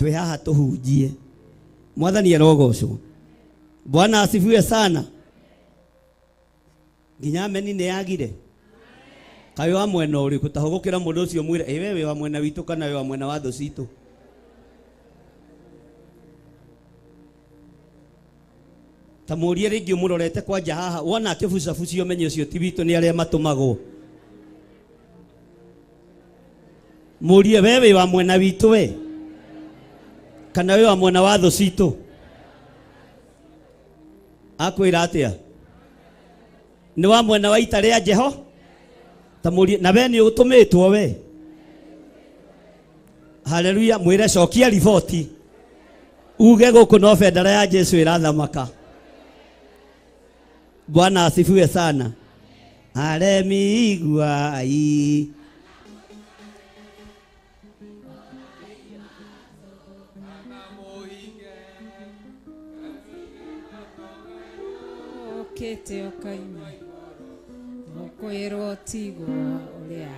Twĩ haha tũhunjie. Mwathani arogocwo. Bwana asifiwe sana. Nginya ameni nĩ yagire. Kaĩ wa mwena ũrĩkũ? Ta hũgũkĩra mũndũ ũcio mwĩre, ĩ we wĩ wa mwena witũ kana wĩ wa mwena wa thũ citũ? Ta mũrie rĩngĩ ũmũrorete kwanja haha, wona akĩbucabucia ũmenye ũcio ti witũ, nĩ arĩa matũmagwo. Mũrie, we wĩ wa mwena witũ we kana wĩ wa mwena wa thũ citũ? Akwĩra atĩa? Nĩ wa mwena wa ita rĩa Jeho? Ta mũrie, na we nĩ ũtũmĩtwo we? Haleluya. Mwĩre cokia riboti uge gũkũ no bendera ya Jesu ĩrathamaka. Bwana asifiwe sana. Aremi iguai. Ũkĩte ũkaima mũkwĩrwo tigwo ũrĩa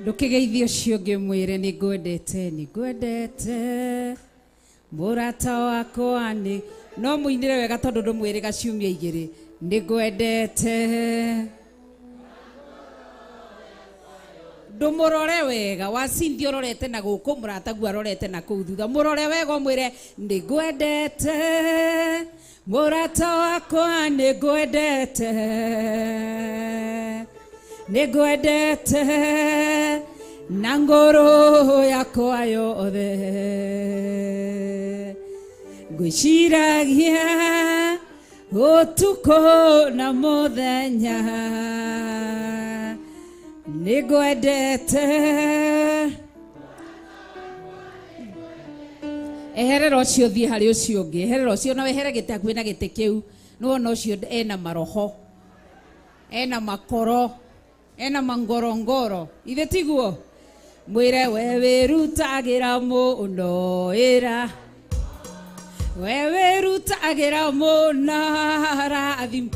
ndũkĩgeithie ũcio ũngĩ mwĩre nĩ ngwendete, nĩ ngwendete mũrata wakwa nĩ no mũinĩre wega tondũ ndũmwĩrĩga ciumia igĩrĩ, nĩ ngwendete. Ndũmũrore wega wacinthi ũrorete na gũkũ mũrataguo arorete na kũu thutha, mũrore wega ũmwĩre nĩ ngwendete mũrata wakwa, nĩ ngwendete, nĩ ngwendete na ngoro yakwa yothe, ngwĩciragia ũtukũ na mũthenya, nĩ ngwendete. Eherera ũcio ũthiĩ harĩ ũcio ũngĩ, eherera ũcio na wehere gĩtĩ hakuhĩ na gĩtĩ kĩu, nĩwona ũcio ena maroho, ena makoro, ena mangorongoro, ithe tiguo? Mwĩre we wĩrutagĩra mũno ĩra, we wĩrutagĩra mũno rathimo,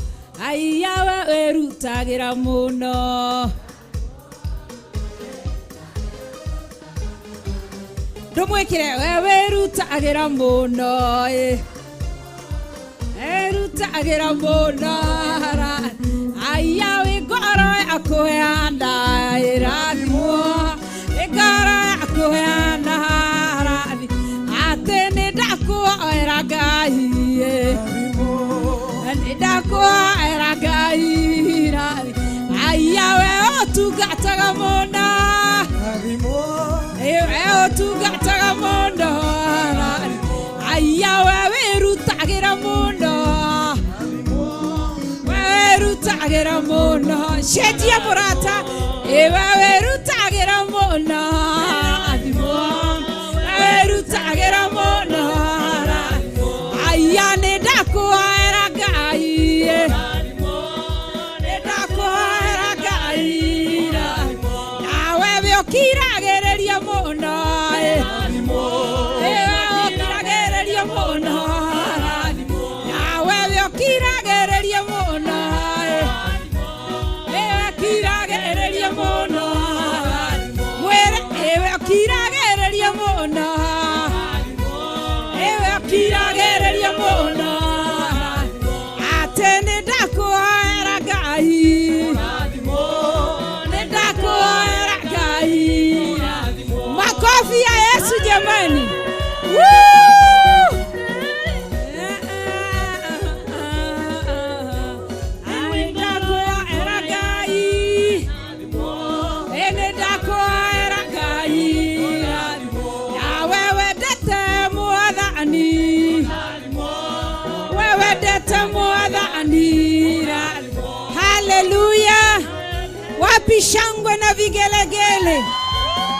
aiya we wĩrutagĩra mũno. Ndũmwĩkĩre we wĩrutagĩra mũno ĩ, wĩrutagĩra mũno aiya wĩ ngoro ya kũheana ĩrathimwo, wĩ ngoro ya kũheana rathi, atĩ nĩ ndakuoera Ngai ĩ, nĩ ndakuoera Ngai rathi, aiya we ũtungataga mũno, we ũtungataga mũno, aiya we wĩrutagĩra mũno, we wĩrutagĩra mũno, cenjia mũrata, ĩ we wĩrutagĩra mũno, we wĩrutagĩra mũno, aiya nĩ ndakuoera Ngai ĩ, nĩ ndakuoera Ngai, nawe wĩ ũkiragĩrĩria mũno ĩ, ĩ we ũkiragĩrĩria mũno, nawe wĩ ũkiragĩrĩria mũno ĩ, ĩ we ũkiragĩrĩria mũno, mwĩre ĩ we ũkiragĩrĩria mũno, ĩ we ũkiragĩrĩria mũno, atĩ nĩ ndakuoera Ngai, nĩ ndakuoera Ngai. Makofi ya Yesu jamani. Woo! Nĩ ndakuoera Ngai, nĩ ndakuoera Ngai, nawe wendete Mwathani, we wendete Mwathani. Haleluya! Wapi shangwe na vigelegele?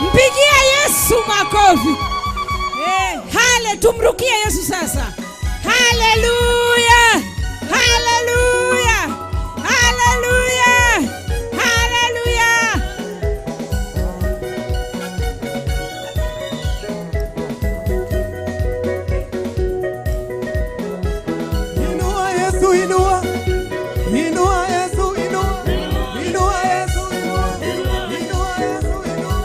Mpigie Yesu makofi. Hale, tumrukie Yesu sasa. Haleluya! Haleluya! Haleluya! Haleluya! Inua Yesu, inua. Inua Yesu, inua. Inua Yesu, inua. Inua Yesu, inua.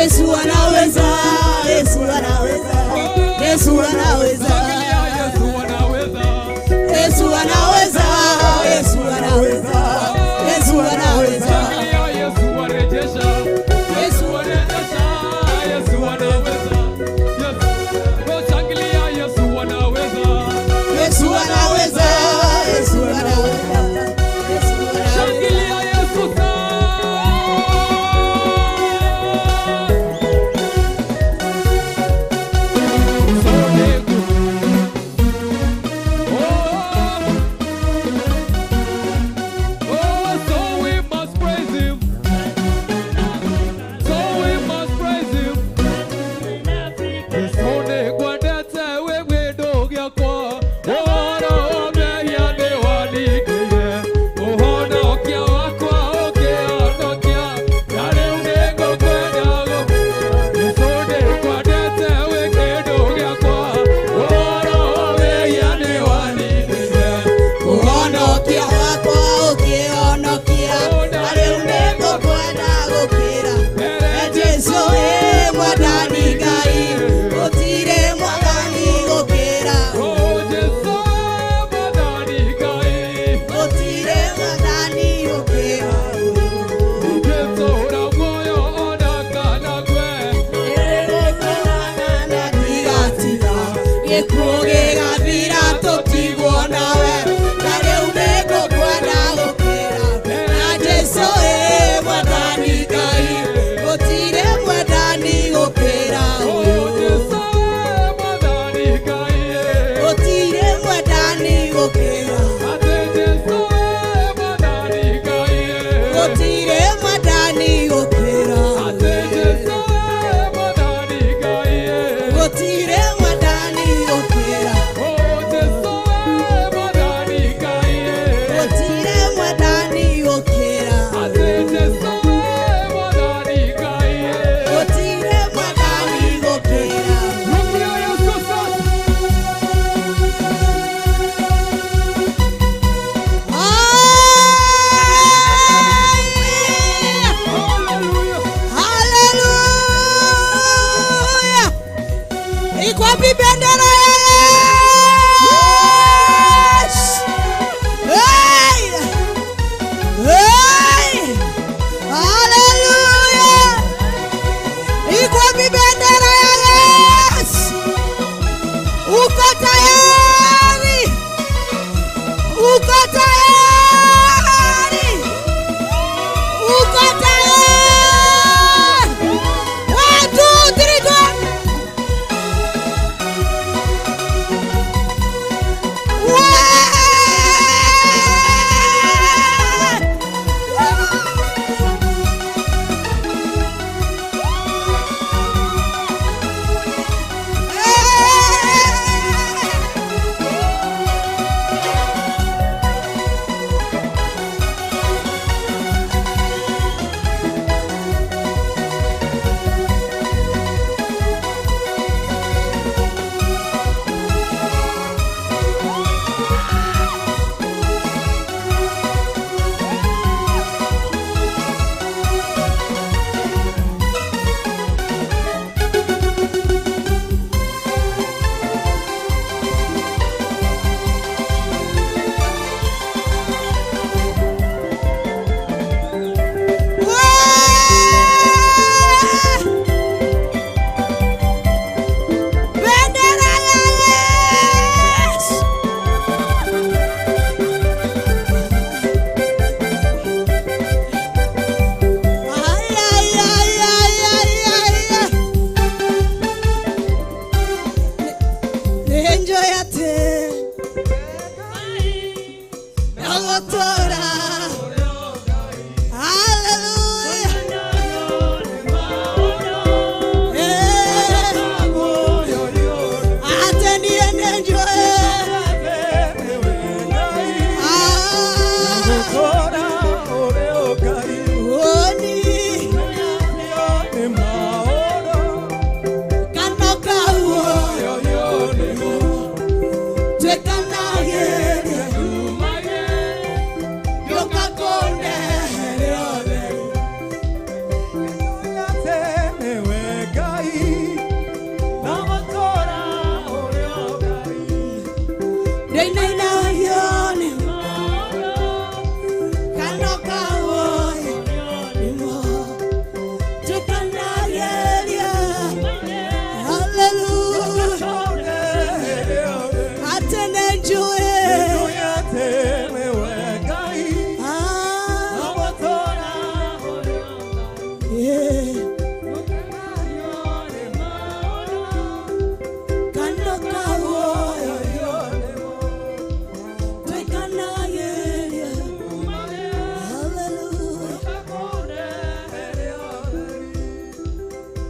Yesu anaweza, Yesu anaweza, Yesu anaweza. Yesu anaweza, Yesu anaweza, Yesu anaweza. Yesu anaweza, Yesu anaweza. Yesu anaweza. Shangilia Yesu sana. Yeah. Kando kawoyo twekanageria. Hallelujah.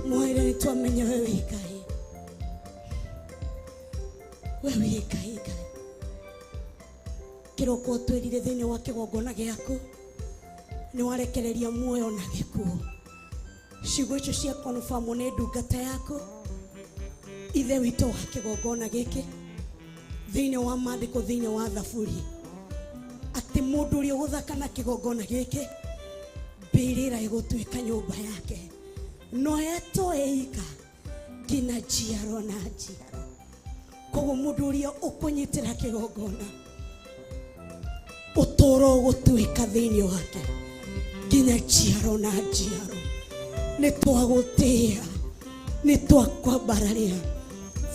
Mwere nitwamenya wewe Ngai, wewe Ngai Ngai kĩroko twĩrire thĩinĩ wa kĩgongona gĩaku nĩ warekereria muoyo na gĩkuũ. Ciugo icio cia confirm nĩ ndungata yaku ithe witũ wa kĩgongona gĩkĩ thĩinĩ wa maandĩko thĩinĩ wa thaburi atĩ mũndũ ũrĩa ũgũthaka na kĩgongona gĩkĩ mbĩrĩra ĩgũtuĩka nyũmba yake no etoeika nginya njiaro na njiaro. Koguo mũndũ ũrĩa ũkũnyitĩra kĩgongona ũtũũro ũgũtuĩka thĩinĩ wake nginya njiaro na njiaro. Nĩ twagũtĩĩa, nĩ twakwambararia.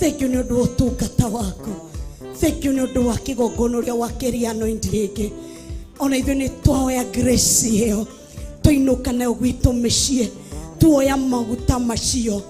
Thank you nĩ ũndũ wa ũtungata waku. Thank you nĩ ũndũ wa kĩgongona ũrĩa wakĩria anoint rĩngĩ. Ona ithuĩ nĩ twoya grace ĩyo twainũka nayo gwitũ mĩciĩ, tuoya maguta macio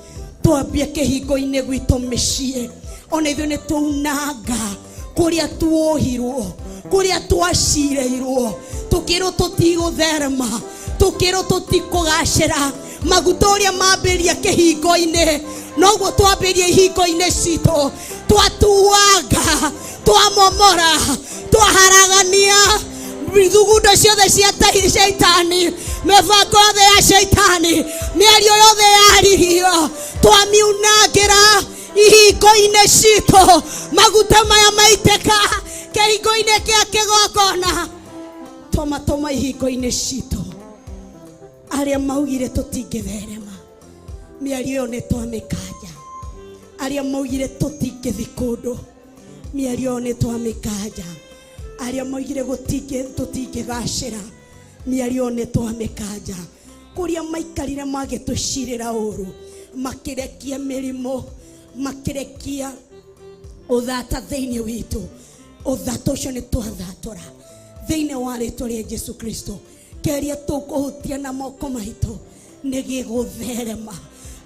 twambia kĩhingo-inĩ gwitũ mĩciĩ. Ona ithuĩ nĩ twaunanga kũrĩa tuohirwo, kũrĩa twacirĩirwo, tũkĩrwo tũtigũtherema, tũkĩrwo tũtikũgacĩra. Maguta ũrĩa mambĩrĩria kĩhingo-inĩ noguo twambĩrĩria ihingo-inĩ citũ, twatuanga, twamomora, twaharagania ithugundo ciothe cia shaitani, mĩbango yothe ya shaitani, mĩario yothe yaririo, twamiunangĩra ihingo-inĩ citũ. Maguta maya maitĩka kĩhingo-inĩ kĩa kĩgongona, twamatũma ihingo-inĩ citũ. Arĩa maugire tũtingĩtherema, mĩario ĩyo nĩ twamĩkanja. Arĩa maugire tũtingĩthi kũndũ, mĩario ĩyo nĩ twamĩkanja. Arĩa maugire tũtingĩgacĩra, mĩario ĩyo nĩ twamĩkanja. Kũrĩa maikarire magĩtũcirĩra ũru, makĩrekia mĩrimũ, makĩrekia ũthata thĩinĩ witũ, ũthata ũcio nĩ twathatũra thĩinĩ wa rĩtwa rĩa Jesu Kristo. Kĩrĩa tũkũhutia na moko maitũ nĩ gĩgũtherema.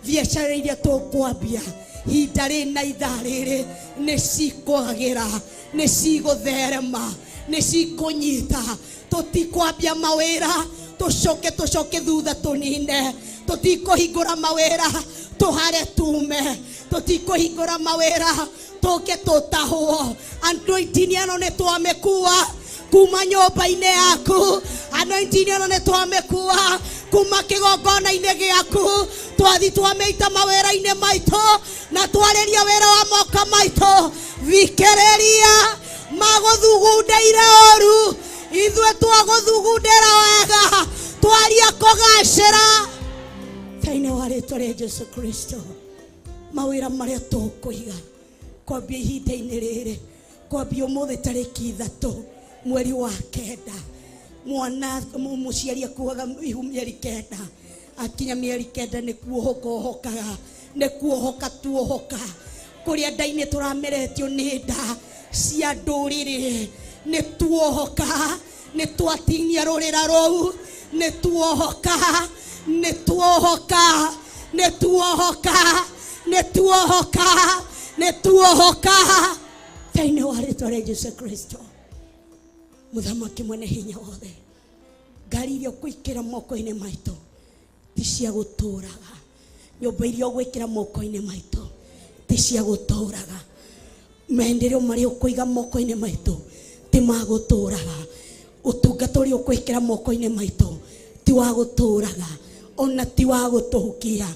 Biacara iria tũkwambia ihinda rĩ na ithaa rĩrĩ nĩ cikwagĩra, nĩ cigũtherema, nĩ cikũnyita. Tũtikwambia mawĩra tũcoke tũcoke thutha tũnine, tũtikũhingũra mawĩra tũhare tume, tũtikũhingũra mawĩra tũke tũtahwo. Anointing ĩno nĩ twamĩkua kuma nyũmba-inĩ yaku, anointing ĩno nĩ twamĩkua kuma kĩgongona-inĩ gĩaku, twathi twamĩita mawĩra-inĩ maitũ na twarĩria wĩra wa moko maitũ. Thikĩrĩria magũthugundeire ũru, ithuĩ twagũthugundĩra wega, twaria kũgacĩra thĩinĩ wa rĩtwa rĩa Jesu Kristo. Mawĩra marĩa tũkũiga kwambia ihinda-inĩ rĩrĩ, kwambia ũmũthĩ tarĩki 3 mweri wa 9, mwana mũciari akuaga ihu mĩeri 9, akinya mĩeri 9 nĩ kuohoka ohokaga, nĩ kuohoka tuohoka. Kũrĩa nda-inĩ tũrameretio nĩ nda cia ndũrĩrĩ, nĩ tuohoka, nĩ twatinia rũrĩra rũu, nĩ tuohoka, nĩ tuohoka, nĩ tuohoka, nĩ tuohoka, nĩ tuohoka thĩinĩ wa rĩtwa rĩa Jesu Kristo. Mũthamaki mwene hinya wothe, ngari iria ũgwĩkĩra moko-inĩ maitũ ti cia gũtũraga, nyũmba iria ũgwĩkĩra moko-inĩ maitũ ti cia gũtũraga, maendeleo marĩa ũkũiga moko-inĩ maitũ ti ma gũtũraga, ũtungata ũrĩa ũkwĩkĩra moko-inĩ maitũ ti wa gũtũraga, ona ti wa gũtũhukia.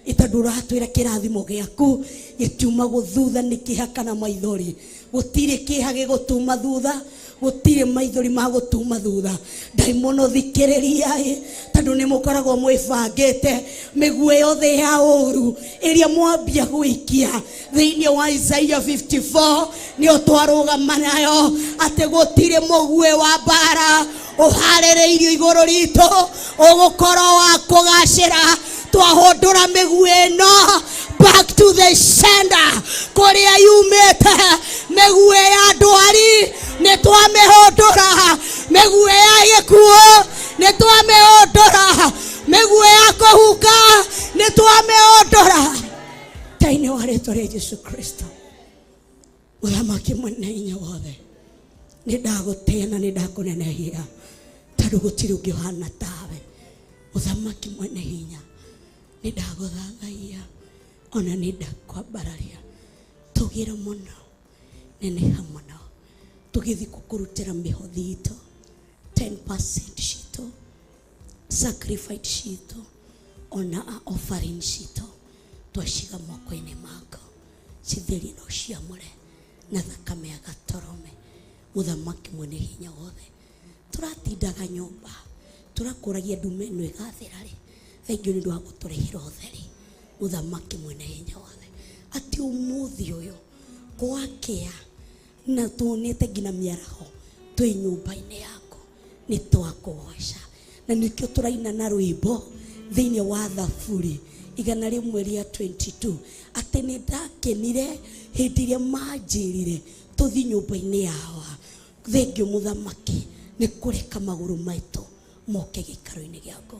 Tondũ ũratwĩra kĩrathimo gĩaku gĩtiumagwo thutha nĩ kĩeha kana maithori. Gũtirĩ kĩeha gĩgũtuma thutha, gũtirĩ maithori ma gũtuma thutha. Ndaimono thikĩrĩria ĩ, tondũ nĩ mũkoragwo mwĩbangĩte mĩguĩ yothe ya ũru ĩrĩa mwambia gũikia thĩinĩ wa Isaiah 54 nĩyo twarũgama nayo atĩ gũtirĩ mũguĩ wa mbara ũharĩrĩirio igũrũ ritũ ũgũkorwo wa kũgacĩra. Twahũndũra mĩguĩ ĩno back to the sender kũrĩa yumĩte. Mĩguĩ ya ndwari nĩ twamĩhũndũra, mĩguĩ ya gĩkuũ nĩ twamĩhũndũra, mĩguĩ ya kũhukia Twamĩbunga, nĩ twamĩondora thĩinĩ wa rĩtwa rĩa Jesu Kristo. Mũthamaki mwene hinya wothe, nĩ ndagũtĩa na nĩ ndakũnenehia, tondũ gũtirĩ ũngĩ ũhana tawe. Mũthamaki mwene hinya, nĩ ndagũthathaiya ona nĩ ndakwambararia. Tũgĩra mũno, neneha mũno, tũgĩthiĩ gũkũrutĩra mĩhothi itũ 10% citũ, sacrifice citũ, ona offering citũ, twaciga moko-inĩ mako. Citherie na ũciamũre na thakame ya gatũrũme. Mũthamaki mwene hinya wothe, tũratindaga nyũmba tũrakũragia ndume ĩno ĩgathira rĩ. Thengiũ nĩ ũndũ wa gũtũrehera ũtheri. Mũthamaki mwene hinya wothe, atĩ ũmũthĩ ũyũ gwakĩa na tuonete nginya mĩaraho twĩ nyũmba-inĩ yaku, nĩ twakũgoca, na nĩkĩo tũraina na rwĩmbo thĩinĩ wa Thaburi 122, atĩ nĩ ndakenire hĩndĩ ĩrĩa manjĩrire tũthiĩ nyũmba-inĩ yawa. Thengiũ mũthamaki nĩ kũreka magũrũ maitũ moke gĩikaro-inĩ gĩaku.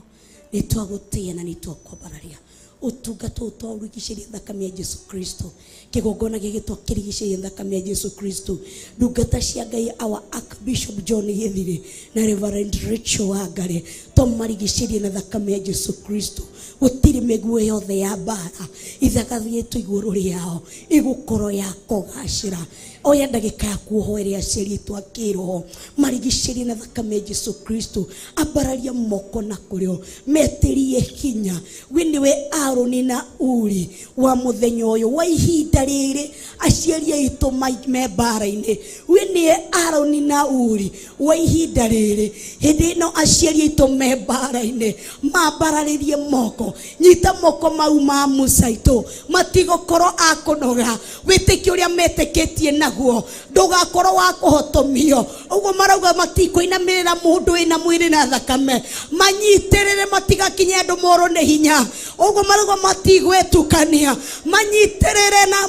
Nĩ twagũtĩĩa na nĩ twakwambararia ũtungata ũyũ, twaũrigicĩria thakame ya Jesu Kristo. Kĩgongona gĩkĩ twakĩrigicĩria thakame ya Jesu Kristo. Ndungata cia Ngai, our Archbishop John Gĩthiri na Reverend Rachel Wangari, twamarigicĩrie na thakame ya Jesu Kristo. Gũtirĩ mĩguĩ yothe ya mbara ithagathĩtwo igũrũ rĩao ĩgũkorwo ya kũgacĩra. Oya ndagĩka yaku ũhoere aciari aitũ a kĩroho, marigicĩrie na thakame ya Jesu Kristo. Ambararia moko na kũrĩo, metĩrie hinya. We nĩwe Aroni na Uri wa mũthenya ũyũ, wa ihinda rĩrĩ aciari aitũ me mbara-inĩ. We nĩwe Aroni na Uri wa ihinda rĩrĩ, hĩndĩ ĩno aciari aitũ me mbara-inĩ. Mambararĩrie moko, nyita moko mau ma Musa aitũ, matigũkorwo a kũnoga. Wĩtĩkio ũrĩa metĩkĩtie naguo ndũgakorwo wa kũhotomio. Ũguo marauga matikũinamĩrĩra mũndũ wĩna mwĩrĩ na thakame, manyitĩrĩre matigakinye andũ morwo nĩ hinya. Ũguo marauga matigwĩtukania, manyitĩrĩre na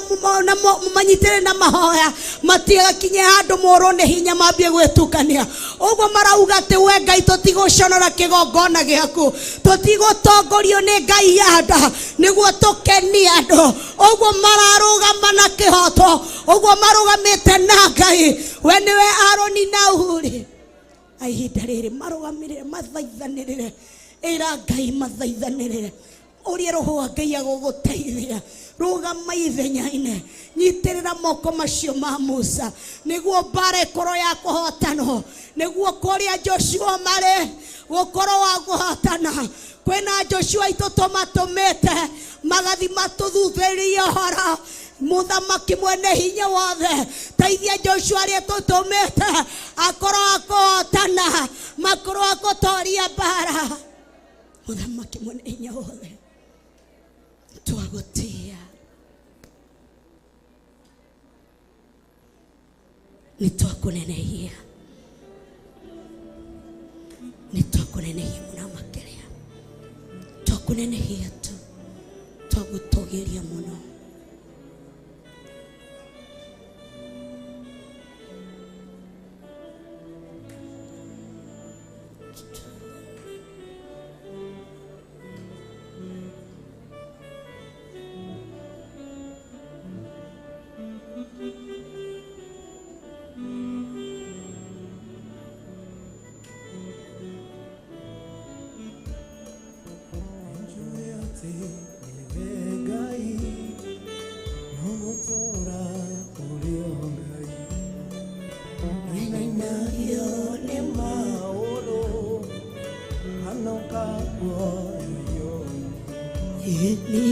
manyitĩrĩre na mahoya, matigakinye handũ morwo nĩ hinya mambie gwĩtukania. Ũguo marauga atĩ we Ngai, tũtigũconora kĩgongona gĩaku, tũtigũtongorio nĩ Ngai ya nda nĩguo tũkenie andũ. Ũguo mararũgama na kĩhoto, ũguo marũgamĩte na Ngai. We nĩwe Aroni na Uri ihinda rĩrĩ, marũgamĩrĩre, mathaithanĩrĩre. Ĩra Ngai mathaithanĩrĩre, ũrĩa roho wa Ngai agũgũteithia. Rũgama ithenya-inĩ, nyitĩrĩra moko macio ma Musa, nĩguo mbara ĩkorwo ya kũhotanwo, nĩguo kũrĩa Joshua marĩ gũkorwo wa kũhotana. Kwĩna Joshua aitũ tũmatũmĩte magathi matũthuthĩrie ũhoro. Mũthamaki mwene hinya wothe, teithia Joshua arĩa tũtũmĩte akorwo akũhotana, makorwo akũtoria mbara. Mũthamaki mwene hinya wothe, twagũtĩa, nĩ twakũnenehia, nĩ twakũnenehia mũno makĩria, twakũnenehia tu, twagũtũgĩria mũno. Njũĩ atĩ nĩwe Ngai, no gũtũũra ũrĩ o Ngai. Ndũinainagio nĩ maũndũ kana ũkaguoyohio. Ĩni.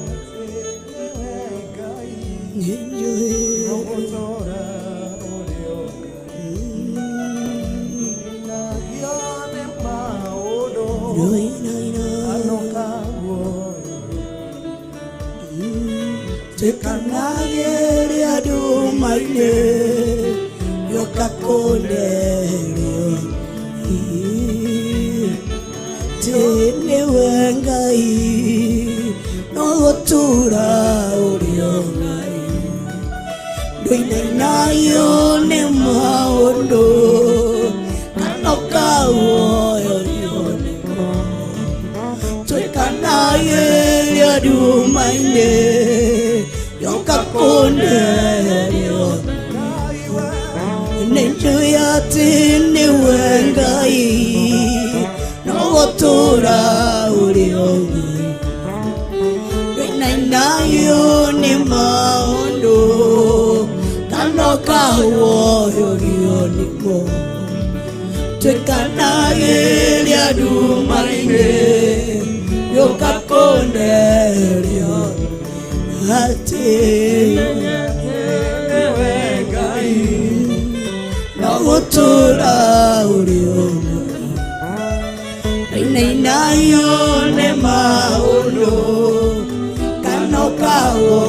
Atĩ nĩwe Ngai, nĩnjũĩ no gũtũũra ũrĩ o Ngai. Ndũinainagio nĩ maũndũ ndũinaina kana ũkaguoyohio. Tukanagĩria nduma-inĩ, gĩũka kũnderio tĩ nĩwe Ngai, no gũtũũra ũrĩ o Ngai. Ndũinainagio nĩ maũndũ kana ũkaguoyohio nĩmo. Twĩkanagĩria nduma-inĩ yoka kũnerio nĩ njũĩ atĩ nĩwe Ngai no gũtũũra ũrĩ o Ngai Ndũinainagio nĩ maũndũ kana ũkawoyũrio nĩmo twĩkanagĩria nduma-inĩ yũka kũnerio atĩ no gũtũũra ũrĩ o Ngai Ndũinainagio nĩ maũndũ kana ũkawo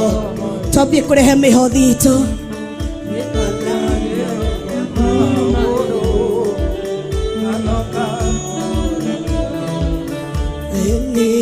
twambie kũrehe mĩhothi itũ. Ĩni.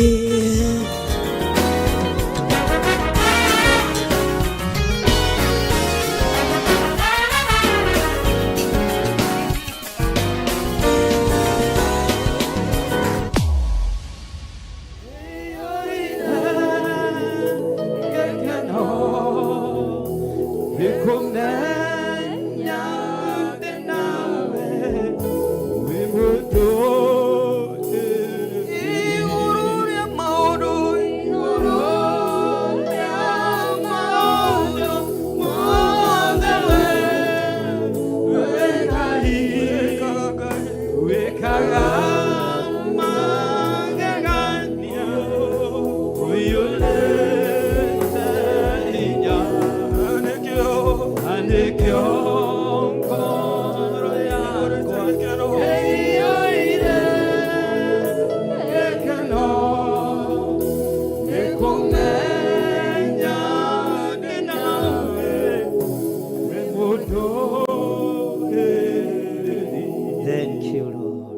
Thank you, Lord.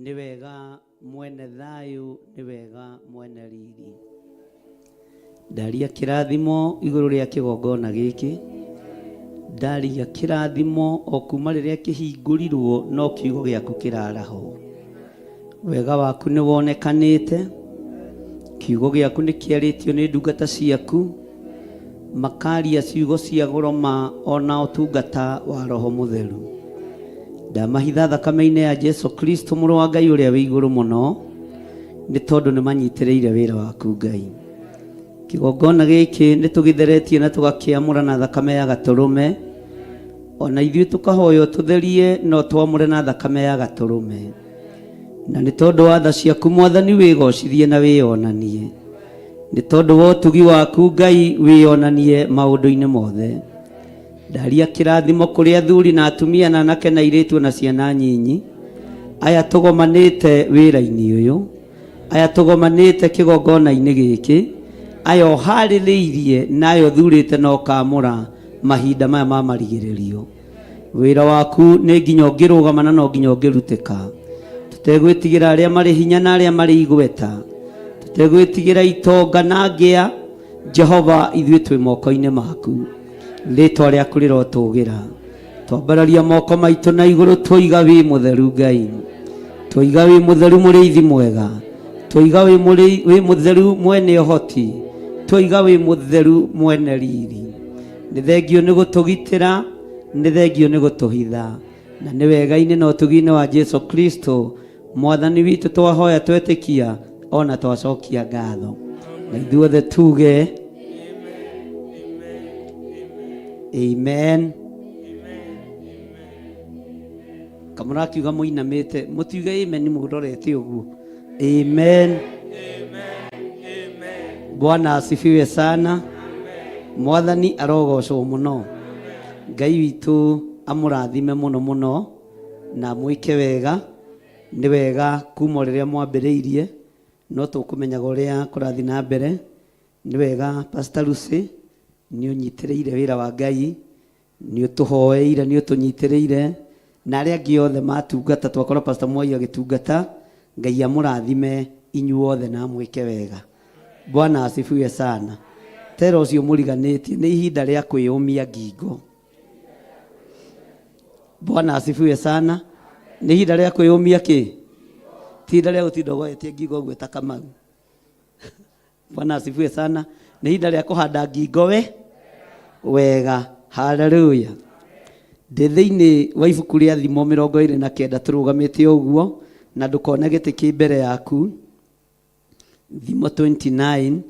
Nĩ wega mwene thayũ, nĩ wega mwene riri. Ndaria kĩrathimo igũrũ rĩa kĩgongona gĩkĩ. Ndaria kĩrathimo o kuma rĩrĩa kĩhingũrirwo no kiugo gĩaku kĩraraho. Wega waku nĩ wonekanĩte. Kiugo gĩaku nĩ kĩarĩtio nĩ ndungata ciaku. Makaria ciugo cia goro ma ona ũtungata wa Roho Mũtheru. Ndamahitha thakame-inĩ ya Jesu Kristo mũrũ wa Ngai ũrĩa wĩ igũrũ mũno, nĩ tondũ nĩ manyitĩrĩire wĩra waku Ngai. Kĩgongona gĩkĩ nĩ tũgĩtheretie na tũgakĩamũra na thakame ya gatũrũme, ona ithuĩ tũkahoywo tũtherie no twamũre na thakame ya gatũrũme. Na nĩ tondũ wa tha ciaku Mwathani wĩgocithie na wĩyonanie. Nĩ tondũ wa ũtugi waku Ngai wĩyonanie maũndũ-inĩ mothe. Ndaria kĩrathimo kũrĩ athuri na atumia na anake na airĩtu na ciana nyinyi. Aya tũgomanĩte wĩra-inĩ ũyũ, aya tũgomanĩte kĩgongona-inĩ gĩkĩ, aya ũharĩrĩirie na aya ũthurĩte na ũkamũra mahinda maya ma marigĩrĩrio. Wĩra waku nĩ nginya ũngĩrũgama na no nginya ũngĩrutĩka. Tũtegwĩtigĩra arĩa marĩ hinya na arĩa marĩ igweta, tũtegwĩtigĩra itonga na ngĩa, Jehova ithuĩ twĩ moko-inĩ maku. Rĩtwa rĩaku rĩrotũgĩra. Twambararia moko maitũ na igũrũ twoiga wĩ mũtheru Ngai. Twoiga wĩ mũtheru mũrĩithi mwega. Twoiga wĩ mũtheru mwene ũhoti. Twoiga wĩ mũtheru mwene riri. Nĩ thengio nĩ gũtũgitĩra, nĩ thengio nĩ gũtũhitha. Na nĩ wega-inĩ na ũtugi-inĩ wa Jesu Kristo Mwathani witũ twahoya twetĩkia ona twacokia ngatho. Na ithuothe tuge amen. Kamũrakiuga mũinamĩte, mũtiuge amen mũrorete ũguo. Amen. Bwana asifiwe sana. Mwathani arogocwo mũno. Ngai witũ amũrathime mũno mũno na mwĩke wega. Nĩ wega kuma o rĩrĩa mwambĩrĩirie no tũkũmenyaga ũrĩa kũrathiĩ na mbere. Nĩ wega Pastor Lucy nĩ ũnyitĩrĩire wĩra wa Ngai, nĩ ũtũhoeire, nĩ ũtũnyitĩrĩire, na arĩa angĩ othe matungata, twakora Pastor Mwai agĩtungata, Ngai amũrathime inyuothe na amwĩke wega. Bwana asifiwe sana. Tera ũcio mũriganĩtie nĩ ihinda rĩa kwĩyũmia ngingo. Bwana asifiwe sana. Nĩ ihinda rĩa kwĩyũmia kĩ? Ti ihinda rĩa gũtinda ũgoetie ngingo ũguo ta Kamau. Bwana asifiwe sana. Nĩ ihinda rĩa kũhanda ngingo we wega. Haleluya. Ndĩ thĩinĩ wa ibuku rĩa Thimo 29 tũrũgamĩte ũguo, na ndũkone gĩtĩ kĩ mbere yaku. Thimo 29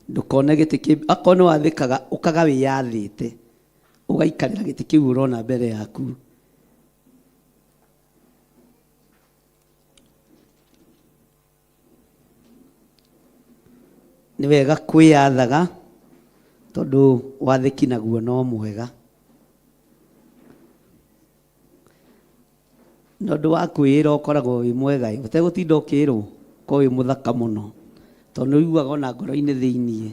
ndũkone gĩtĩ kĩ, akorwo nĩ wathĩkaga ũkaga wĩyathĩte, ũgaikarĩra gĩtĩ kĩu ũrona mbere yaku. Nĩ wega kwĩyathaga tondũ wathĩki naguo no mwega. Na ũndũ wa kwĩĩra ũkoragwo wĩ mwega ĩ, ũtegũtinda ũkĩĩrwo, ũkoragwo wĩ mũthaka mũno. Tondũ nĩ ũiguaga ona ngoro-inĩ thĩiniĩ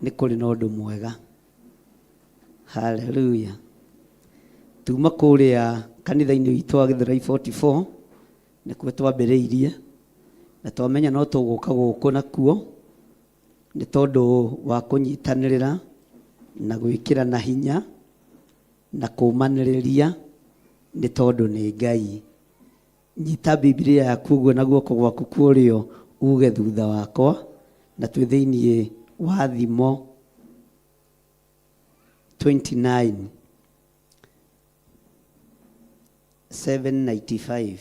nĩ kũrĩ na ũndũ mwega. Hallelujah. Tuma kũrĩa kanitha-inĩ witũ wa Gĩthũrai 44, nĩkuo twambĩrĩirie, na twamenya no tũgũka gũkũ nakuo, nĩ tondũ wa kũnyitanĩrĩra na gwĩkĩrana hinya na kũmanĩrĩria, nĩ tondũ nĩ Ngai. Nyita Bibilia yaku ũguo na guoko gwaku kwa ũrĩo uge thutha wakwa, na twĩ thĩiniĩ wa Thimo 29 795.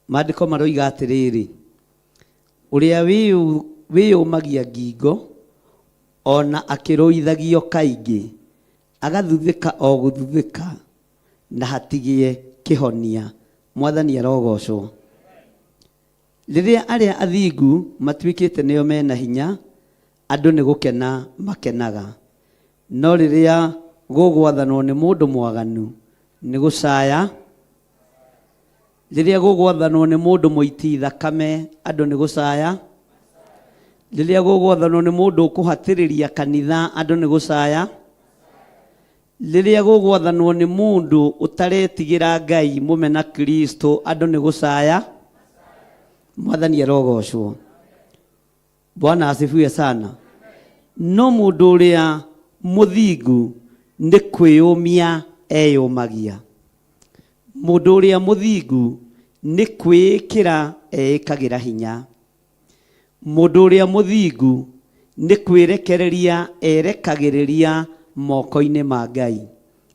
Maandĩko maroiga atĩrĩrĩ, ũrĩa wĩyũmagia ngingo ona akĩrũithagio kaingĩ, agathuthĩka o gũthuthĩka na hatigĩe kĩhonia. Mwathani arogocwo. Rĩrĩa arĩa athingu matuĩkĩte nĩo mena hinya, andũ nĩ gũkena makenaga. No rĩrĩa gũgwathanwo nĩ mũndũ mwaganu, nĩ gũcaya. Rĩrĩa gũgwathanwo nĩ mũndũ mũiti thakame, andũ nĩ gũcaya. Rĩrĩa gũgwathanwo nĩ mũndũ ũkũhatĩrĩria kanitha, andũ nĩ gũcaya. Rĩrĩa gũgwathanwo nĩ mũndũ ũtaretigĩra Ngai, mũmena Kristo, andũ nĩ gũcaya. Mwathani arogocwo. Bwana asifiwe sana. No mũndũ ũrĩa mũthingu nĩ kwĩyũmia eyũmagia. Mũndũ ũrĩa mũthingu nĩ kwĩĩkĩra eĩkagĩra hinya. Mũndũ ũrĩa mũthingu nĩ kwĩrekereria erekagĩrĩria moko-inĩ ma Ngai.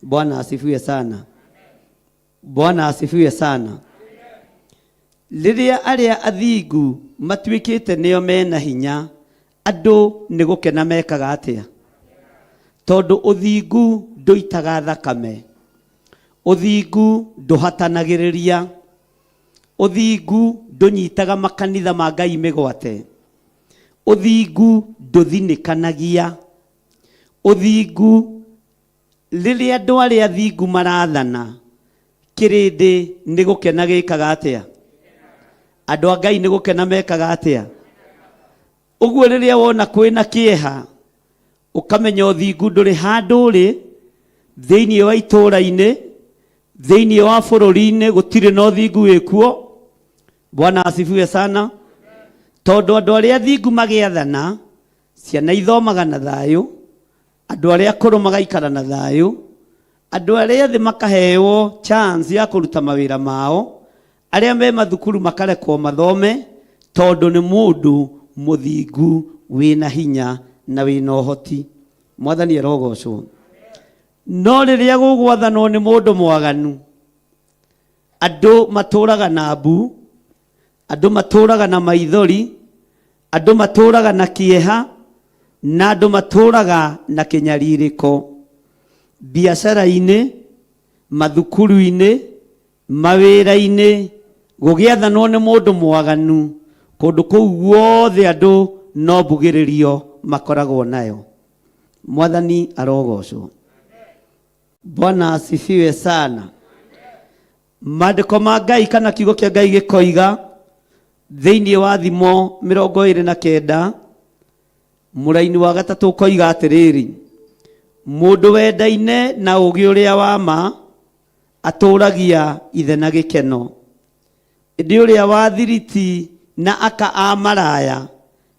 Bwana asifiwe sana. Bwana asifiwe sana. Rĩrĩa arĩa athingu matuĩkĩte nĩo mena hinya, andũ nĩ gũkena mekaga atĩa? Tondũ ũthingu ndũitaga thakame, ũthingu ndũhatanagĩrĩria, ũthingu ndũnyitaga makanitha ma Ngai mĩgwate, ũthingu ndũthinĩkanagia, ũthingu rĩrĩa andũ arĩa athingu marathana, kĩrĩndĩ nĩ gũkena gĩkaga atĩa? Andũ a Ngai nĩ gũkena mekaga atĩa? Ũguo rĩrĩa wona kwĩna kĩeha, ũkamenya ũthingu ndũrĩ handũ ũrĩ, thĩinĩ wa itũũra-inĩ, thĩinĩ wa bũrũri-inĩ, gũtirĩ na ũthingu wĩkuo. Bwana asifiwe sana. Tondũ andũ arĩa athingu magĩathana, ciana ithomaga na thayũ, andũ arĩa akũrũ magaikara na thayũ, andũ arĩa ethĩ makaheo chance ya kũruta mawĩra mao, arĩa me mathukuru makarekwo mathome, tondũ nĩ mũndũ mũthingu wĩna hinya na wĩna ũhoti. Mwathani arogocwo. No rĩrĩa gũgwathanwo nĩ mũndũ mwaganu, andũ matũraga na mbu, andũ matũraga na maithori, andũ matũraga na kĩeha, na andũ matũraga na kĩnyarirĩko. Biacara-inĩ, mathukuru-inĩ, mawĩra-inĩ, gũgĩathanwo nĩ mũndũ mwaganu, kũndũ kũu guothe andũ no mbugĩrĩrio makoragwo nayo. Mwathani arogocwo. Bwana asifiwe sana. Maandĩko ma Ngai kana kiugo kĩa Ngai gĩkoiga thĩinĩ wa Thimo 29 mũraini wa gatatũ ũkoiga atĩrĩrĩ, mũndũ wendaine na ũũgĩ ũrĩa wa ma atũũragia ithe na gĩkeno, ĩndĩ ũrĩa wa thiriti na aka a maraya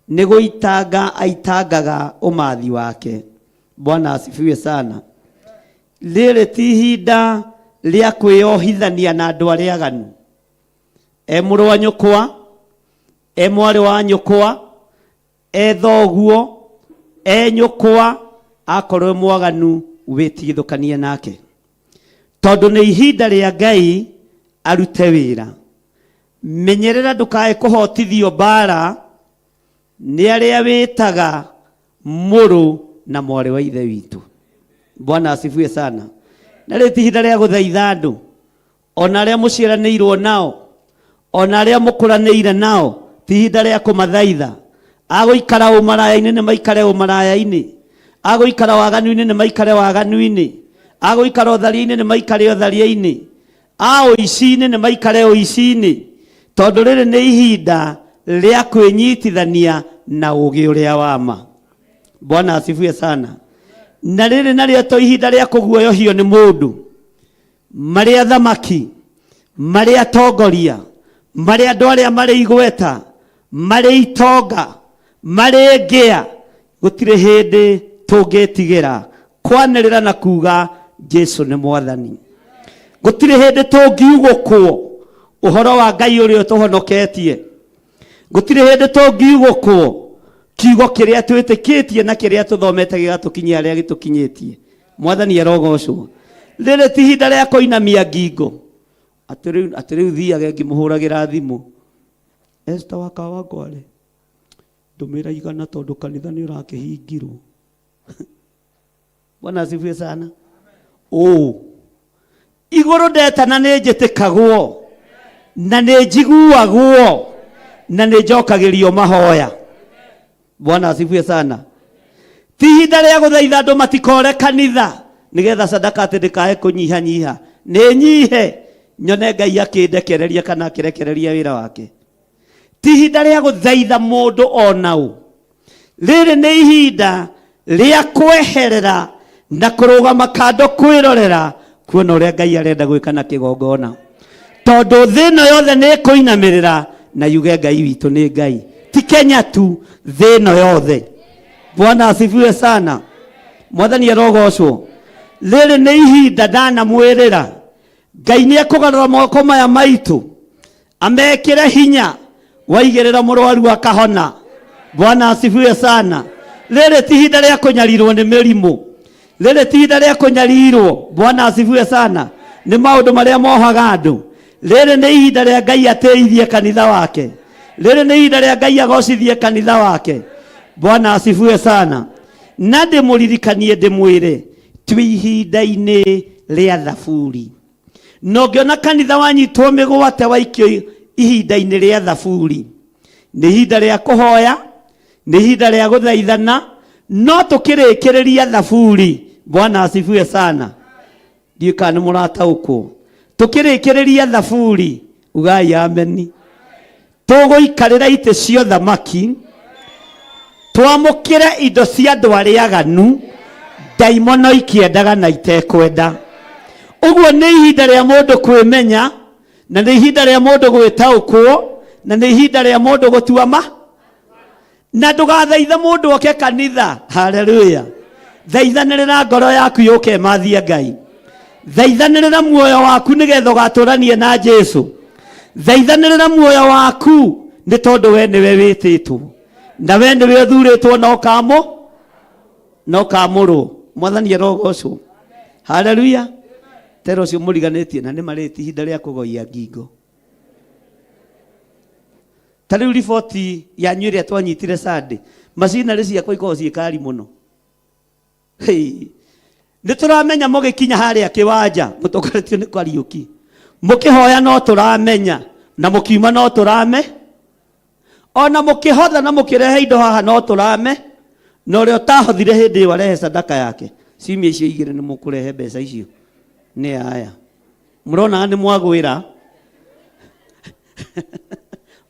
nĩ gũitanga aitangaga ũmathi wake. Bwana asifiwe sana. Rĩrĩ ti ihinda rĩa kwĩyohithania na andũ arĩa aganu. E mũrũ wa nyũkwa, e mwarĩ wa nyũkwa, e thoguo, e nyũkwa, akorwo e mwaganu wĩtigithũkanie nake. Tondũ nĩ ihinda rĩa Ngai arute wĩra. Menyerera ndũkae kũhotithio mbara nĩ arĩa wĩtaga mũrũ na mwarĩ wa ithe witũ. Bwana asifiwe sana. Na rĩrĩ ti ihinda rĩa gũthaitha andũ, ona arĩa mũciaranĩirwo nao, ona arĩa mũkũranĩire nao, ti ihinda rĩa kũmathaitha. Agũikara ũmaraya-inĩ nĩ maikare ũmaraya-inĩ, agũikara waganu-inĩ nĩ maikare waganu-inĩ, agũikara ũtharia-inĩ nĩ maikare ũtharia-inĩ, a ũici-inĩ nĩ maikare ũici-inĩ, tondũ rĩrĩ nĩ ihinda rĩa kwĩnyitithania na ũũgĩ ũrĩa wa ma. Bwana asifiwe sana. Na rĩrĩ narĩo to ihinda rĩa kũguoyohio nĩ mũndũ, marĩ athamaki, marĩ atongoria, marĩ andũ arĩa marĩ igweta, marĩ itonga, marĩ ngĩa, gũtirĩ hĩndĩ tũngĩtigĩra kwanĩrĩra na kuga Jesu nĩ mwathani. Gũtirĩ hĩndĩ tũngiugũkwo ũhoro wa Ngai ũrĩa ũtũhonoketie. Gũtirĩ hĩndĩ tũngiugũkwo kiugo kĩrĩa twĩtĩkĩtie na kĩrĩa tũthomete gĩgatũkinyia harĩa gĩtũkinyĩtie. Mwathani arogocwo. Rĩrĩ ti ihinda rĩa kũinamia ngingo atĩ rĩu thiage ngĩmũhũragĩra thimũ, Esther wa Kawangware, ndũmĩra igana tondũ kanitha nĩ ũrakĩhingirwo. Bwana asifiwe sana. Ũũ igũrũ ndetana nĩ njĩtĩkagwo na nĩ njiguagwo na nĩ njokagĩrio mahoya. Bwana asifiwe sana. Ti ihinda rĩa gũthaitha andũ matikore kanitha nĩgetha sadaka atĩ ndĩkae kũnyihanyiha, nĩ nyihe nyone Ngai akĩndekereria kana akĩrekereria wĩra wake. Ti ihinda rĩa gũthaitha mũndũ ona ũ. Rĩrĩ nĩ ihinda rĩa kweherera na kũrũgama kando kwĩrorera kuona ũrĩa Ngai arenda gwĩka na kĩgongona, tondũ thĩ ĩno yothe nĩ ĩkũinamĩrĩra na yuge Ngai witũ nĩ Ngai. Ti Kenya tu, thĩ ĩno yothe. Bwana asifiwe sana. Mwathani arogocwo. Rĩrĩ nĩ ihinda ndanamwĩrĩra Ngai nĩ ekũgarũra moko maya maitũ amekĩre hinya, waigĩrĩra mũrwaru akahona. Bwana asifiwe sana. Rĩrĩ ti ihinda rĩa kũnyarirwo nĩ mĩrimũ, rĩrĩ ti ihinda rĩa kũnyarirwo. Bwana asifiwe sana. Nĩ maũndũ marĩa mohaga andũ. Rĩrĩ nĩ ihinda rĩa Ngai atĩithie kanitha wake. Rĩrĩ nĩ ihinda rĩa Ngai agocithie kanitha wake. Bwana asifiwe sana. Na ndĩmũririkanie ndĩmwĩre twĩ ihinda-inĩ rĩa thaburi. Na ũngĩona kanitha wanyitwo mĩgwate waikio ihinda-inĩ rĩa thaburi, nĩ ihinda rĩa kũhoya, nĩ ihinda rĩa gũthaithana, no tũkĩrĩkĩrĩria thaburi. Bwana asifiwe sana. Ndiũĩ kana nĩ mũrataũkwo. Tũkĩrĩkĩrĩria thaburi, ugai ameni. Tũgũikarĩra itĩ cia ũthamaki, twamũkĩre indo cia andũ arĩa aganu, ndaimono ikĩendaga na itekwenda. Ũguo nĩ ihinda rĩa mũndũ kwĩmenya, na nĩ ihinda rĩa mũndũ gwĩtaũkwo, na nĩ ihinda rĩa mũndũ gũtua ma. Na ndũgathaithe mũndũ oke kanitha. Haleluya. Thaithanĩrĩra ngoro yaku yũke ĩmathie Ngai. Thaithanĩrĩra muoyo waku nĩgetha ũgatũranie na Jesu. Thaithanĩrĩra muoyo waku nĩ tondũ we nĩwe wĩtĩtwo na we nĩwe ũthurĩtwo na ũkamũ na ũkamũrwo. Mwathani arogocwo. Haleluya. Tera ũcio mũriganĩtie na nĩ marĩti ihinda rĩa kũgoia ngingo. Ta rĩu riboti yanyu ĩrĩa twanyitire Sunday, macinarĩ ciakwa ikoragwo ciĩ kari mũno. Hey. Nĩ tũramenya mũgĩkinya harĩa kĩwanja mũtongoretio nĩ Kariũki, mũkĩhoya no tũramenya, na mũkiuma no tũrame, ona mũkĩhotha na mũkĩrehe indo haha no tũrame, na ũrĩa ũtahothire hĩndĩ ĩyo arehe sadaka yake. Ciumia icio igĩrĩ nĩ mũkũrehe mbeca icio nĩ aya mũrona nĩ mwagwĩra.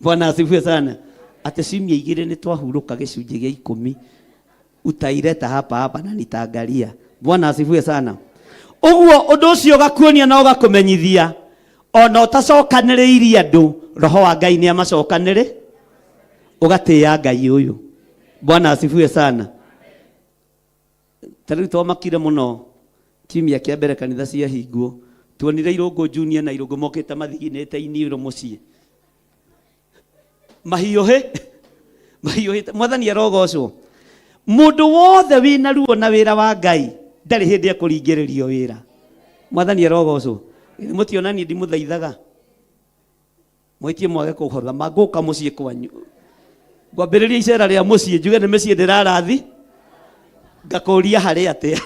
Bwana asifiwe sana. Atĩ ciumia igĩrĩ nĩ twahurũka gĩcunjĩ gĩa ikũmi utaileta hapa hapa na nitaangalia. Bwana asifiwe sana. Ũguo ũndũ ũcio ũgakuonia na ũgakũmenyithia ona ũtacokanĩrĩirie andũ, roho wa Ngai nĩ amacokanĩrĩ, ũgatĩĩa Ngai ũyũ. Bwana asifiwe sana. Ta rĩu twamakire mũno. Kiumia kĩa mbere kanitha ciahingwo tuonire Irũngũ Junior na Irũngũ mokĩte mathiginĩte iniũrũ mũciĩ mahiũhĩ mahiũhĩte. Mwathani arogocwo. Mũndũ wothe wĩna ruo na wĩra wa Ngai ndarĩ hĩndĩ ekũringĩrĩrio wĩra. Mwathani arogocwo. Mũtiona niĩ ndimũthaithaga mwĩtie mwage kũhotha mangũka mũciĩ kwanyu ngwambĩrĩria icera rĩa mũciĩ njuge nĩ mĩciĩ ndĩrarathi ngakũria harĩ atĩa.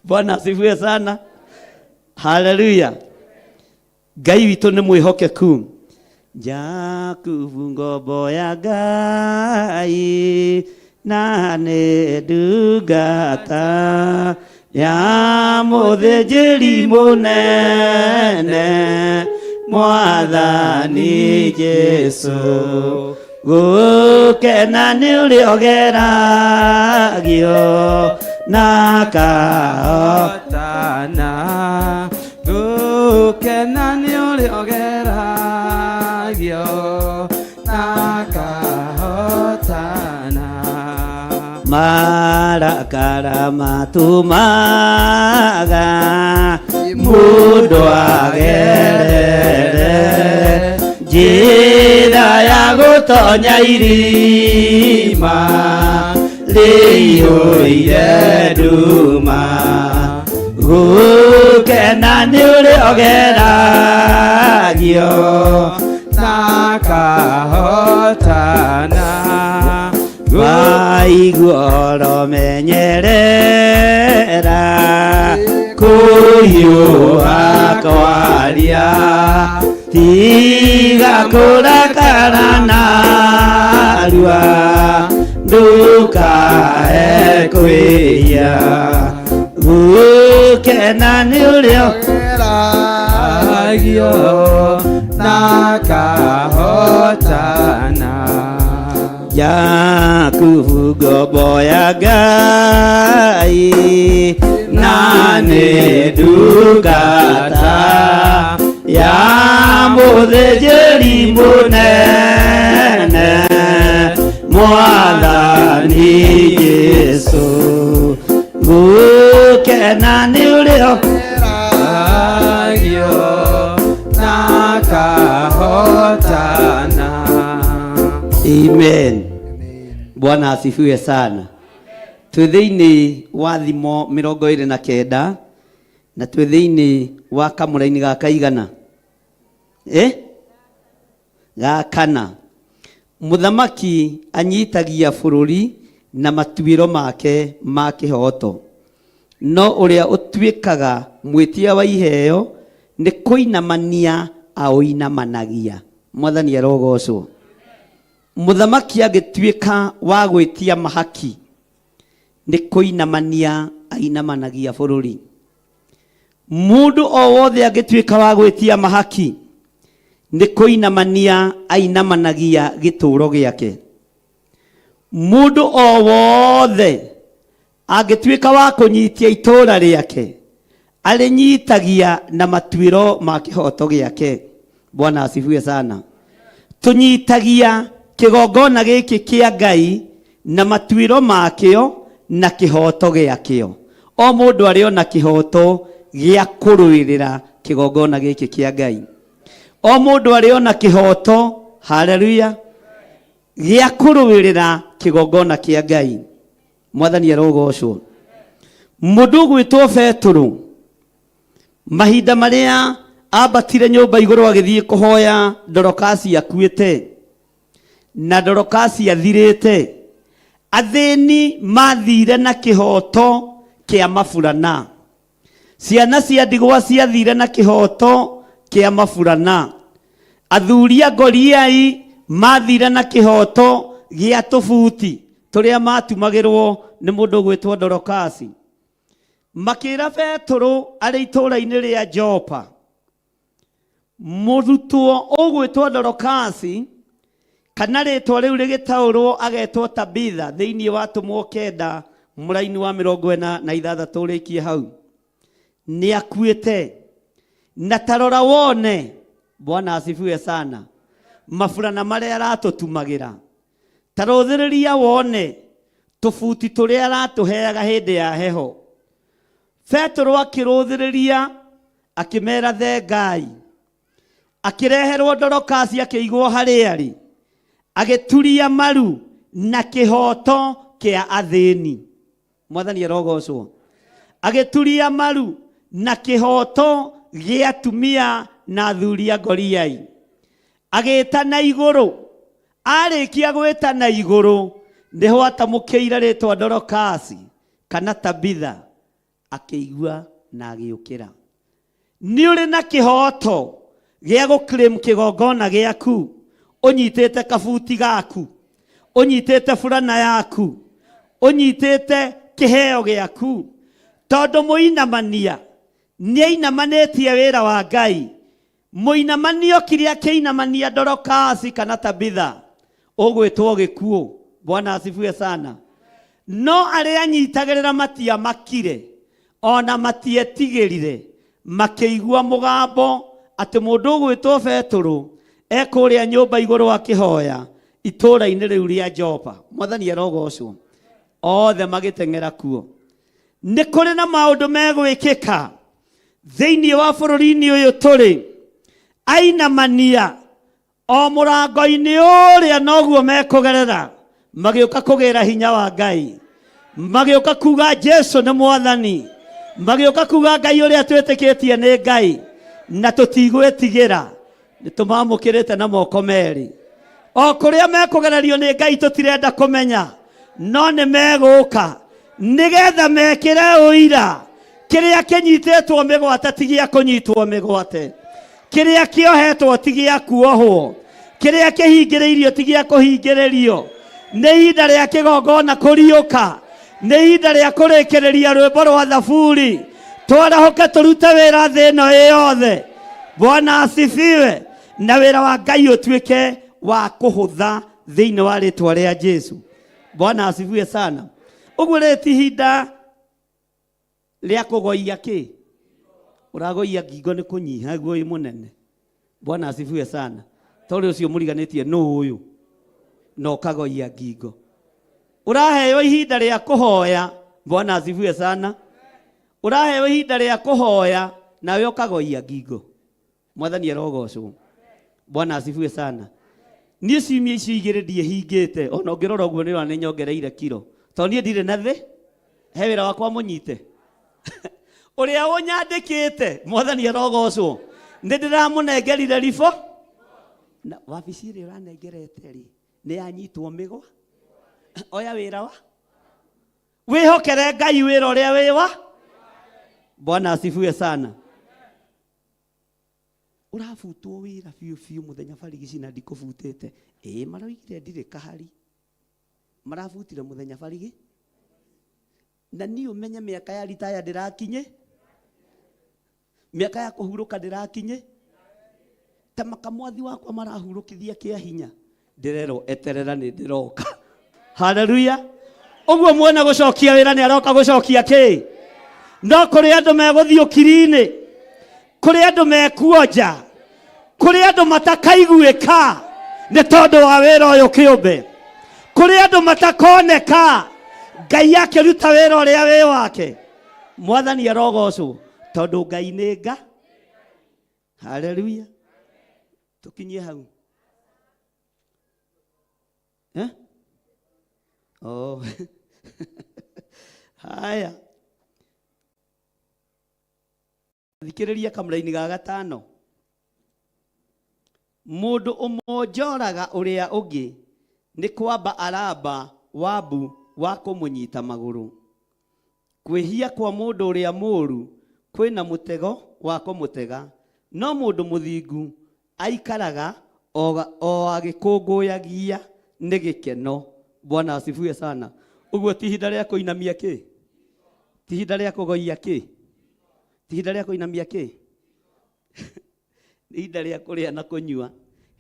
Bwana asifiwe sana. Haleluya. Ngai witũ nĩ mwĩhokeku. Jakubu ngombo ya Ngai na nĩ ndungata ya mũthĩnjĩri mũnene Mwathani Jesu gũkena nĩ ũrĩa ũgeragio na kahotana gũkena nĩ ũrĩa ũgeragio na kahotana marakara matumaga mũndũ agerere njĩra ya gũtonya irima rĩiyũire nduma gũkena nĩ ũrĩa ũgeragio na kahotana waigua oromenyerera kũhiũha kwaria tiga kũrakara narua ndũkae kwĩhia gũkena nĩ ũrĩa ũgeragio na kahotana Jakubu ngombo ya Ngai na nĩ ndungata ya mũthĩnjĩri mũnene Mwathani Jesu gũkena nĩ ũrĩa ũgeragio na kahotana. Amen. Bwana asifiwe sana. Twĩ thĩinĩ wa thimo 29 na twĩ thĩinĩ wa kamũraini ga kaigana ga kana. Mũthamaki anyitagia bũrũri na matuĩro make ma kĩhooto, no ũrĩa ũtuĩkaga mwĩtia wa iheo nĩ kũinamania aũinamanagia. Mwathani arogocwo. Mũthamaki angĩtuĩka wa gwĩtia mahaki nĩ kũinamania ainamanagia bũrũri. Mũndũ o wothe angĩtuĩka wa gwĩtia mahaki nĩ kũinamania ainamanagia gĩtũũro gĩake. Mũndũ o wothe angĩtuĩka wa kũnyitia itũũra rĩake arĩnyitagia na matuĩro ma kĩhooto gĩake. Bwana asifiwe sana. Tũnyitagia kĩgongona gĩkĩ kĩa Ngai na matuĩro makĩo na kĩhooto gĩakĩo. O mũndũ arĩ ona kĩhooto gĩa kũrũĩrĩra kĩgongona gĩkĩ kĩa Ngai. O mũndũ arĩ ona kĩhooto, haleluya, gĩa kũrũĩrĩra kĩgongona kĩa Ngai. Mwathani arogocwo. Mũndũ ũgwĩtwo Betũrũ mahinda marĩa ambatire nyũmba igũrũ agĩthiĩ kũhoya Dorokasi akuĩte na Dorokasi athirĩte, athĩni mathire na kĩhooto kĩa maburana, ciana cia ndigwa ciathire na kĩhooto kĩa maburana, athuri a Goliai mathire na kĩhooto gĩa tũbuti tũrĩa matumagĩrwo nĩ mũndũ ũgwĩtwo Dorokasi. Makĩra Betũrũ arĩ itũũra-inĩ rĩa Jopa, mũrutwo ũgwĩtwo Dorokasi kana rĩtwa rĩu rĩgĩtaũrwo agetwo Tabitha thĩinĩ wa Atũmwo 9 mũraini wa 46 ũrĩkie hau, nĩ akuĩte. Na tarora wone, Bwana asifiwe sana, maburana marĩa aratũtumagĩra, tarũthĩrĩria wone tũbuti tũrĩa aratũheaga hĩndĩ ya heho. Petũrũ akĩrũthĩrĩria akĩmera thengai. Akĩreherwo Dorokasi akĩigwo harĩa arĩ, agĩturia maru na kĩhoto kĩa athĩni. Mwathani arogocwo. Agĩturia maru na kĩhoto gĩa atumia na athuri a ngoriai. Agĩĩta na igũrũ. Arĩkia gwĩta na igũrũ nĩho atamũkĩire rĩtwa Dorokasi kana Tabitha, akĩigua na agĩũkĩra. Nĩ ũrĩ na kĩhoto gĩa gũ claim kĩgongona gĩaku, ũnyitĩte kabuti gaku, ũnyitĩte burana yaku, ũnyitĩte kĩheo gĩaku, tondũ mũinamania nĩainamanĩtie wĩra wa Ngai. Mũinamanio kĩrĩa kĩinamania Dorokasi kana Tabitha ũgwĩtwo gĩkuũ. Bwana asifiwe sana. No arĩa anyitagĩrĩra matiamakire ona matietigĩrire, makĩigua mũgambo atĩ mũndũ ũgwĩtwo Petũrũ ekũrĩa nyũmba igũrũ akĩhoya itũũra-inĩ rĩu rĩa Jopa. Mwathani arogocwo. Othe magĩteng'era kuo. Nĩ kũrĩ na maũndũ megwĩkĩka thĩinĩ wa bũrũri-inĩ ũyũ tũrĩ. Ainamania o mũrango-inĩ ũrĩa noguo mekũgerera, magĩũka kũgĩra hinya wa Ngai, magĩũka kuga Jesu nĩ Mwathani, magĩũka kuga Ngai ũrĩa twĩtĩkĩtie nĩ Ngai na tũtigwĩtigĩra, nĩ tũmamũkĩrĩte na moko merĩ. O kũrĩa mekũgererio nĩ Ngai tũtirenda kũmenya, no nĩ megũka nĩgetha mekĩre ũira kĩrĩa kĩnyitĩtwo mĩgwate ti gĩa kũnyitwo mĩgwate, kĩrĩa kĩohetwo ti gĩa kuohwo, kĩrĩa kĩhingĩrĩirio ti gĩa kũhingĩrĩrio. Nĩ ihinda rĩa kĩgongona kũriũka, nĩ ihinda rĩa kũrĩkĩrĩria rwĩmbo rwa Thaburi, twarahũke tũrute wĩra thĩ ĩno ĩ yothe. Bwana asifiwe. Na wĩra wa Ngai ũtuĩke wa kũhũtha thĩinĩ wa rĩtwa rĩa Jesu. Bwana asifiwe sana. Ũguo rĩ ti ihinda rĩa kũgoia kĩ, ũragoia ngingo nĩ kũnyiha guo wĩ mũnene. Bwana asifiwe sana. Tondũ ũcio mũriganĩtie nũ ũyũ na ũkagoia ngingo, ũraheo ihinda rĩa kũhoya. Bwana asifiwe sana. Ũraheo ihinda rĩa kũhoya nawe ũkagoia ngingo. Mwathani arogocwo. Bwana asifiwe sana. Niĩ ciumia icio igĩrĩ ndiĩhingĩte, ona ũngĩrora ũguo nĩ ũrona nĩ nyongereire kiro, tondũ niĩ ndirĩ na thĩ, he wĩra wakwa mũnyite ũrĩa ũnyandĩkĩte. Mwathani arogocwo. Nĩ ndĩramũnengerire ribo na wabici ĩrĩa ũranengerete rĩ nĩ yanyitwo mĩgwa. Oya wĩra wa wĩhokere Ngai wĩra ũrĩa wĩ wa. Bwana asifiwe sana. Ũrabutwo wĩra biũ biũ mũthenya barigici na ndikũbutĩte. Ĩĩ maroigire ndirĩ kahari, marabutire mũthenya barigi, na niĩ ũmenye mĩaka ya ritaya ndĩrakinye, mĩaka ya kũhurũka ndĩrakinye, ta makamwathi wakwa marahurũkithia kĩa hinya, ndĩrerwo eterera nĩ ndĩroka. Haleluya. Ũguo muona gũcokia wĩra nĩ aroka gũcokia kĩ, no kũrĩ andũ megũthiĩ ũkiri-inĩ, kũrĩ andũ mekuonja, kũrĩ andũ matakaiguĩka nĩ tondũ wa wĩra ũyũ kĩũmbe, kũrĩ andũ matakoneka Ngai akĩruta wĩra ũrĩa wĩ wake. Mwathani arogocwo, tondũ Ngai nĩ nga. Haleluya. Tũkinyie hau. Eh? Oh. Haya. Thikĩrĩria kamũraini ga gatano. Mũndũ ũmonjoraga ũrĩa ũngĩ nĩ kwamba aramba wabu wa kũmũnyita magũrũ. Kwĩhia kwa mũndũ ũrĩa mũũru kwĩna mũtego wa kũmũtega, no mũndũ mũthingu aikaraga o agĩkũngũyagia nĩ gĩkeno. Bwana asifiwe sana. Ũguo ti ihinda rĩa kũinamia kĩ, ti ihinda rĩa kũgoia kĩ, ti ihinda rĩa kũinamia kĩ, nĩ ihinda rĩa kũrĩa na kũnyua.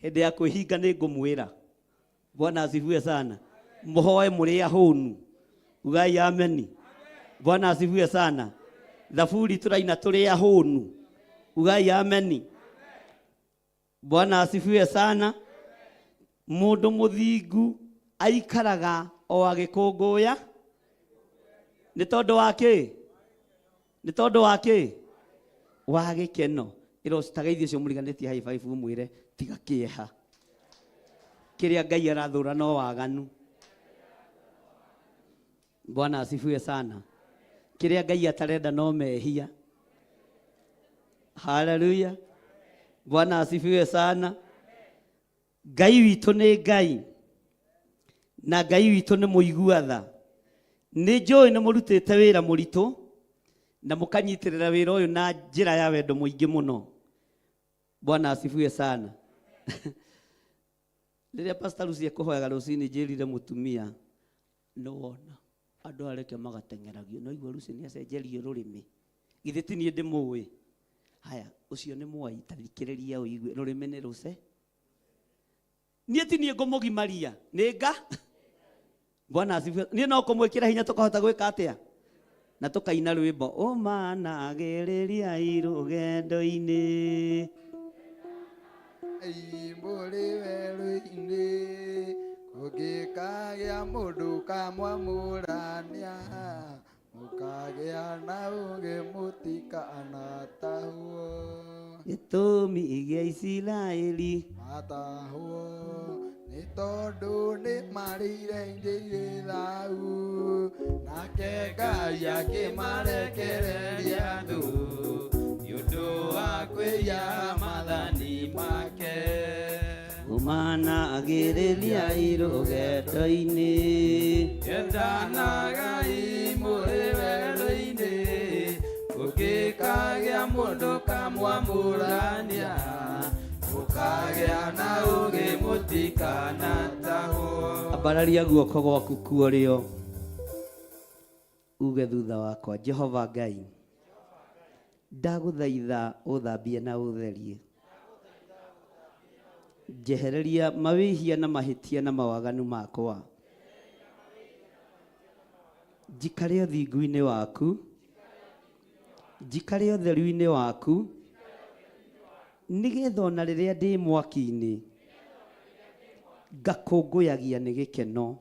Hĩndĩ ya kwĩhinga nĩ ngũmwĩra. Bwana asifiwe sana. Mũhoe mũrĩ ahũnu, ugai ameni. Bwana asifiwe sana. Thaburi tũraina tũrĩ ahũnu, ugai ameni. Bwana asifiwe sana. Mũndũ mũthingu aikaraga o agĩkũngũya nĩ tondũ wa kĩ? Nĩ tondũ wa kĩ? Wa gĩkeno. Ĩra ũcitageithie ũcio mũriganĩtie high five ũmwĩre tiga kĩeha. Kĩrĩa Ngai arathũra no waganu. Bwana asifiwe sana. Kĩrĩa Ngai atarenda no mehia. Haleluya. Bwana asifiwe sana. Ngai witũ nĩ Ngai na Ngai witũ nĩ mũigua tha. Nĩ njũĩ nĩ mũrutĩte wĩra mũritũ na mũkanyitĩrĩra wĩra ũyũ na njĩra ya wendo mũingĩ mũno. Bwana asifiwe sana. Rĩrĩa Pastor Lucy ekũhoyaga rũcinĩ njĩrire mũtumia nĩ wona andũ areke magateng'eragio no igua Lucy nĩ acenjerio rũrĩmĩ githĩ ti niĩ ndĩmũĩ haya ũcio nĩ mwai ta thikĩrĩria ũigue rũrĩmĩ nĩ rũce niĩ ti niĩ ngũmũgimaria nĩ nga Bwana asifiwe niĩ no kũmwĩkĩra hinya tũkahota gwĩka atĩa na tũkaina rwĩmbo ũmanagĩrĩria irũgendo-inĩ Mũrĩ werũ-inĩ kũngĩkagĩa mũndũ kamwamũrania mũkagĩa na ũũgĩ mũtikanatahwo gĩtũmi gĩa Isiraeli matahwo nĩ tondũ nĩ marĩire irio irĩ thahu nake Ngai akĩmarekereria thũ nĩ ũndũ wa kwĩya maathani make. Ũmanagĩrĩria irũgendo-inĩ Endanagai mũrĩ werũ-inĩ ũngĩkagĩa mũndũ kamwamũrania mũkagĩa na ũũgĩ mũtikanatahwo. Ambararia guoko gwaku kuorĩo uge thutha wakwa Jehova Ngai ndagũthaitha ũthambie na ũtherie njehereria mawĩhia na mahĩtia na mawaganu makwa njikare ũthingu-inĩ waku njikare ũtheru-inĩ waku nĩgetha ona rĩrĩa ndĩ mwaki-inĩ ngakũngũyagia nĩ gĩkeno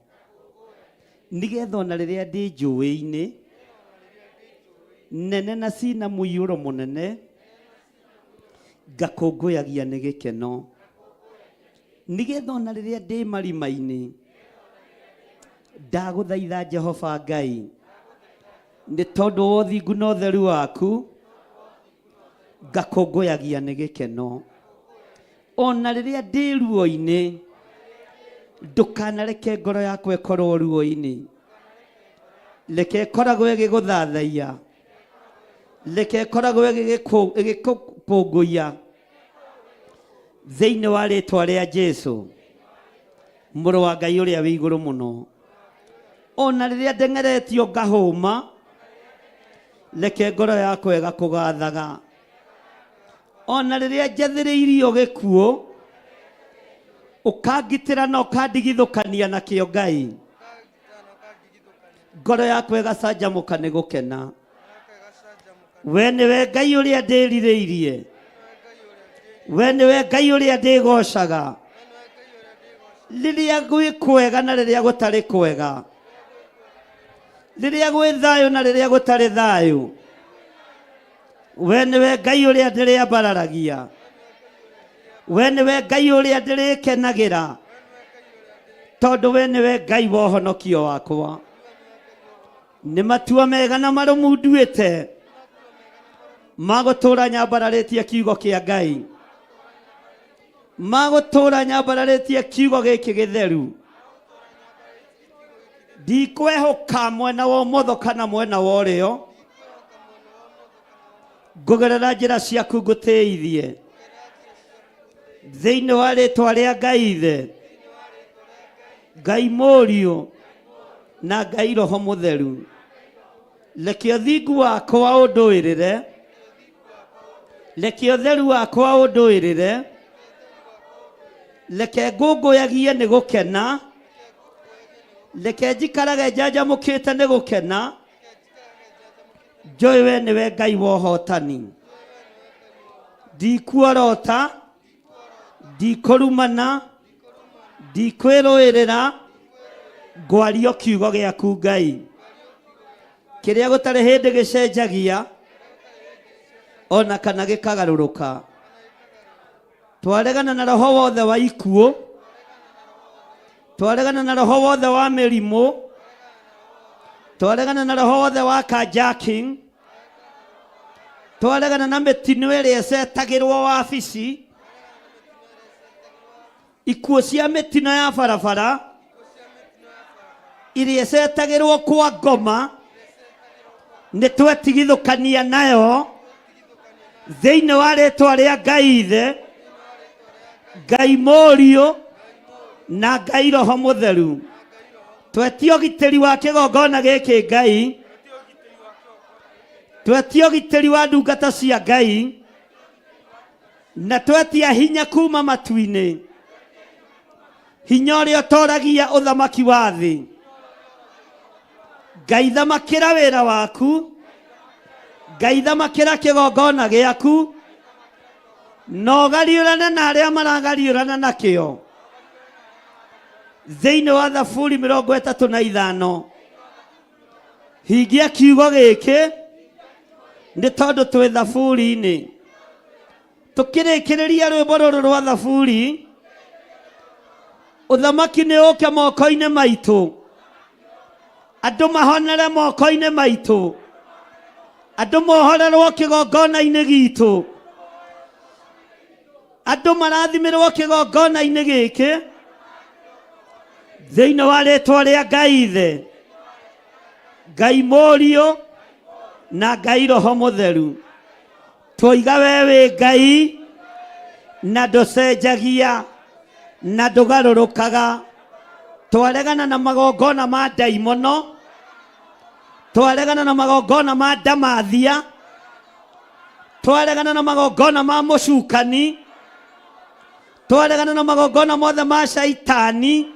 nĩgetha ona rĩrĩa ndĩ njũĩ-inĩ nene na cina mũiyũro mũnene ngakũngũyagia nĩ gĩkeno nĩgetha ona rĩrĩa ndĩ marima-inĩ ndagũthaitha Jehova Ngai nĩ tondũ wa ũthingu na ũtheru waku ngakũngũyagia nĩ gĩkeno ona rĩrĩa ndĩ ruo-inĩ ndũkanareke ngoro yakwa ĩkorwo ruo-inĩ reke ĩkoragwo ĩgĩgũthathaiya reke ĩkoragwo ĩgĩkũngũiya thĩinĩ wa rĩtwa rĩa Jesu mũrũ wa Ngai ũrĩa wĩ igũrũ mũno ona rĩrĩa ndeng'eretio ngahũma reke ngoro yakwa ĩgakũgathaga ona rĩrĩa njathĩrĩirio gĩkuũ ũkangitĩra na ũkandigithũkania nakĩo Ngai ngoro yakwa ĩgacanjamũka nĩ gũkena we nĩwe Ngai ũrĩa ndĩrirĩirie we nĩwe Ngai ũrĩa ndĩgocaga rĩrĩa gwĩ kwega na rĩrĩa gũtarĩ kwega rĩrĩa gwĩ thayũ na rĩrĩa gũtarĩ thayũ we nĩwe Ngai ũrĩa ndĩrĩambararagia we nĩwe Ngai ũrĩa ndĩrĩkenagĩra tondũ we nĩwe Ngai wa ũhonokio wakwa nĩ matua mega na marũmu nduĩte magũtũra nyambararĩtie kiugo kĩa Ngai magũtũra nyambararĩtie kiugo gĩkĩ gĩtheru ndikwehũka mwena wa ũmotho kana mwena wa ũrĩo ngũgerera njĩra ciaku ngũtĩithie thĩinĩ wa rĩtwa rĩa Ngai Ithe Ngai Mũriũ na Ngai Roho Mũtheru reke ũthingu wakwa ũndũĩrĩre reke ũtheru wakwa ũndũĩrĩre reke ngũngũyagie nĩ gũkena reke njikarage njanjamũkĩte nĩ gũkena njũĩ we nĩwe Ngai wa ũhotani ndikuorota ndikũrumana ndikwĩrũĩrĩra ngwario kiugo gĩaku Ngai kĩrĩa gũtarĩ hĩndĩ gĩcenjagia Ona kana gĩkagarũrũka. Twaregana na roho wothe wa ikuũ. Twaregana na roho wothe wa mĩrimũ. Twaregana na roho wothe wa carjacking. Twaregana na mĩtino ĩrĩa ĩcetagĩrwo wabici. Ikuũ cia mĩtino ya barabara iria ĩcetagĩrwo kwa ngoma nĩ twetigithũkania nayo thĩinĩ wa rĩtwa rĩa Ngai Ithe, Ngai Mũriũ na Ngai Roho Mũtheru. Twetia ũgitĩri wa kĩgongona gĩkĩ Ngai, twetia ũgitĩri wa ndungata cia Ngai, na twetia hinya kuma matu-inĩ, hinya ũrĩa ũtoragia ũthamaki wa thĩ. Ngai thamakĩra wĩra waku, Ngai thamakĩra kĩgongona gĩaku, na ũgariũrane na arĩa maragariũrana nakĩo. Thĩinĩ wa Thaburi 35 hingia kiugo gĩkĩ nĩ tondũ twĩ thaburi-inĩ. Tũkĩrĩkĩrĩria rwĩmbo rũrũ rwa thaburi, ũthamaki nĩ ũke moko-inĩ maitũ, andũ mahonere moko-inĩ maitũ, andũ mohorerwo kĩgongona-inĩ gitũ, andũ marathimĩrwo kĩgongona-inĩ gĩkĩ thĩinĩ wa rĩtwa rĩa Ngai Ithe, Ngai Mũriũ na Ngai Roho Mũtheru. Twoiga we wĩ Ngai na ndũcenjagia na ndũgarũrũkaga. Twaregana na magongona ma ndaimono, twaregana na magongona ma ndamathia, twaregana na magongona ma mũcukani, twaregana na magongona mothe ma caitani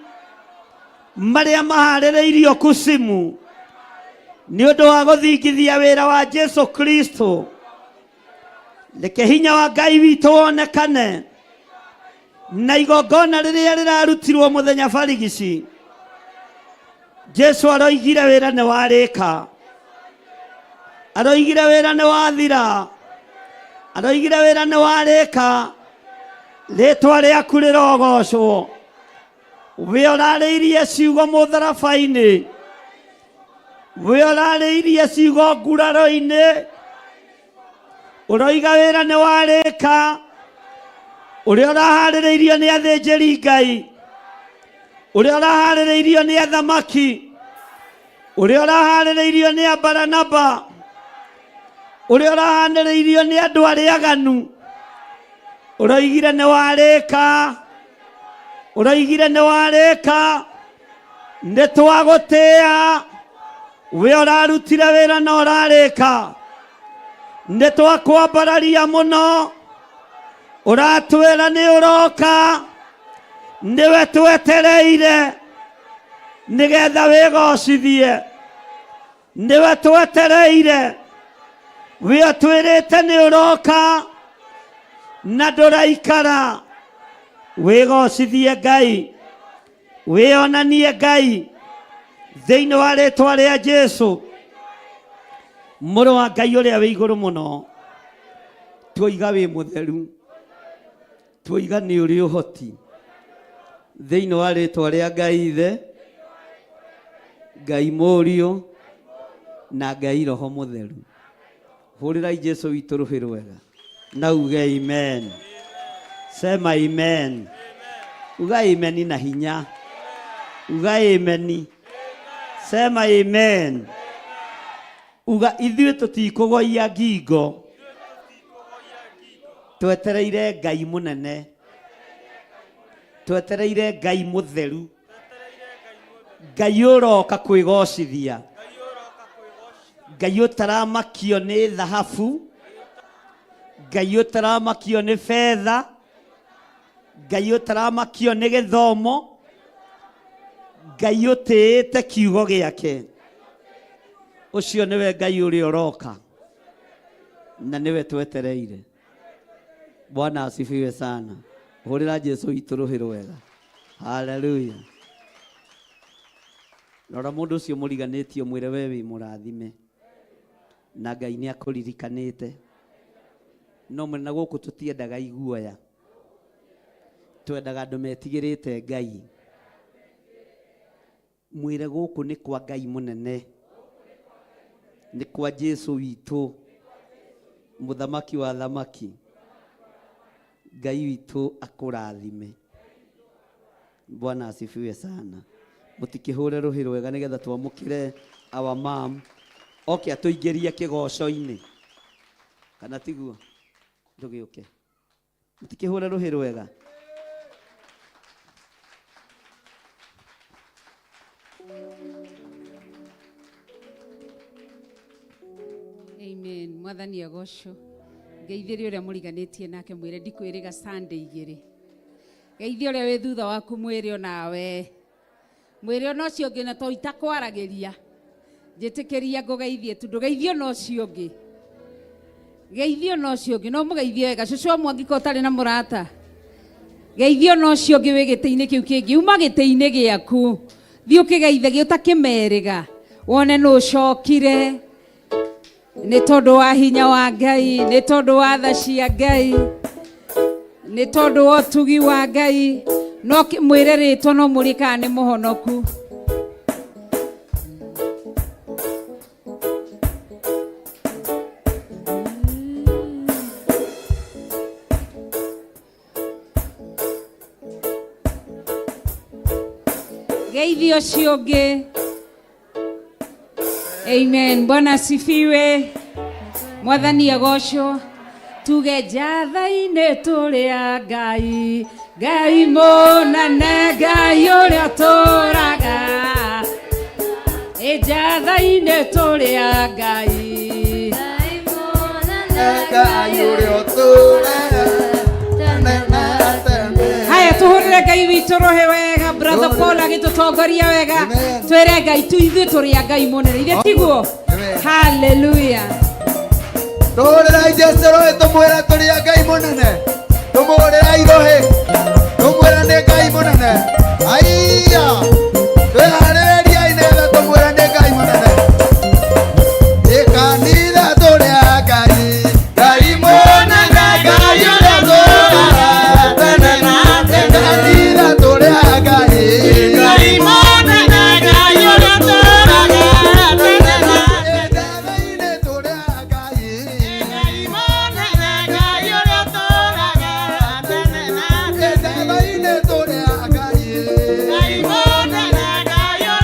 marĩa maharĩrĩirio kusimu nĩ ũndũ wa gũthingithia wĩra wa Jesu Kristo. Reke hinya wa Ngai witũ wonekane na igongona rĩrĩa rĩrarutirwo mũthenya barigici. Jesu aroigire wĩra nĩ warĩka, aroigire wĩra nĩ wathira, aroigire wĩra nĩ warĩka. Rĩtwa rĩaku rĩrogocwo. We ũrarĩirie ciugo mũtharaba-inĩ, we ũrarĩirie ciugo nguraro-inĩ, ũroiga wĩra nĩ warĩka. Ũrĩa ũraharĩrĩirio nĩ athĩnjĩri Ngai, ũrĩa ũraharĩrĩirio nĩ athamaki, ũrĩa ũraharĩrĩirio nĩ abaranaba, ũrĩa ũraharĩrĩirio nĩ andũ arĩa aganu, ũroigire nĩ warĩka, ũroigire nĩ warĩka. Nĩ twagũtĩĩa, we ũrarutire wĩra na ũrarĩka. Nĩ twakwambararia mũno, ũratwĩra nĩ ũroka, nĩwe twetereire nĩgetha wĩgocithie, nĩwe twetereire, we ũtwĩrĩte nĩ ũroka na ndũraikara. Wĩgocithie Ngai, wĩonanie Ngai thĩinĩ wa rĩtwa rĩa Jesu mũrũ wa Ngai ũrĩa wĩ igũrũ mũno. Tuoiga wĩ mũtheru, tuoiga nĩ ũrĩ ũhoti thĩinĩ wa rĩtwa rĩa Ngai Ithe, Ngai Mũriũ na Ngai Roho Mũtheru. Hũrĩrai Jesu witũ rũhĩ rwega na uge amen. Sema amen. Uga amen na hinya. Uga amen. Sema amen. Uga ithuĩ tũtikũgoia ngingo, twetereire Ngai mũnene, twetereire Ngai mũtheru, Ngai ũroka kwĩgocithia, Ngai ũtaramakio nĩ thahabu, Ngai ũtaramakio nĩ betha, Ngai ũtaramakio nĩ gĩthomo, Ngai ũtĩĩte kiugo gĩake. Ũcio nĩwe Ngai ũrĩa ũroka na nĩwe twetereire. Bwana asifiwe sana. Hũrĩra Jesu witũ rũhĩ rwega. Haleluya. Rora mũndũ ũcio mũriganĩtie ũmwĩre we wĩ mũrathime na Ngai nĩ akũririkanĩte. No mwena gũkũ tũtiendaga iguoya, twendaga andũ metigĩrĩte Ngai. Mwĩre gũkũ nĩ kwa Ngai mũnene, nĩ kwa Jesu witũ, mũthamaki wa thamaki. Ngai witũ akũrathime. Bwana asifiwe sana. Mũtikĩhũre rũhĩ rwega nĩgetha twamũkĩre our mom oke atũingĩrie kĩgoco-inĩ, kana tiguo? Ndũgĩũke. Mũtikĩhũre rũhĩ rwega. Amen. Mwathani agocwo. Ngeithĩrie ũrĩa mũriganĩtie nake mwĩre ndikwĩrĩga Sunday igĩrĩ. Geithie ũrĩa wĩ thutha waku mwĩre onawe. Mwĩre ona ũcio ũngĩ na to itakwaragĩria. Njĩtĩkĩria ngũgeithie tu, ndũgeithie ona ũcio ũngĩ. Geithie ona ũcio ũngĩ, no mũgeithie wega. Cũcũ wa Mwangi ko ũtarĩ na mũrata. Geithie ona ũcio ũngĩ wĩ gĩtĩ-inĩ kĩu kĩngĩ. Uma gĩtĩ-inĩ gĩaku. Thiĩ ũkĩgeithagie ũtakĩmerĩga. Wone nũ ũcokire. Nĩ tondũ wa hinya wa Ngai, nĩ tondũ wa tha cia Ngai, nĩ tondũ wa ũtugi wa Ngai. No mwĩre rĩtwa no mũrie kana nĩ mũhonoku. Geithie ũcio ũngĩ. Amen. Bwana asifiwe. Mwathani agocwo. Tuge njatha-inĩ tũrĩ a Ngai, Ngai mũnene, Ngai ũrĩa ũtũũraga. Ĩ njatha-inĩ tũrĩ a Ngai. Ngai ũrĩa ũtũũraga tene na tene. Haya, tuhurire Ngai witũ rũhĩ wega. Brother Paul agĩtũtongoria wega. Amen. Twĩre Ngai tu ithuĩ tũrĩ a Ngai mũnene. Ithuĩ tiguo? Amen. Hallelujah. Tũhũrĩrai Jesũ rũhĩ tũmwĩre tũrĩ a Ngai mũnene. Tũmũhũrĩrai rũhĩ tũmwĩre nĩ Ngai mũnene. Aiya, twĩharĩrĩriai nĩgetha tũmwĩre nĩ Ngai mũnene. Ĩ kanitha tũrĩ a Ngai, Ngai mũnene, Ngai ũrĩa ũtũũraga tene na tene. Kanitha tũrĩ a Ngai, Ngai mũnene, Ngai ũrĩa ũtũũraga tene na tene. Ndatha-inĩ tũrĩ a Ngai, Ngai mũnene, Ngai ũrĩa ũtũũraga tene na tene. Ndatha-inĩ tũrĩ a Ngai, Ngai mũnene, Ngai ũrĩa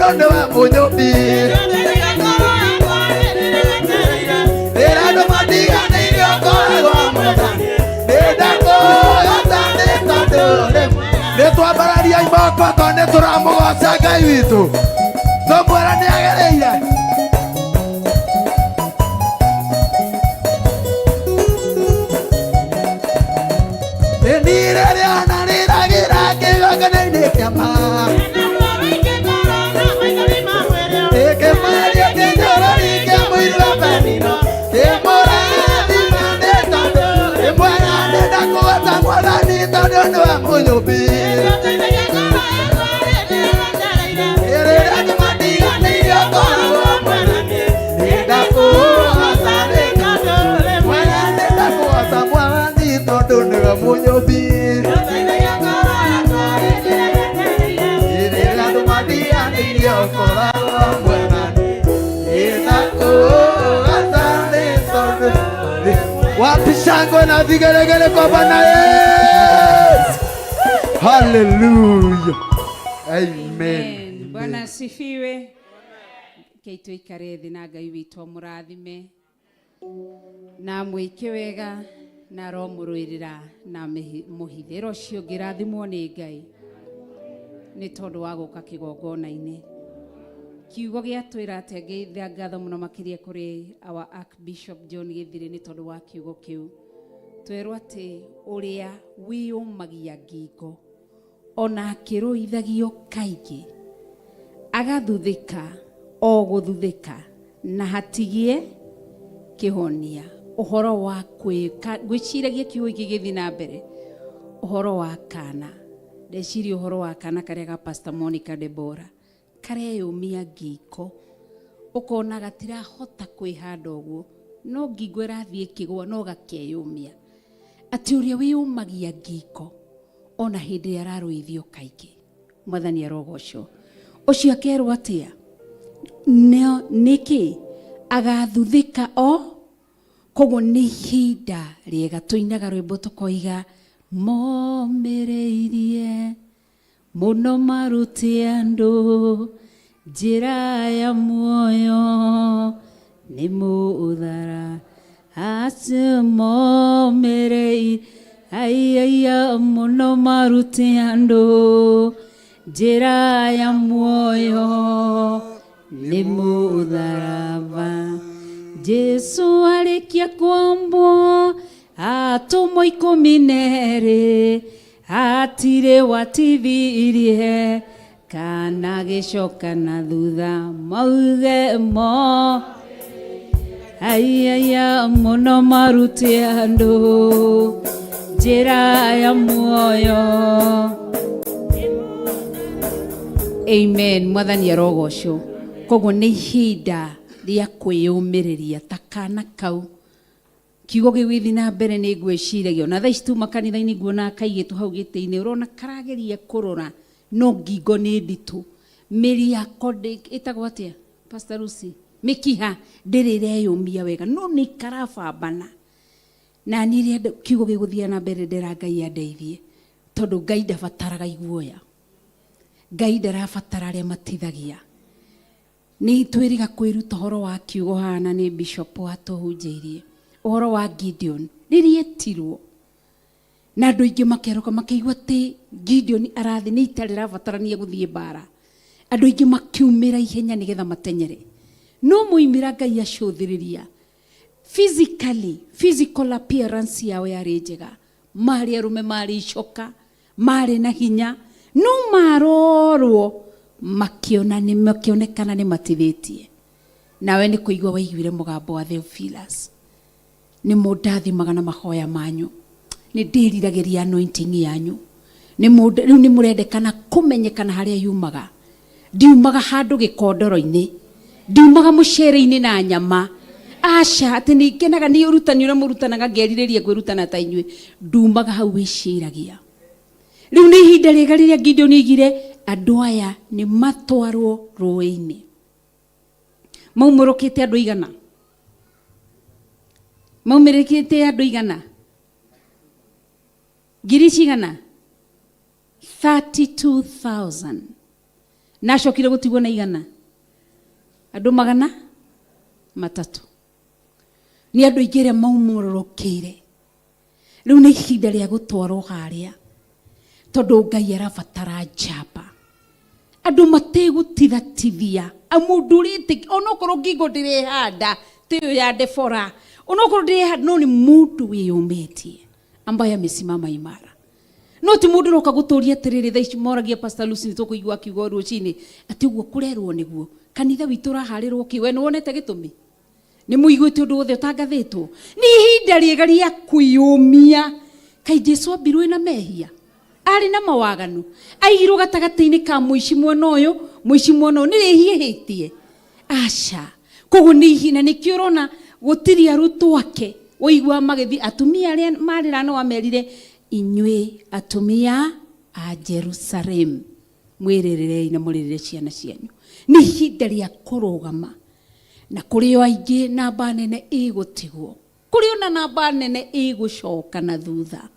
tondũ nĩwe mũnyũmbi. Rĩrĩa andũ matiganĩirie ũkoragwo hamwe naniĩ. Nĩndakũgooca nĩ tondũ rĩmwe. Nĩtwambararia moko tondũ nĩtũramũgoca Ngai witũ. Tũmwĩre nĩagĩrĩire. Nĩ rĩrĩa narĩragĩra kĩgongona-inĩ kĩa ma. Ĩkĩmaria kĩnyũrũri kĩa mũiru wa Penina. Kĩmũrathima nĩ tondũ nĩ mwega, nĩndakũgooca Mwathani tondũ nĩwe mũnyũmbi. Rĩrĩa andũ matiganĩirie ũkoragwo hamwe naniĩ. Nĩndakũgooca nĩ tondũ nĩ mwega, nĩndakũgooca Mwathani tondũ nĩwe mũnyũmbi. Rĩrĩa andũ matiganĩirie ũkoragwo hamwe naniĩ. Nĩndakũgooca nĩ tondũ Wapi shangwe na vigelegele kwa Bwana Yesu? Hallelujah. Amen. Bwana asifiwe. Kei tuikare thĩ na Ngai witũ amũrathime na amwĩke wega na aromũrũĩrĩra na mũhithĩro ũcio ũngĩrathimwo nĩ Ngai nĩ tondũ wa gũka kĩgongona-inĩ. Kiugo gĩatwĩra atĩa? Ngĩithia ngatho mũno makĩria kũrĩ our Archbishop John Gĩthirĩ nĩ tondũ wa kiugo kĩu. Twerwo atĩ ũrĩa wĩyũmagia ngingo ona akĩrũithagio kaingĩ agathuthĩka o gũthuthĩka na hatigie kĩhonia. Ũhoro wa kwĩka ngwĩciragia kiugo gĩkĩ gĩthiĩ na mbere ũhoro wa kana ndeciria ũhoro wa kana karĩa ga Pastor Monica Deborah kareyũmia ngingo ũkona gatirahota kwĩhanda ũguo no ngingo ĩrathiĩ ĩkĩgũa no gakeyũmia atĩ ũrĩa wĩyũmagia ngingo ona hĩndĩ ĩrĩa ararũithio kaingĩ Mwathani arogocwo ũcio akerwo atĩa nĩkĩ agathuthĩka o koguo nĩ ihinda rĩega tũinaga rwĩmbo tũkoiga momĩrĩirie mũno marute andũ njĩra ya muoyo nĩ mũthara acio momĩrĩirie aiaia mũno marute andũ njĩra ya muoyo nĩ mũtharaba. Jesu arĩkia kwambwo atũmwo 12 hatirĩ watithirie kana gĩcoka na thutha mauge mo aiaia mũno marute andũ njĩra ya muoyo. Amen. Mwathani arogocwo. Koguo nĩ ihinda rĩa kwĩyũmĩrĩria ta kana kau kiugo gĩgĩthiĩ na mbere nĩ ngwĩciragia ona thaa ici tuma kanitha-inĩ nguona kaigĩtwo hau gĩtĩ-inĩ ũrona karageria kũrora no ngingo nĩ nditũ mĩri yako ĩtagwo atĩa Pastor Lucy mĩkiha ndĩrĩ ĩreyũmia wega no nĩ karabambana na niĩ rĩrĩa kiugo gĩgũthiĩ na mbere ndĩra Ngai andeithie tondũ Ngai ndabataraga iguoya Ngai ndarabatara arĩa matithagia nĩ twĩriga kwĩruta ũhoro wa kiugo hana nĩ bishop watũhunjĩirie ũhoro wa Gideon rĩrĩa etirwo na andũ aingĩ makerũka makĩigua atĩ Gideon arathiĩ nĩ ita rĩrabatarania gũthiĩ mbara andũ aingĩ makiumĩra ihenya nĩgetha matenyere no moimĩra Ngai acũthĩrĩria physically physical appearance yao yarĩ njega marĩ arũme marĩ icoka marĩ na hinya no marorwo makiona nĩ makĩonekana nĩ matithĩtie nawe nĩ kũigua waiguire mũgambo wa Theophilus nĩ mũndathimaga na mahoya manyu nĩ ndĩriragĩria anointing yanyu nĩ rĩu nĩ mũrendekana kũmenyekana harĩa yumaga ndiumaga handũ gĩkondoro-inĩ ndiumaga mũcere-inĩ na nyama aca atĩ nĩ ngenaga nĩ ũrutani ũrĩa mũrutanaga ngerirĩria kwĩrutana ta inyuĩ ndumaga hau wĩciragia rĩu nĩ ihinda rĩega rĩrĩa Gideon oigire andũ aya nĩ matwarwo rũĩ-inĩ maumũrũkĩte andũ igana maumĩrĩkĩte andũ igana ngiri cigana 32,000 Na acokire gũtigwo na igana andũ 300. Nĩ andũ aingĩ arĩa maumũrũrũkĩire. Rĩu nĩ ihinda rĩa gũtwarwo harĩa, tondũ Ngai arabatara njamba. Andũ mategũtithatithia. Mũndũ ũrĩtĩkia, onokorwo ngingo ndĩrehanda, ti ĩyo ya Debora, onokorwo ndĩrehanda, no nĩ mũndũ wĩyũmĩtie ambaye amesimama imara. No ti mũndũ ũroka gũtũria atĩrĩrĩ, thaa ici moragia Pastor Lucy, nĩ tũkũigua akiuga o rũcinĩ atĩ ũguo kũrerwo nĩguo kanitha witũ ũraharĩrwo kĩ. We nĩ wonete gĩtũmi? Nĩ mũiguĩte ũndũ wothe ũtangathĩtwo? Nĩ ihinda rĩega rĩa kwĩyũmia. Kaĩ Jesu ambirwo ena mehia? Arĩ na mawaganu. Aigirwo gatagatĩ-inĩ ka mũici mwena ũyũ, mũici mwena ũyũ, nĩ rĩhiĩhĩtie? Aca. Koguo nĩ ihinda, nĩkĩo ũrona gũtirĩ arutwo ake ũigua magĩthiĩ. Atumia arĩa marĩra no amerire, inyuĩ atumia a Jerusalem, mwĩrĩrĩrei na mũrĩrĩre ciana cianyu. Nĩ ihinda rĩa kũrũgama. Na kũrĩ o aingĩ namba nene ĩgũtigwo. Kũrĩ ona namba nene ĩgũcoka na thutha.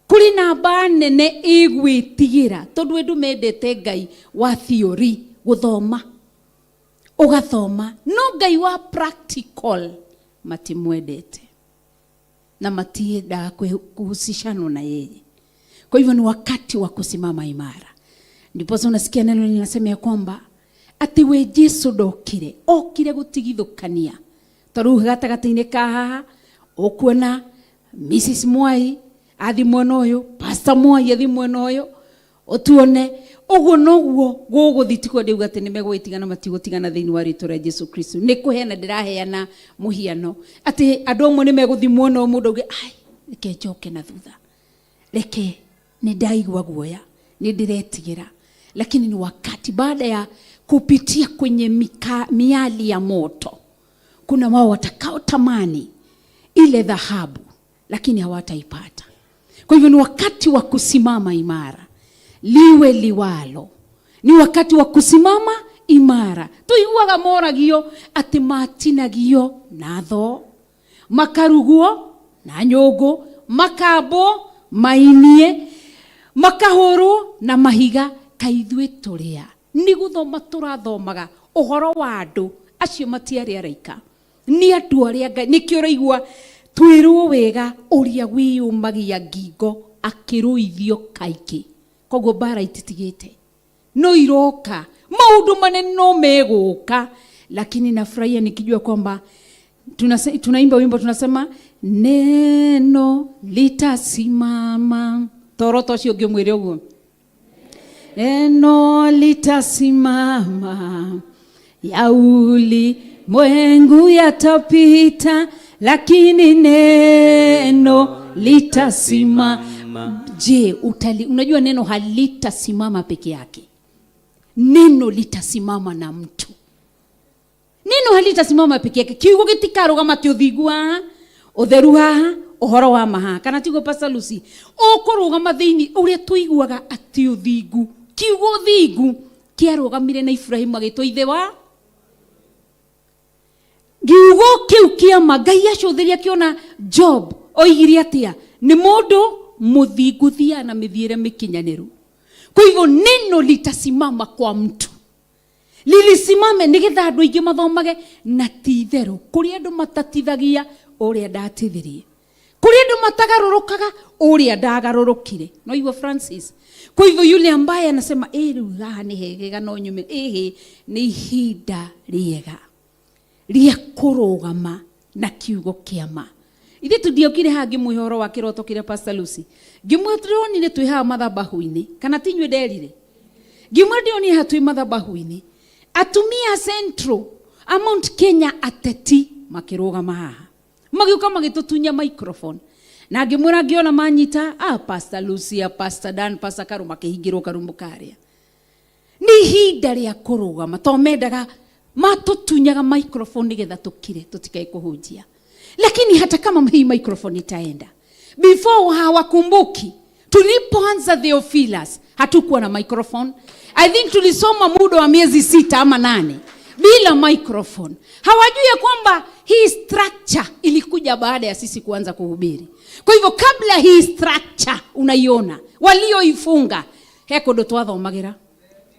Kũrĩ namba nene ĩgwĩtigĩra, tondũ andũ mendete Ngai wa theory, gũthoma. Ũgathoma, no Ngai wa practical matimwendete. Na matiendaga kuhusishana na yeye. Kwa hivyo ni wakati wa kusimama imara. Ndipo unasikia neno linasema ya kwamba ati we Jesu ndokire, okire gutigithukania. Toru gatagatĩ-inĩ ka haha ukuona Mrs Mwai athi mwena ũyũ, Pastor Mwai athi mwena ũyũ, ũtuone ũguo noguo gũgũthiĩ. Ti kwenda uga atĩ nĩ megũgĩtigana, matigũtigana thĩinĩ wa rĩtwa rĩa Jesu Kristo. Nĩ kũheana ndĩraheana mũhiano atĩ andũ amwe nĩ megũthiĩ mwena ũyũ, mũndũ auge ai reke njoke na thutha, reke nĩ ndaigua guoya, nĩ ndĩretigĩra. Lakini ni wakati baada ya kupitia kwenye miali ya moto, kuna wao watakaotamani ile dhahabu lakini hawataipata. Kwa hivyo ni wakati wa kusimama imara, liwe liwalo. Ni wakati wa kusimama imara. Tuiguaga moragio ati matinagio na tho, makarugwo na nyũngũ, makambwo mainie, makahũrwo na mahiga. Kaithuĩ tũrĩa nĩ gũthoma tũrathomaga ũhoro wa andũ acio matiarĩ araika, nĩ andũ arĩa Ngai. Nĩkĩo ũraigua twĩrwo wega ũrĩa wĩyũmagia ngingo akĩrũithio kaingĩ. Koguo mbara ititigĩte, no iroka, maũndũ manene no megũka, lakini nafurahia nikijua kwamba tunaimba wimbo tunasema neno litasimama. Toroto ũcio ũngĩ ũmwĩre ũguo, neno litasimama, ya ulimwengu yatapita, lakini neno litasimama. Je, unajua neno halitasimama peke yake. Neno litasimama na mtu. Neno halitasimama peke yake. Kiugo gĩtikarũgama ti ũthingu haha, ũtheru haha, ũhoro wa ma haha. Kana tiguo Pastor Lucy? Ũkũrũgama thĩinĩ ũrĩa tũiguaga atĩ ũthingu. Kiugo ũthingu kĩarũgamire na Ibrahimu agĩtwo ithe wa kiugo kĩu kĩama. Ngai acũthĩria akĩona Job oigire atĩa? Nĩ mũndũ mũthingu thiaga na mĩthiĩre mĩkinyanĩru. Kwa hivyo neno litasimama kwa mtu, lilisimame nigetha andũ aingĩ mathomage. Na ti itherũ kũrĩ andũ matatithagia ũrĩa ndatithirie, kũrĩ andũ matagarũrũkaga ũrĩa ndagarũrũkire. No igua Francis. Kwa hivyo yule ambaye anasema rĩu haha nĩ hegega no nyume, ĩhĩ nĩ ihinda rĩega rĩa kũrũgama na kiugo kĩa ma. Ithuĩ tũtiokire haha ngĩmwĩhe ũhoro wa kĩroto kĩrĩa Pastor Lucy ngĩmwĩra tũronire twĩ haha mathabahu-inĩ, kana ti inyuĩ nderire? Ngĩmwĩra ndĩronire haha twĩ mathabahu-inĩ atumia Central a Mount Kenya ateti makĩrũgama haha magĩũka magĩtũtunya microphone, na ngĩmwĩra ngĩona manyita Pastor Lucy, Pastor Dan, Pastor Karu makĩhingĩrwo karumu karĩa. Nĩ ihinda rĩa kũrũgama, to mendaga matũtunyaga microphone nĩgetha tũkire tũtikae kũhunjia. Lakini hata kama hii microphone itaenda, before hawakumbuki tulipoanza Theophilus hatukuwa na microphone. I think tulisoma muda wa miezi 6 ama 8 bila microphone. Hawajui ya kwamba hii structure ilikuja baada ya sisi kuanza kuhubiri. Kwa hivyo kabla hii structure unaiona walioifunga heko ndo twathomagira.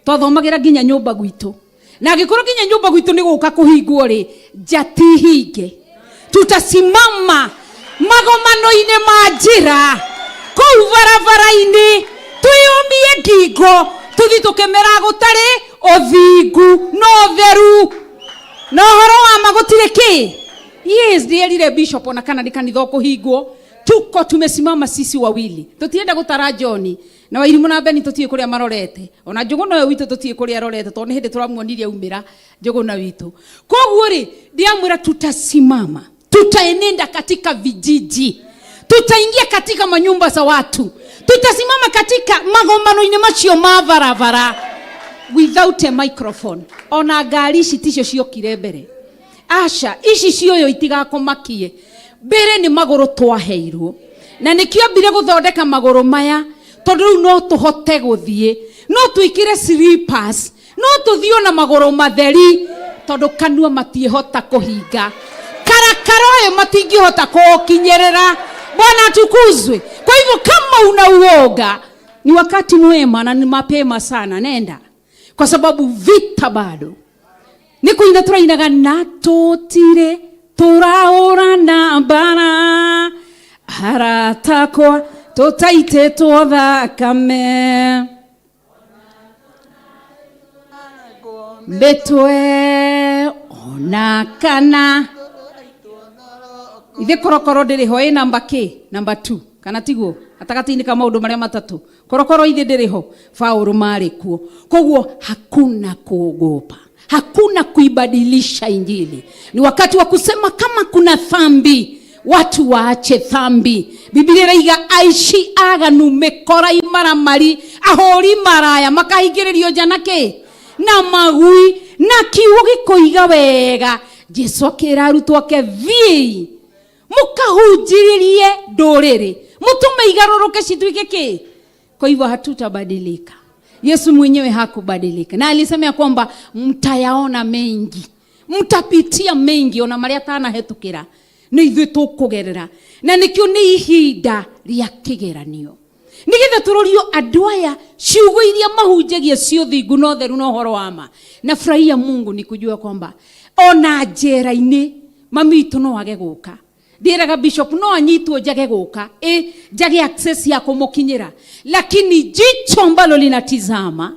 Twathomagira nginya nyumba gwitu, na angikorwo nginya nyumba gwitu ni guka kuhingwo ri, nja ti hinge. Tutasimama magomano-inĩ ma njĩra kũu barabara-inĩ, twĩyũmie ngingo, tũthi tũkĩmera gũtarĩ ũthingu na ũtheru na ũhoro wa ma gũtirĩ kĩ. Yes, ndĩerire bishop ona kana nĩ kanitha ũkũhingwo, tuko tumesimama sisi wawili, tũtienda gũtara John na Wairimũ na Beni, tũtiĩ kũrĩa marorete, ona Njũgũna ũyũ witũ tũtiĩ kũrĩa arorete, tondũ nĩ hĩndĩ tũramuonirie aumĩra Njũgũna witũ. Koguo rĩ, ndĩamwĩra tutasimama, tutaenenda katika vijiji, tutaingia katika manyumba za watu, tutasimama katika magomano-inĩ macio ma barabara without a microphone. Ona ngari ici ticio ciokire mbere, aca, ici cioyo itigakũmakie. Mbere nĩ magũrũ twaheirwo, na nĩkĩo ambire gũthondeka magũrũ maya, tondũ rĩu no tũhote gũthiĩ, no twĩkĩre slippers, no tũthiĩ ona magũrũ matheri, tondũ kanua matiĩhota kũhinga, karakara ũyũ matingĩhota kũũkinyĩrĩra. Bwana atukuzwe. Kwa hivyo kama una uoga, ni wakati mwema na ni mapema sana, nenda, kwa sababu vita bado nĩ kũina tũrainaga na tũtirĩ tũrahũrana mbara, aratakwa tũtaitĩtwo thakame mĩtwe ona kana ithe korokoro ndĩrĩ ho. Ĩ namba kĩ? Namba 2 kana tiguo? Gatagatĩ-inĩ ka maũndũ marĩa matatũ, korokoro ithe ndĩrĩ ho, Paũlũ marĩ kuo. Koguo hakuna kuogopa, hakuna kuibadilisha injili. Ni wakati wa kusema kama kuna dhambi, watu waache dhambi. Biblia ĩraiga aici, aganu, mĩkora, imaramari, ahũri maraya makahingĩrĩrio nja na kĩ na magui. Na kiugo gĩkoiga wega, Jesu akĩra arutwo ake, thiĩi mũkahunjĩrĩrie ndũrĩrĩ, mũtũme igarũrũke cituĩke kĩ. Kwa hivyo hatutabadilika. Yesu mwenyewe hakubadilika, na alisema ya kwamba mtayaona mengi, mtapitia mengi, ona marĩa atanahetũkĩra nĩ ithuĩ tũkũgerera. Na nĩkĩo nĩ ihinda rĩa kĩgeranio, nĩgetha tũrorio andũ aya ciugo iria mahunjagia cia ũthingu na ũtheru na ũhoro wa ma. Na furahia Mungu ni kujua kwamba ona njera-inĩ mami witũ no age gũka. Ndĩraga bishop no anyitwo njage gũka, ĩ njage access ya kũmũkinyĩra, lakini jicho ambalo linatizama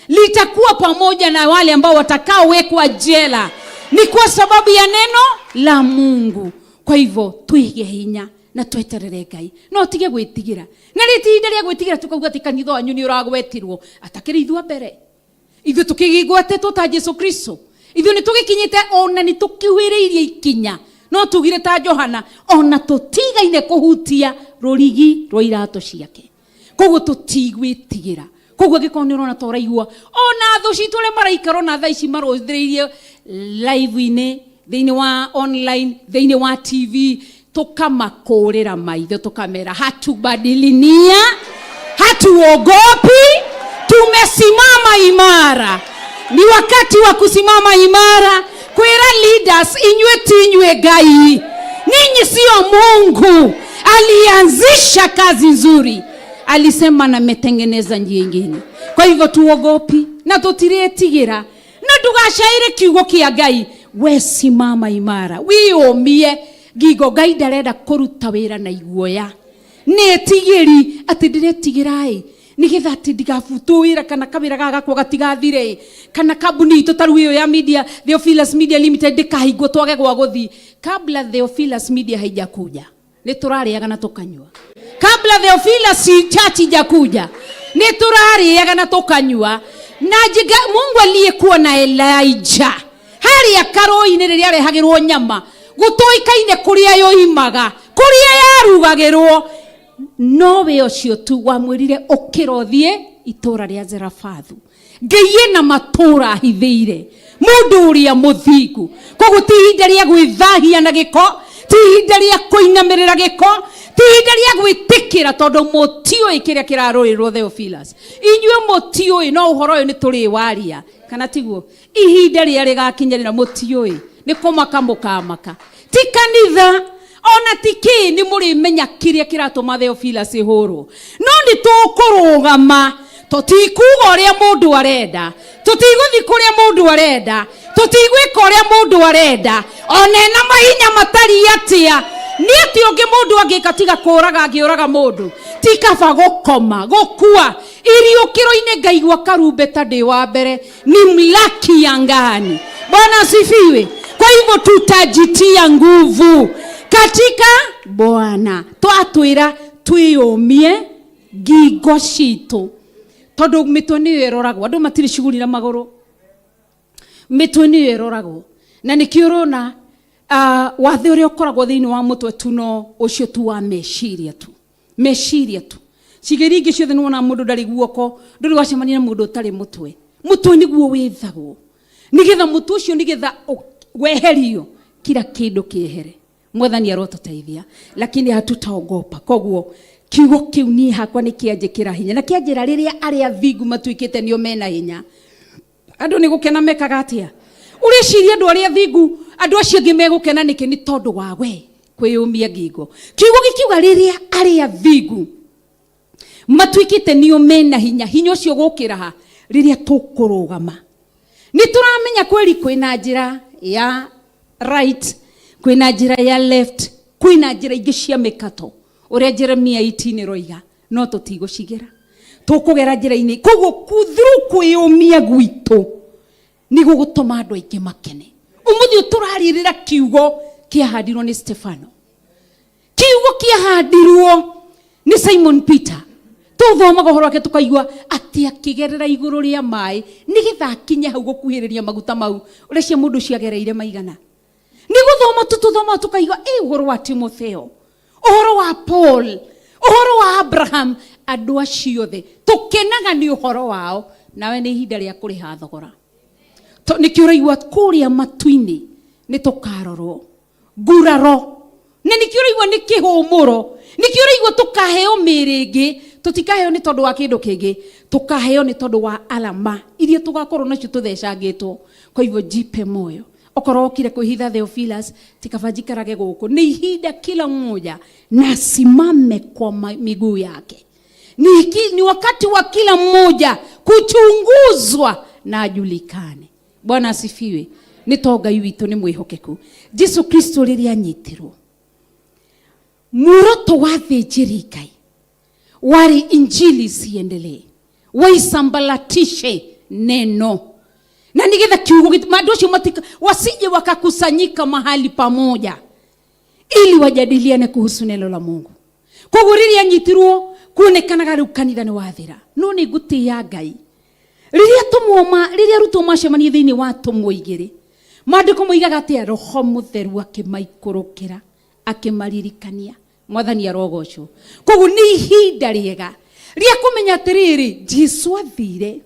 litakuwa pamoja na wale ambao watakaowekwa jela, ni kwa sababu ya neno la Mungu. Kwa hivyo twige hinya na tweterere Ngai, no tige gwĩtigĩra. Na rĩ ti ihinda rĩa gwĩtigĩra tukauga atĩ kanitha wanyu nĩ ũragwetirwo, atakĩrĩ ithuĩ mbere ithuĩ tũkĩgwatetwo ta Jesu Kristo, ithuĩ nĩ tũgĩkinyĩte ona nĩ tũkiuhĩrĩirie ikinya, no tugire ta Johana, ona tũtigaine kũhutia rũrigi rwa iratũ ciake. Koguo tũtigwĩtigĩra. Koguo angĩkorwo nĩ ũrona ta ũraigua ona thũ citũ arĩa maraikara ona thaa ici marũthĩrĩirie live-inĩ, thĩinĩ wa online, thĩinĩ wa TV, tukamakũrĩra maitho, tukamera hatubadili nia, hatuogopi, tumesimama imara. Ni wakati wa kusimama imara, kwĩra leaders, inyuĩ ti inyuĩ Ngai, ninyi sio Mungu. Alianzisha kazi nzuri, alisema na ametengeneza njia ingine. Kwa hivyo tuogopi na tũtirĩtigĩra, na ndũgacaĩre kiugo kĩa Ngai. We simama imara, wĩyũmie ngingo. Ngai ndarenda kũruta wĩra na iguoya. Nĩ etigĩri atĩ ndĩretigĩra ĩ nĩgetha atĩ ndigabutwo wĩra, kana kawĩra gaka gakwa gatigathire, kana kambuni itũ ta rĩu ĩyo ya media, Theophilus Media Limited, ndĩkahingwo twage gwa gũthiĩ. Kabla Theophilus Media haijakuja, nĩ tũrarĩaga na tũkanyua. Kabla Theophilus Church ijakuja, nĩ tũrarĩaga na tũkanyua. Na njiga Mungu aliyekuwa na Elijah harĩa karũĩ-inĩ rĩrĩa arehagĩrwo nyama, gũtoĩkaine kũrĩa yoimaga, kũrĩa yarugagĩrwo, nowe ũcio tu wamwĩrire ũkĩra ũthiĩ itũra rĩa Zerafathu. Ngai ĩna matũra ahithĩire mũndũ ũrĩa mũthingu. Koguo ti ihinda rĩa gwĩthahia na gĩko, ti ihinda rĩa kũinamĩrĩra gĩko, ti ihinda rĩa gwĩtĩkĩra, tondũ mũtiũĩ kĩrĩa kĩrarũĩrwo Theophilus. Inyuĩ mũtiũĩ, no ũhoro ũyũ nĩ tũrĩwaria, kana tiguo? Ihinda rĩrĩa rĩgakinyĩrĩra mũtiũĩ, nĩ kũmaka mũkamaka. Ti kanitha ona ti kĩ, nĩ mũrĩmenya kĩrĩa kĩratũma Theophilus ĩhũrwo, no nĩ tũkũrũgama. Tũtikuga ũrĩa mũndũ arenda, tũtigũthiĩ kũrĩa mũndũ arenda, tũtigwĩka ũrĩa mũndũ arenda, ona ena mahinya matariĩ atĩa. Nĩ atĩ ũngĩ mũndũ angĩka tiga kũraga angĩũraga mũndũ, ti kaba gũkoma gũkua iriũkĩro-inĩ ngaigua karumbeta ndĩ wa mbere, ni mlaki angani. Bwana asifiwe. Kwa hivyo tutajitia nguvu katika Bwana. Twatwĩra twĩyũmie ngingo citũ, tondũ mĩtwe nĩyo ĩroragwo. Andũ matirĩ cuguri na magũrũ, mĩtwe nĩyo ĩroragwo. Na nĩkĩo ũrona wathe ũrĩa ũkoragwo thĩinĩ wa mũtwe tu no ũcio tu wa meciria tu, meciria tu. Ciĩga iria ingĩ ciothe nĩwona mũndũ ndarĩ guoko, ndũrĩ wacemania na mũndũ ũtarĩ mũtwe. Mũtwe nĩguo wĩthagwo, nĩgetha mũtwe ũcio nĩgetha weherio kila kĩndũ kĩehere. Mwathani arotũteithia, lakini hatutaogopa. Koguo kiugo kĩu niĩ hakwa nĩ kĩanjĩkĩra hinya, na kĩanjĩra rĩrĩa arĩa athingu matuĩkĩte nĩo mena hinya, andũ nĩ gũkena mekaga atĩa? Ũreciria andũ arĩa athingu, andũ acio angĩ megũkena nĩkĩ? Nĩ tondũ wa we kwĩyũmia ngingo. Kiugo gĩkiuga rĩrĩa arĩa athingu matuĩkĩte nĩo mena hinya, hinya ũcio gũkĩra ha? Rĩrĩa tũkũrũgama. Nĩ tũramenya kweri kwĩna njĩra ya right, kwĩna njĩra ya left, kwĩna njĩra ingĩ cia mĩkato, ũrĩa Jeremia 18 ĩroiga, no tũtigũcigera, tũkũgera njĩra-inĩ. Koguo through kwĩyũmia gwitũ nĩ gũgũtũma andũ aingĩ makene. Ũmũthĩ ũyũ tũrarĩrĩra kiugo kĩahandirwo nĩ Stefano, kiugo kĩahandirwo nĩ Simon Peter. Tũthomaga ũhoro wake tũkaigua atĩ akĩgerera igũrũ rĩa maĩ nĩgetha akinye hau gũkuhĩrĩria maguta mau. Ũreciria mũndũ ũcio agereire maigana? Nĩ gũthoma tu tũthomaga tũkaigua ĩ ũhoro wa Timotheo, ũhoro wa Paul, ũhoro wa Abraham, andũ acio othe tũkenaga nĩ ũhoro wao. Nawe nĩ ihinda rĩa kũrĩha thogora. Nĩkĩo ũraigua kũrĩa matu-inĩ nĩ tũkarorwo nguraro, na nĩkĩo ũraigua nĩ kĩhũmũro, nĩkĩo ũraigua tũkaheo mĩĩrĩ ĩngĩ. Tũtikaheo nĩ tondũ wa kĩndũ kĩngĩ, tũkaheo nĩ tondũ wa alama iria tũgakorwo nacio tũthecangĩtwo. Kwa hivyo jipe moyo, okorwo wokire kwĩhitha Theophilus, ti kaba njikarage gũkũ. Nĩ ihinda kila mmoja na asimame kwa miguu yake. Ni wakati wa kila mmoja kuchunguzwa na ajulikane. Bwana asifiwe. Nĩ to Ngai witũ nĩ mwĩhokeku. Jesu Kristo rĩrĩa anyitirwo, muoroto wa thĩnjĩri Ngai warĩ injili isiendelee, waisambaratishe neno, na nigetha kiugo andũ acio wasije wakakusanyika mahali pamoja ili wajadiliane kuhusu neno la Mungu. Koguo rĩrĩa anyitirwo kuonekanaga rĩu kanitha nĩ wathira, no nĩ ngũtĩĩa Ngai. Rĩrĩa tũmwo rĩrĩa arutwo macemanie thĩinĩ wa tũmwo igĩrĩ, maandĩko moigaga atĩa? Roho Mũtheru akĩmaikũrũkĩra akĩmaririkania. Mwathani arogocwo. Koguo nĩ ihinda rĩega rĩa kũmenya atĩrĩrĩ, Jesu athire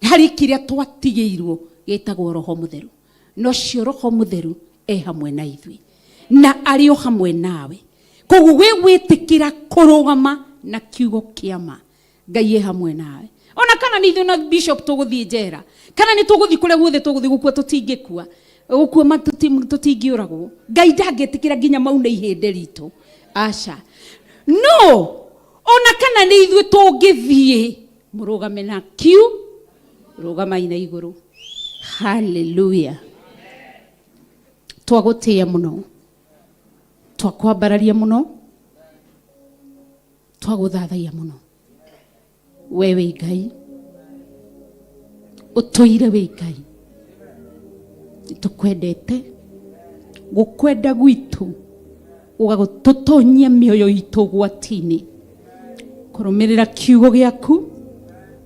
harĩ kĩrĩa twatigĩirwo gĩtagwo Roho Mũtheru, na ũcio Roho Mũtheru e hamwe na ithuĩ na arĩ o hamwe nawe. Koguo wĩ wĩtĩkĩra kũrũgama na kiugo kĩa ma, Ngai e hamwe nawe. Ona kana nĩ ithuĩ na bishop tũgũthiĩ njera, kana nĩ tũgũthiĩ kũrĩa guothe tũgũthiĩ, gũkua tũtingĩkua, gũkua tũtingĩũragwo. Ngai ndangĩtĩkĩra nginya maune ihĩndĩ ritũ, aca. No ona kana nĩ ithuĩ tũngĩthiĩ, mũrũgame na kiu, rũgamai na igũrũ. Hallelujah. Twagũtĩĩa mũno, twakwambararia mũno, twagũthathaiya mũno. We wĩ Ngai, ũtũire wĩ Ngai, tũkwendete. Gũkwenda gwitũ gũgagũtũtonyia mĩoyo itũ ũgwati-inĩ, kũrũmĩrĩra kiugo gĩaku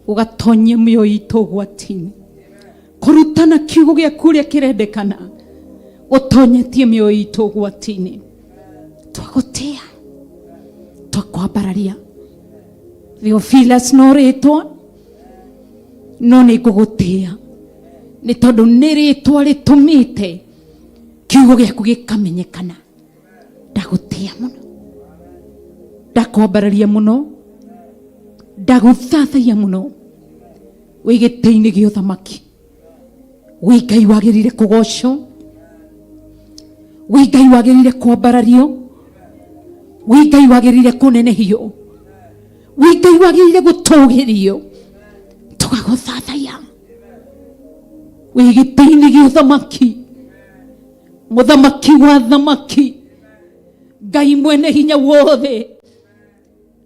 gũgatonyia mĩoyo itũ ũgwati-inĩ, kũrutana kiugo gĩaku ũrĩa kĩrendekana ũtonyetie mĩoyo itũ ũgwati-inĩ. Twagũtĩa, twakwambararia. Theophilus no rĩtwa, no nĩ ngũgũtĩa nĩ tondũ nĩ rĩtwa rĩtũmĩte kiugo gĩaku gĩkamenyekana. Ndagũtĩa mũno, ndakwambararia mũno, ndagũthathaiya mũno. Wĩ gĩtĩ-inĩ gĩa ũthamaki, wĩ Ngai wagĩrĩire kũgocwo, wĩ Ngai wagĩrĩire kwambarario, wĩ Ngai wagĩrĩire kũnenehio, wĩ Ngai wagĩrĩire gũtũgĩrio. Twagũthathaiya wĩ gĩtĩ-inĩ gĩa ũthamaki, mũthamaki wa thamaki, Ngai mwene hinya wothe,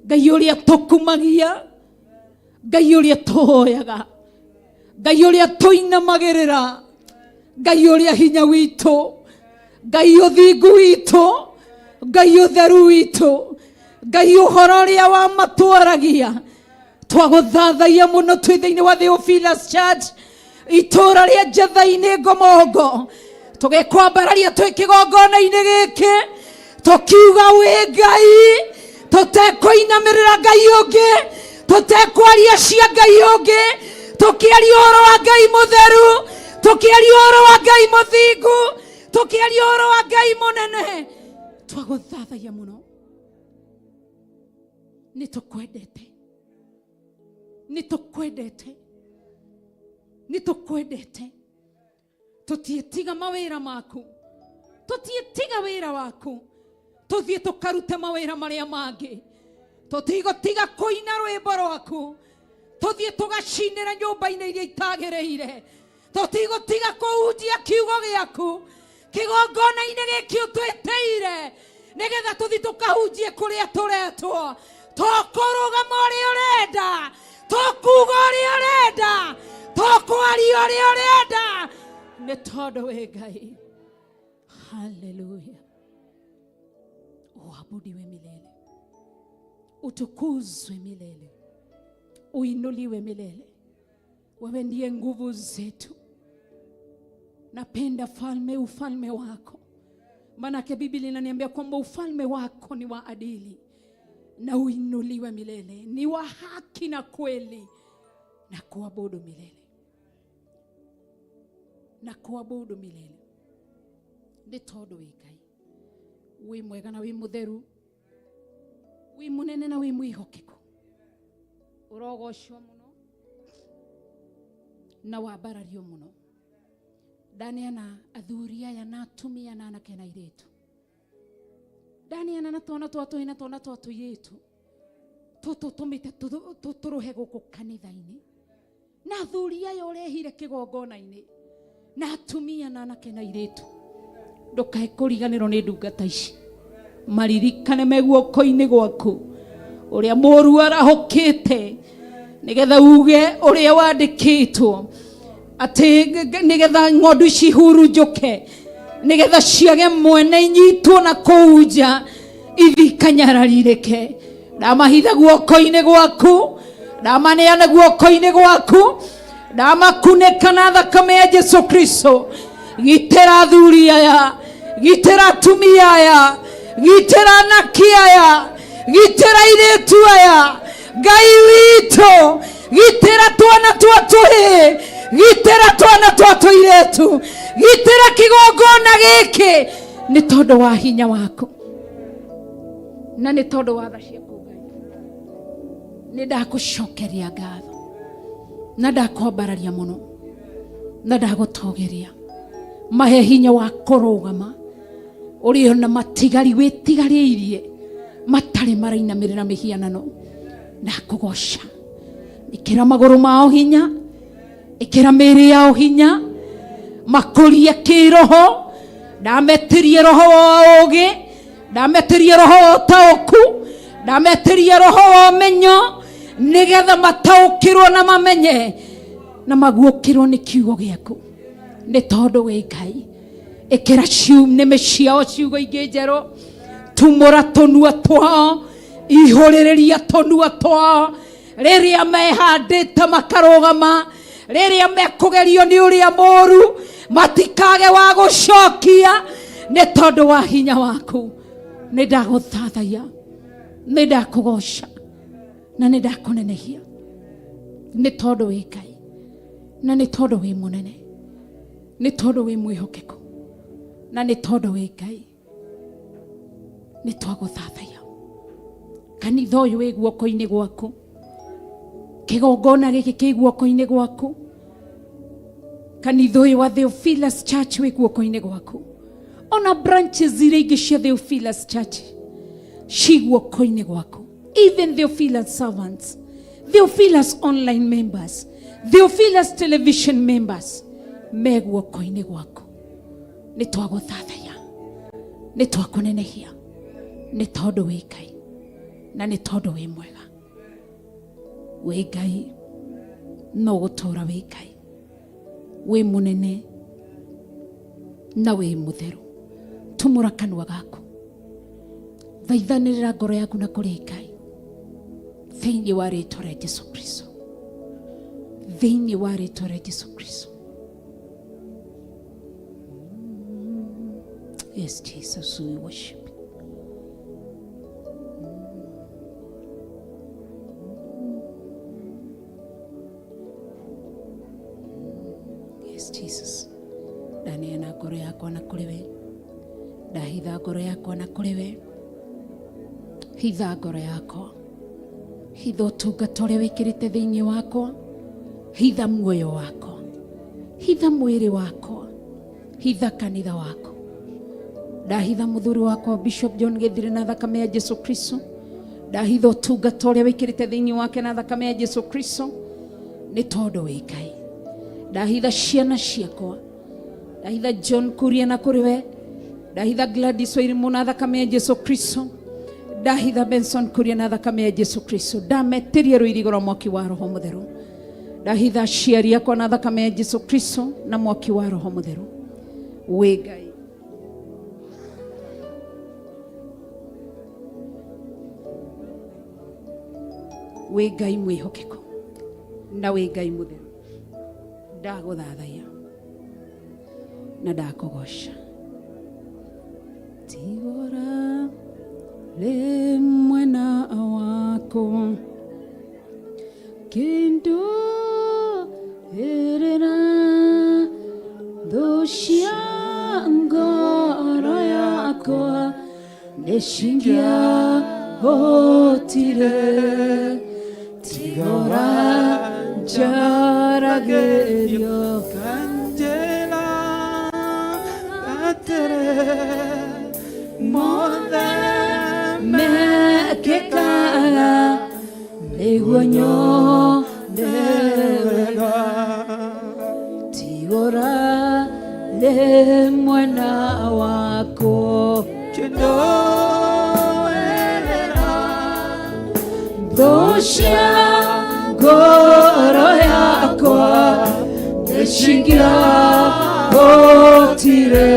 Ngai ũrĩa tũkumagia, Ngai ũrĩa tũhoyaga, Ngai ũrĩa tũinamagĩrĩra, Ngai ũrĩa hinya witũ, Ngai ũthingu witũ, Ngai ũtheru witũ, Ngai ũhoro ũrĩa wa matwaragia. Twagũthathaiya mũno twĩ thĩinĩ wa Theophilus Church, itũũra rĩa Njetha-inĩ Ngomongo, tũgĩkwambararia twĩ kĩgongona-inĩ gĩkĩ, tũkiuga wĩ Ngai, tũtekũinamĩrĩra Ngai ũngĩ, tũtekwaria cia Ngai ũngĩ, tũkĩaria ũhoro wa Ngai mũtheru, tũkĩaria ũhoro wa Ngai mũthingu, tũkĩaria ũhoro wa Ngai mũnene. Twagũthathaiya mũno, nĩ tũkwendete, nĩ tũkwendete, nĩ tũkwendete. Tũtiĩtiga mawĩra maku, tũtiĩtiga wĩra waku, tũthiĩ tũkarute mawĩra marĩa mangĩ. Tũtigũtiga kũina rwĩmbo rwaku, tũthiĩ tũgacinĩra nyũmba-inĩ iria itagĩrĩire. Tũtigũtiga kũhunjia kiugo gĩaku kĩgongona-inĩ gĩkĩ ũtwĩtĩire, nĩgetha tũthiĩ tũkahunjie kũrĩa tũretwo. Tũkũrũgama ũrĩa ũrenda, tũkuga ũrĩa ũrenda, tũkwaria ũrĩa ũrenda, nĩ tondũ wĩ Ngai. Haleluya. Uabudiwe milele, utukuzwe milele, uinuliwe milele. Wewe ndiye nguvu zetu. Napenda falme, ufalme wako, manake Biblia inaniambia kwamba ufalme wako ni wa adili na uinuliwe milele, ni wa haki na kweli, na kuabudu milele, na kuabudu milele. Nĩ tondũ wĩ Ngai, wĩ mwega na wĩ mũtheru, wĩ mũnene na wĩ mwĩhokeku. Ũrogocwo mũno na wambarario mũno. Ndaneana athuri aya na atumia na anake na airĩtu, ndaneana na twana twa tũhĩ na twana twa tũirĩtu tũtũ tũmĩte tũrũhe gũkũ kanitha-inĩ, na athuri aya ũrehire kĩgongona-inĩ, na atumia na anake na airĩtu. Ndũkae kũriganĩrwo nĩ ndungata ici, maririkane me guoko-inĩ gwaku ũrĩa mũru arahũkĩte, nĩgetha uge ũrĩa wandĩkĩtwo atĩ nĩgetha ng'ondu ici ihurunjũke, nĩgetha ciage mwene, inyitwo na kũu nja ithi ikanyararirĩke. Ndamahitha guoko-inĩ gwaku, ndamaneana guoko-inĩ gwaku, ndamakunĩka na thakame ya Jesu Kristo. Gitĩra athuri aya, gitĩra atumia aya, gitĩra anake aya, gitĩra airĩtu aya, Ngai witũ, gitĩra twana twa tũhĩĩ, gitĩra twana twa tũirĩtu, gitĩra kĩgongona gĩkĩ, nĩ tondũ wa hinya waku na nĩ tondũ wa tha ciaku. Ngai, nĩ ndakũcokeria ngatho na ndakwambararia mũno na ndagũtũgĩria. Mahe hinya wa kũrũgama ũrĩ ona matigari wĩtigarĩirie matarĩ marainamĩrĩra mĩhianano. Ndakũgoca. Ĩkĩra magũrũ mao hinya, ĩkĩra mĩĩrĩ yao hinya, makũrie kĩroho. Ndametĩrie roho wa ũũgĩ, ndametĩrie roho wa ũtaũku, ndametĩrie roho wa ũmenyo, nĩgetha mataũkĩrwo na mamenye na maguũkĩrwo nĩ kiugo gĩaku, nĩ tondũ wĩ Ngai. Ĩkĩra nĩmĩ ciao ciugo ingĩ njerũ, tumũra tũnua twao, ihũrĩrĩria tũnua twao rĩrĩa mehandĩte makarũgama, rĩrĩa mekũgerio nĩ ũrĩa mũru matikage wa gũcokia, nĩ tondũ wa hinya waku. Nĩ ndagũthathaiya, nĩ ndakũgoca na nĩ ndakũnenehia, nĩ tondũ wĩ Ngai na nĩ tondũ wĩ mũnene, nĩ tondũ wĩ mwĩhokeku na nĩ tondũ wĩ Ngai. Nĩ twagũthathaiya. Kanitha ũyũ wĩ guoko-inĩ gwaku, kĩgongona gĩkĩ kĩ guoko-inĩ gwaku, kanitha ũyũ wa Theophilus Church wĩ guoko-inĩ gwaku, ona branches iria ingĩ cia Theophilus Church ci guoko-inĩ gwaku, even Theophilus servants, Theophilus online members. Theophilus Television members me guoko-inĩ gwaku. Nĩ twagũthathaiya, nĩ twakũnenehia, nĩ tondũ wĩ Ngai na nĩ tondũ wĩ mwega. Wĩ Ngai no gũtũũra wĩ Ngai, wĩ mũnene na wĩ mũtheru. Tumũra kanua gaku, thaithanĩrĩra ngoro yaku na kũrĩ Ngai thĩinĩ wa rĩtwa rĩa Jesu Kristo, thĩinĩ wa rĩtwa rĩa Jesu Kristo. Yes, Jesus, we worship you. Yes, Jesus. Ndaneana ngoro yakwa na kũrĩ we, ndahitha ngoro yakwa na kũrĩ we, hitha ngoro yakwa, hitha ũtungata ũrĩa wĩkĩrĩte thĩinĩ wakwa, hitha muoyo wakwa, hitha mwĩrĩ wakwa, hitha kanitha wakwa. Ndahitha mũthuri wakwa Bishop John Gĩthire na thakame ya Jesu Kristo, ndahitha ũtungata ũrĩa wĩkĩrĩte thĩinĩ wake na thakame ya Jesu Kristo, nĩ tondũ wĩ Ngai. Ndahitha ciana ciakwa, ndahitha John Kuria na kũrĩ we, ndahitha Gladys Wairimu na thakame ya Jesu Kristo, ndahitha Benson Kuria na thakame ya Jesu Kristo, ndametĩria rũirigo rwa mwaki wa Roho Mũtheru, ndahitha aciari akwa na thakame ya Jesu Kristo na mwaki wa Roho Mũtheru. Wĩ Ngai. Wĩ Ngai mwĩhokeku na wĩ Ngai mũtheru, ndagũthathaiya na ndakũgoca. Tigora rĩ mwena wakwa kĩndũ ĩrĩra thũ cia ngoro yakwa nĩcingĩahotire. Tigora njaragĩrio Kanjela gatere mothe mekĩkaga nĩguo nyone wega. Tigora rĩ mwena wakwa kendo erera thũ cia ngoro yakwa nĩcingĩahotire.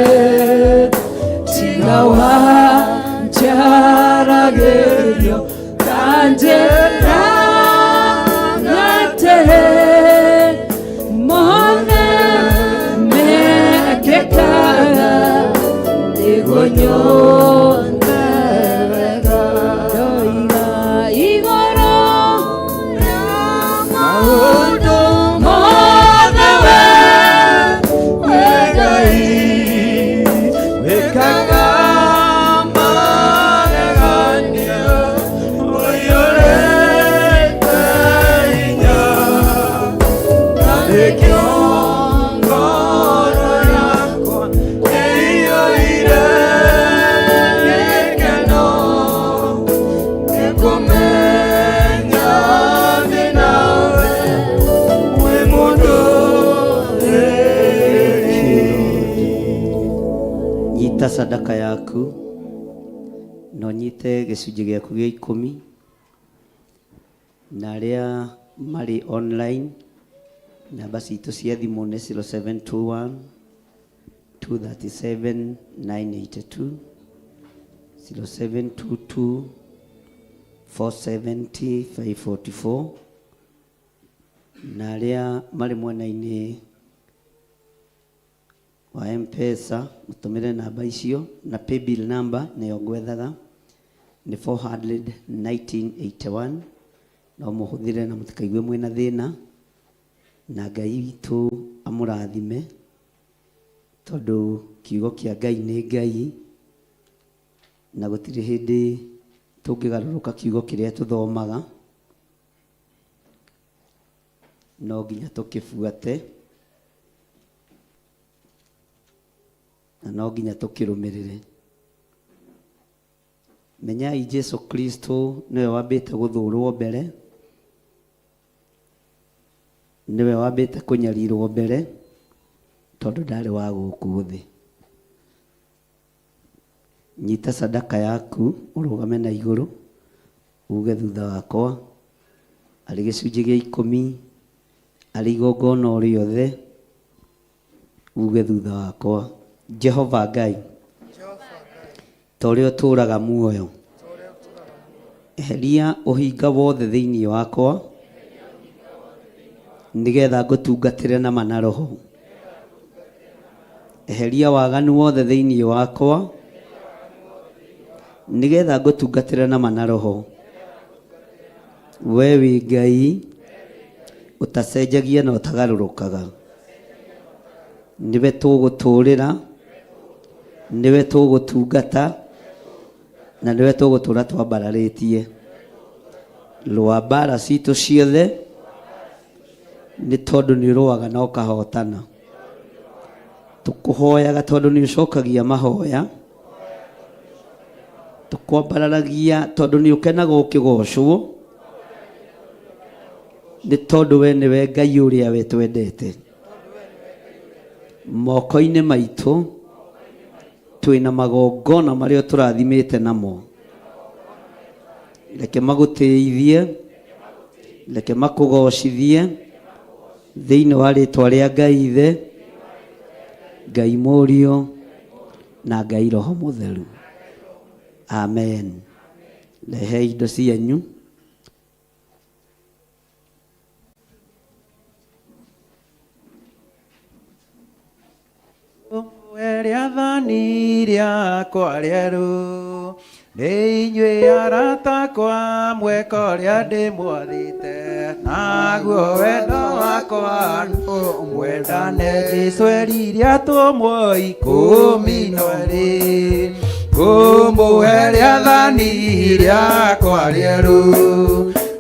Tiga wanjaragĩrio kanjĩra ngatere mothe mekĩkaga nĩguo nyone wega. Ndoiga igũrũ maũndũ mothe we we Ngai wĩkaga magegania ũiyũrĩte hinya na nĩkĩo ngoro yakwa ĩiyũire gĩkeno nĩkũmenya ndĩ nawe wĩ mũndũ. Nyita sadaka yaku na ũnyite gĩcunjĩ gĩaku gĩa ikũmi, na arĩa marĩ online namba citũ cia thimũ nĩ 0721 237 982, 0722 470 544, na arĩa marĩ mwena-inĩ wa M-Pesa mũtũmĩre namba icio na paybill number nĩyo ngwethaga nĩ 41981. No mũhũthĩre na mũtikaigue mwĩna thĩna, na Ngai witũ amũrathime tondũ kiugo kĩa Ngai nĩ Ngai na gũtirĩ hĩndĩ tũngĩgarũrũka kiugo kĩrĩa tũthomaga, no nginya tũkĩbuate na no nginya tũkĩrũmĩrĩre. Menyai Jesu Kristo nĩwe wambĩte gũthũrwo mbere Nĩwe wambĩte kũnyarirwo mbere tondũ ndarĩ wa gũkũ thĩ. Nyita sadaka yaku ũrũgame na igũrũ uge thutha wakwa arĩ gĩcunjĩ gĩa ikũmi arĩ igongona o rĩothe uge thutha wakwa Jehova Ngai ta ũrĩa ũtũũraga muoyo eheria ũhinga wothe thĩinĩ wakwa nĩgetha ngũtungatĩre na ma na roho. Eheria waganu wothe thĩinĩ wakwa nĩgetha ngũtungatĩre na ma na roho. We wĩ Ngai ũtacenjagia na ũtagarũrũkaga. Nĩwe tũgũtũũrĩra, nĩwe tũgũtungata, na nĩwe tũgũtũũra twambararĩtie. Rũa mbara citũ ciothe nĩ tondũ nĩ ũrũaga na ũkahotana. Tũkũhoyaga tondũ nĩ ũcokagia mahoya. Tũkwambararagia tondũ nĩ ũkenaga ũkĩgocwo nĩ tondũ we nĩwe Ngai ũrĩa we twendete. Moko-inĩ maitũ twĩna magongona marĩa ũtũrathimĩte namo. Reke magũtĩithie, reke makũgocithie thĩinĩ wa rĩtwa rĩa Ngai Ithe, Ngai Mũriũ na Ngai Roho Mũtheru. Amen. Rehe indo cianyu. Rĩathani rĩakwa rĩerũ nĩ inyuĩ arata akwa mweka ũrĩa ndĩmwathĩte naguo wendo wakwa mwendane. Jesũ erire atũmwo ikũmi na erĩ ngũmũhe rĩathani rĩakwa rĩerũ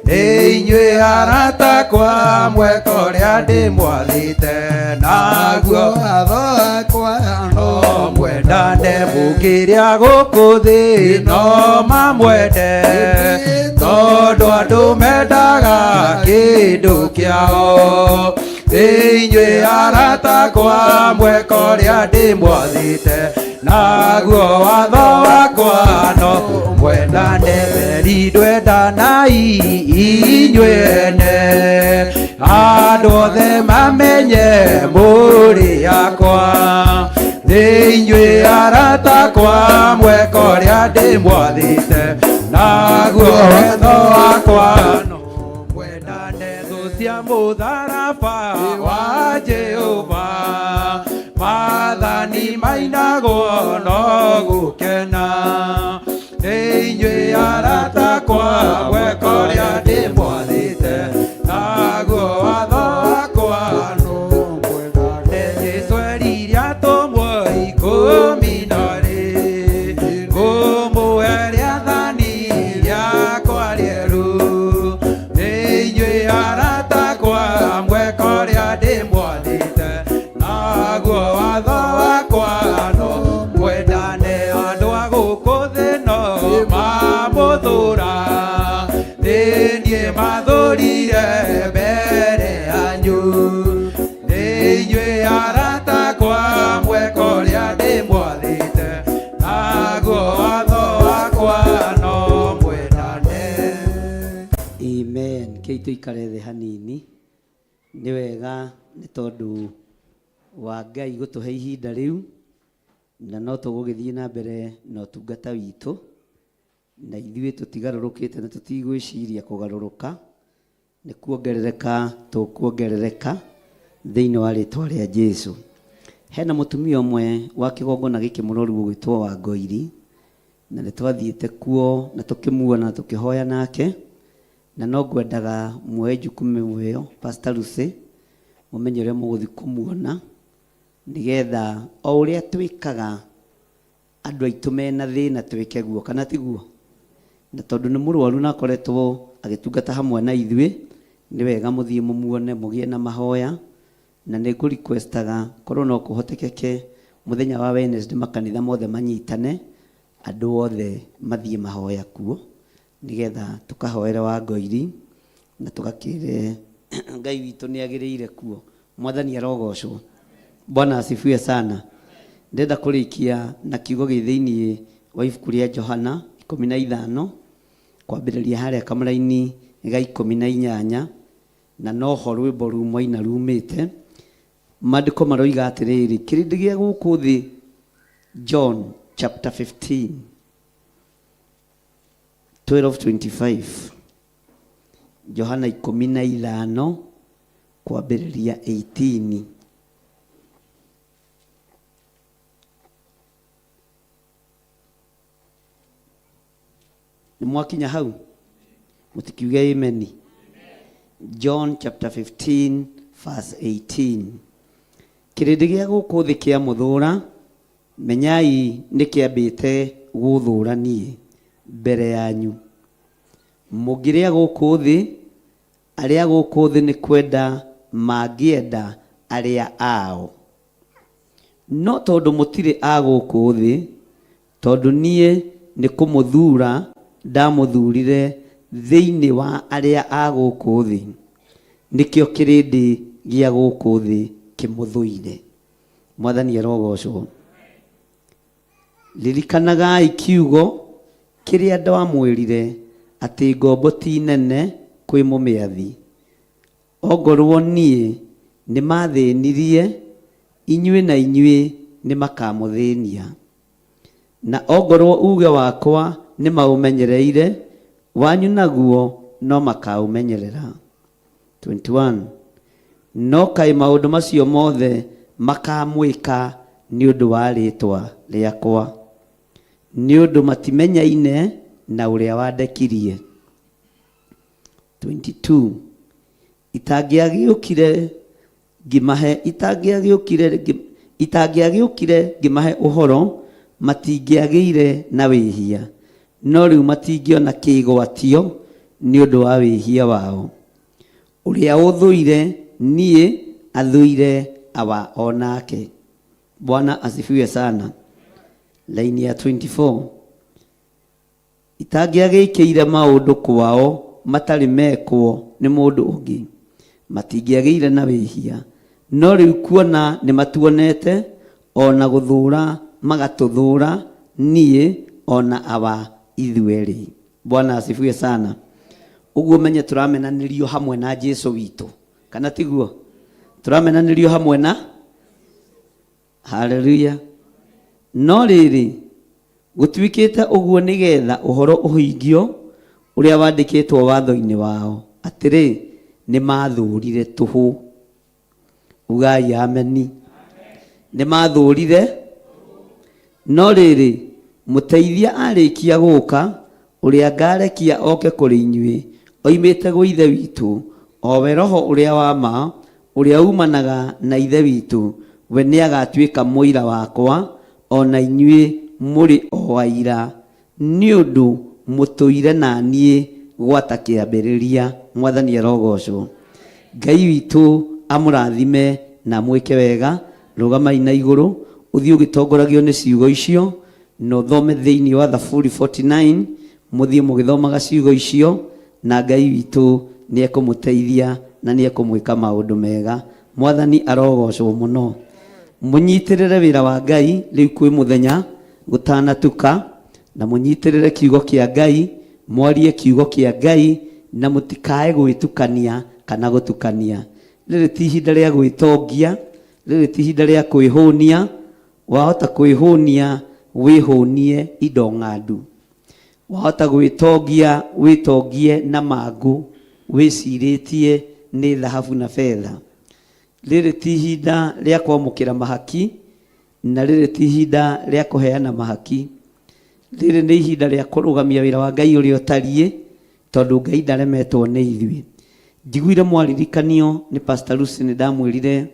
nĩ inyuĩ arata akwa mweka ũrĩa ndĩmwathĩte naguo watho wakwa no mwendane. Mũngĩrĩa gũkũ thĩ no mamwende tondũ andũ mendaga kĩndũ kĩao. Nĩ inyuĩ arata akwa mweka ũrĩa ndĩmwathĩte naguo watho wakwa no mwendane. Theri ndwendanai inyuĩ ene andũ othe mamenye mũrĩ akwa. Nĩ inyuĩ arata akwa mweka ũrĩa ndĩmwathĩte naguo watho wakwa no mwendane. Thũ cia mũtharaba wa Jehova maathani mainagwo no gũkena. Nĩ inyuĩ arata akwa mweka ũrĩa ndĩmwathĩte naguo watho wakwa no mwendane. Jesũ erire atũmwo ikũmi na erĩ ngũmũhe rĩathani rĩakwa rĩerũ. Nĩ inyuĩ arata akwa mweka ũrĩa ndĩmwathĩte naguo watho wakwa no mwendane. Andũ a gũkũ thĩ no mamũthũra nĩ niĩ mathũrire mbere yanyu. Nĩ inyuĩ arata akwa mweka ũrĩa ndĩmwathĩte naguo watho wakwa no mwendane. Amen. Kei tũikare thĩ hanini. Nĩ wega nĩ tondũ wa Ngai gũtũhe ihinda rĩu na no tũgũgĩthiĩ na mbere na ũtungata witũ na ithuĩ tũtigarũrũkĩte na tũtigwĩciria kũgarũrũka nĩ kuongerereka tũkuongerereka thĩinĩ wa rĩtwa rĩa Jesu. Hena mũtumia ũmwe wa kĩgongona gĩkĩ mũroru ũgwĩtwo wa Ngoiri na nĩ twathiĩte kuo na tũkĩmuona na tũkĩhoya nake na no ngwendaga muoe jukumu ĩyo Pastor Lucy mũmenye ũrĩa mũgũthiĩ kũmuona nĩgetha o ũrĩa twĩkaga andũ aitũ mena thĩna twĩke guo kana tiguo. Na tondũ nĩ mũrwaru na akoretwo agĩtungata hamwe na ithuĩ nĩ wega mũthiĩ mũmuone mũgĩe na mahoya na nĩ ngũ requestaga korwo no kũhotekeke mũthenya wa Wednesday makanitha mothe manyitane andũ othe mathiĩ mahoya kuo nĩgetha tũkahoere wa Ngoiri na tũgakĩre Ngai witũ nĩ agĩrĩire kuo. Mwathani arogocwo. Bwana asifiwe sana. Ndenda kũrĩkia na kiugo gĩ thĩinĩ wa ibuku rĩa Johana 15 kwambĩrĩria harĩa kamũraini ga 18 na noho rwĩmbo rũu mwaina rumĩte. Maandĩko maroiga atĩrĩrĩ, kĩrĩndĩ gĩa gũkũ thĩ, John chapter 15 12:25, Johana 15 kwambĩrĩria 18. Nĩ mwakinya hau? Mũtikiuge ameni. John chapter 15 verse 18. Kĩrĩndĩ gĩa gũkũ thĩ kĩamũthũra, menyai nĩ kĩambĩte gũthũra niĩ mbere yanyu. Mũngĩrĩa gũkũ thĩ, arĩa gũkũ thĩ nĩ kwenda mangĩenda arĩa ao. No tondũ mũtirĩ a gũkũ thĩ, tondũ niĩ nĩ kũmũthura ndamũthurire thĩinĩ wa arĩa a gũkũ thĩ, nĩkĩo kĩrĩndĩ gĩa gũkũ thĩ kĩmũthũire. Mwathani arogocwo. Ririkanagai kiugo kĩrĩa ndamwĩrire atĩ ngombo ti nene kwĩ mũmĩathi. Ongorwo niĩ nĩmathĩnirie, inyuĩ na inyuĩ nĩmakamũthĩnia. Na ongorwo uge wakwa nĩmaũmenyereire, wanyu naguo no makaũmenyerera. 21 No kaĩ maũndũ macio mothe makamwĩka nĩ ũndũ wa rĩĩtwa rĩakwa, nĩ ũndũ matimenyaine na ũrĩa wandekirie. 22 Itangĩagĩũkire ngĩmahe itangĩagĩũkire itangĩagĩũkire ngĩmahe ũhoro, matingĩagĩire na wĩhia, no rĩu matingĩona kĩgwatio nĩ ũndũ wa wĩhia wao. Ũrĩa ũthũire niĩ athũire Awa o nake. Bwana asifiwe sana. Laini ya 24. Itangĩagĩkĩire maũndũ kwao matarĩ mekwo nĩ mũndũ ũngĩ, matingĩagĩire na wĩhia. No rĩu kuona nĩ matuonete, o na gũthũra magatũthũra niĩ o na Awa ithuerĩ. Bwana asifiwe sana. Ũguo menye tũramenanĩrio hamwe na Jesu witũ, kana tiguo? Tũramenanĩrio hamwe na Haleluya. No rĩrĩ, gũtuĩkĩte ũguo nĩgetha ũhoro ũhingio ũrĩa wandĩkĩtwo watho-inĩ wao, atĩrĩ, nĩ maathũũrire tũhũ. Ugai ameni. Nĩ maathũũrire. No rĩrĩ, mũteithia arĩkia gũka, ũrĩa ngarekia oke kũrĩ inyuĩ, oimĩte gwĩ Ithe witũ, o we Roho ũrĩa wa ma, ũrĩa umanaga na Ithe witũ, we nĩagatuĩka mũira wakwa, o na inyuĩ mũrĩ o aira, nĩ ũndũ mũtũire na niĩ gwata kĩambĩrĩria. Mwathani arogocwo. Ngai witũ amũrathime na amwĩke wega. Rũgamai na igũrũ, ũthiĩ ũgĩtongoragio nĩ ciugo icio, na ũthome thĩinĩ wa Thaburi 49, mũthiĩ mũgĩthomaga ciugo icio, na Ngai witũ nĩ ekũmũteithia na nĩ ekũmwĩka maũndũ mega. Mwathani arogocwo mũno. Mũnyitĩrĩre wĩra wa Ngai rĩu kwĩ mũthenya gũtanatuka, na mũnyitĩrĩre kiugo kĩa Ngai, mwarie kiugo kĩa Ngai, na mũtikae gwĩtukania kana gũtukania. Rĩrĩ ti ihinda rĩa gwĩtongia, rĩrĩ ti ihinda rĩa kwĩhũnia. Wahota kwĩhũnia wĩhũnie indo ng'andu, wahota gwĩtongia wĩtongie na mangũ wĩcirĩtie nĩ thahabu na betha. Rĩrĩ ti ihinda rĩa kwamũkĩra mahaki, na rĩrĩ ti ihinda rĩa kũheana mahaki. Rĩrĩ nĩ ihinda rĩa kũrũgamia wĩra wa Ngai ũrĩa ũtariĩ, tondũ Ngai ndaremetwo nĩ ithuĩ. Njiguire mwaririkanio nĩ Pastor Lucy, nĩ ndamwĩrire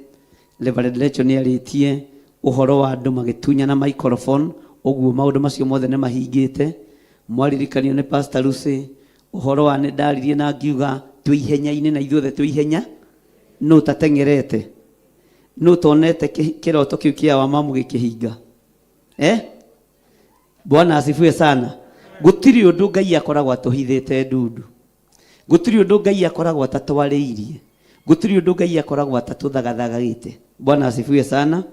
Reverend Lecho nĩ arĩtie ũhoro wa andũ magĩtunyana microphone, ũguo maũndũ macio mothe nĩ mahingĩte. Mwaririkanio nĩ Pastor Lucy ũhoro wa nĩ ndaririe na ngiuga twĩ ihenya-inĩ na ithuothe twĩ ihenya, nũ ũtateng'erete, nũ ũtonete kĩroto kĩu kĩa wamamu gĩkĩhinga? Bwana asifiwe sana. Gũtirĩ ũndũ Ngai akoragwo atũhithĩte ndundu, gũtirĩ ũndũ Ngai akoragwo atatwarĩirie. Gũtirĩ ũndũ Ngai akoragwo atatũthagathagagĩte. Bwana asifiwe sana.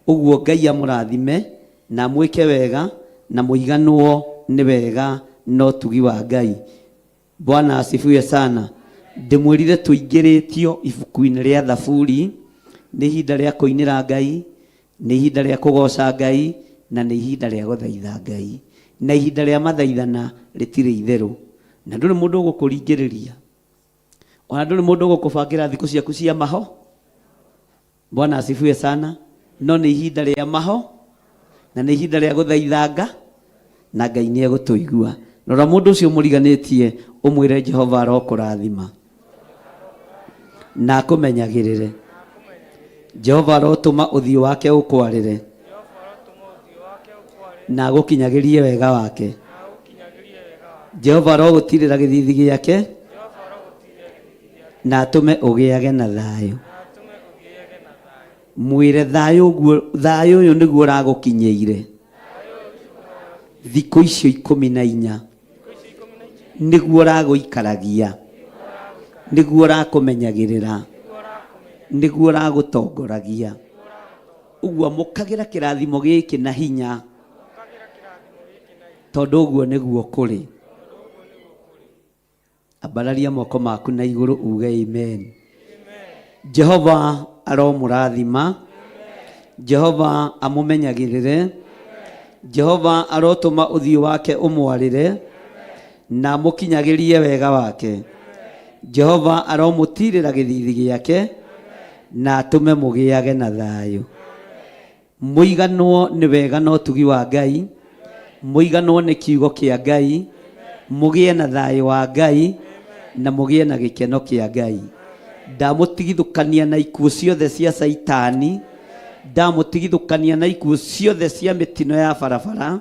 Ũguo Ngai amũrathime na amwĩke wega na mũiganwo nĩ wega na ũtugi wa Ngai. Bwana asifiwe sana. Ndĩmwĩrire tũingĩrĩtio ibuku-inĩ rĩa Thaburi. Nĩ ihinda rĩa kũinĩra Ngai, nĩ ihinda rĩa kũgoca Ngai, na nĩ ihinda rĩa gũthaitha Ngai. Na ihinda rĩa mathaithana rĩtirĩ itherũ. Na ndũrĩ mũndũ ũgũkũringĩrĩria. Ona ndũrĩ mũndũ ũgũkũbangĩra thikũ ciaku cia maho. Bwana asifiwe sana. No nĩ ihinda rĩa maho na nĩ ihinda rĩa gũthaithanga na Ngai nĩ egũtũigua. Rora mũndũ ũcio mũriganĩtie ũmwĩre Jehova arokũrathima na akũmenyagĩrĩre. Jehova arotũma ũthiũ wake ũkwarĩre na agũkinyagĩrie wega wake. Jehova arogũtirĩra gĩthithi gĩake na atũme ũgĩage na thayũ. Mwĩre thayũ ũguo, thayũ ũyũ nĩguo ũragũkinyĩire thikũ icio 14, nĩguo ũragũikaragia, nĩguo ũrakũmenyagĩrĩra, nĩguo ũragũtongoragia. Ũguo amũkagĩra kĩrathimo gĩkĩ na hinya, tondũ ũguo nĩguo kũrĩ. Ambararia moko maku na igũrũ uge amen. Jehova aromũrathima, Jehova amũmenyagĩrĩre, Jehova arotũma ũthiũ wake ũmwarĩre na amũkinyagĩrie wega wake. Jehova aromũtirĩra gĩthithi gĩake na atũme mũgĩage na thayũ. Mũiganwo nĩ wega na ũtugi wa Ngai, mũiganwo nĩ kiugo kĩa Ngai, mũgĩe na thayũ wa Ngai na mũgĩe na gĩkeno kĩa Ngai. Ndamũtigithũkania na ikuũ ciothe cia Caitani, ndamũtigithũkania na ikuũ ciothe cia mĩtino ya barabara,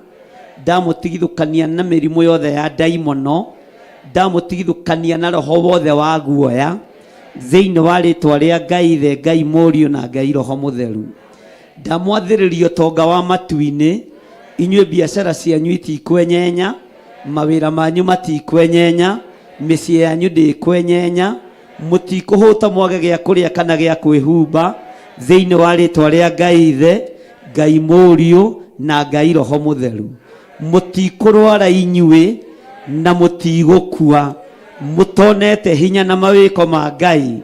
ndamũtigithũkania na mĩrimũ yothe ya ndaimono, ndamũtigithũkania na roho wothe wa guoya, thĩinĩ wa rĩtwa rĩa Ngai Ithe, Ngai Mũriũ na Ngai Roho Mũtheru. Ndamwathĩrĩria ũtonga wa matu-inĩ, inyuĩ biacara cianyu itikwenyenya, mawĩra manyu matikwenyenya, mĩciĩ yanyu ndĩkwenyenya, mũtikũhũta mwage gĩa kũrĩa kana gĩa kwĩhumba, thĩinĩ wa rĩtwa rĩa Ngai Ithe, Ngai Mũriũ na Ngai Roho Mũtheru. Mũtikũrwara inyuĩ na mũtigũkua, mũtonete hinya na mawĩko ma Ngai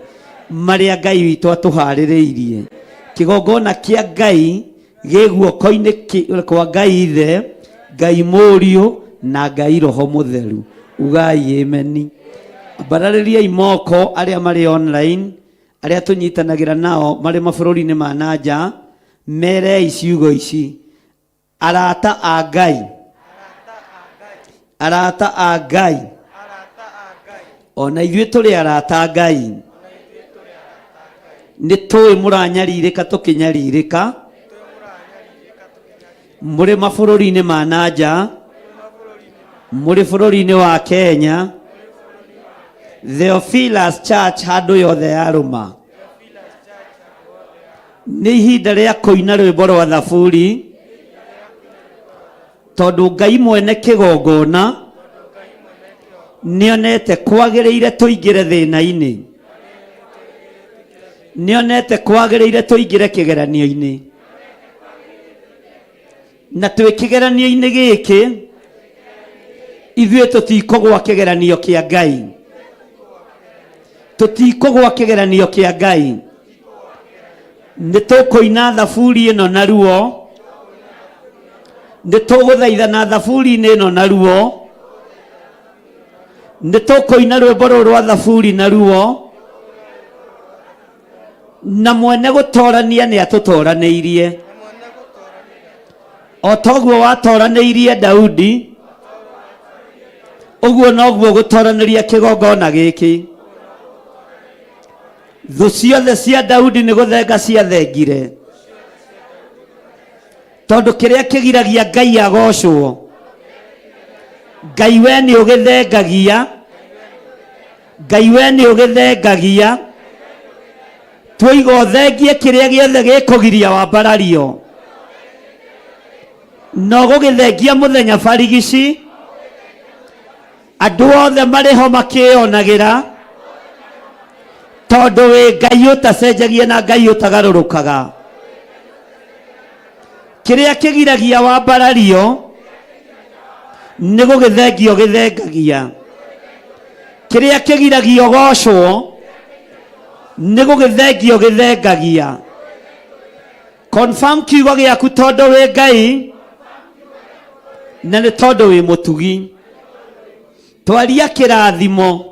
marĩa Ngai witũ atũharĩrĩirie. Kĩgongona kĩa Ngai gĩ guoko-inĩ kwa Ngai Ithe, Ngai Mũriũ na Ngai Roho Mũtheru. Ugai ameni. Ambararĩriai moko arĩa marĩ online, arĩa tũnyitanagĩra nao marĩ mabũrũri-inĩ ma na nja, merei ciugo ici. Arata a Ngai, arata a Ngai, ona ithuĩ tũrĩ arata a Ngai. Nĩ tũĩ mũranyarirĩka tũkĩnyarirĩka, mũrĩ mabũrũri-inĩ ma na nja, mũrĩ bũrũri-inĩ wa Kenya, Theophilus Church handũ yothe yarũma. Nĩ ihinda rĩa kũina rwĩmbo rwa Thaburi, tondũ Ngai mwene kĩgongona nĩonete kwagĩrĩire tũingĩre thĩna-inĩ, nĩonete kwagĩrĩire tũingĩre kĩgeranio-inĩ, na twĩ kĩgeranio-inĩ gĩkĩ ithuĩ tũtikũgwa kĩgeranio kĩa Ngai, tũtikũgwa kĩgeranio kĩa Ngai. Nĩ tũkũina thaburi ĩno na ruo, nĩ tũgũthaithana thaburi-inĩ ĩno na ruo, nĩ tũkũina rwĩmbo rũrũ rwa thaburi na ruo, na mwene gũtorania nĩ atũtoranĩirie. O toguo watoranĩirie Daudi, ũguo noguo gũtoranĩria kĩgongona gĩkĩ. Thũ ciothe cia Daudi nĩ gũthenga ciathengire, tondũ kĩrĩa kĩgiragia Ngai agocwo, Ngai we nĩ ũgĩthengagia, Ngai we nĩ ũgĩthengagia. Twoiga ũthengie kĩrĩa gĩothe gĩkũgiria wambarario, no gũgĩthengia mũthenya barigici, andũ othe marĩ ho makĩyonagĩra, Tondũ wĩ Ngai ũtacenjagia na Ngai ũtagarũrũkaga. Kĩrĩa kĩgiragia wambarario nĩ gũgĩthengio gĩthengagia. Kĩrĩa kĩgiragia ũgocwo nĩ gũgĩthengio gĩthengagia. Confirm kiugo gĩaku tondũ wĩ Ngai na nĩ tondũ wĩ mũtugi. Twaria kĩrathimo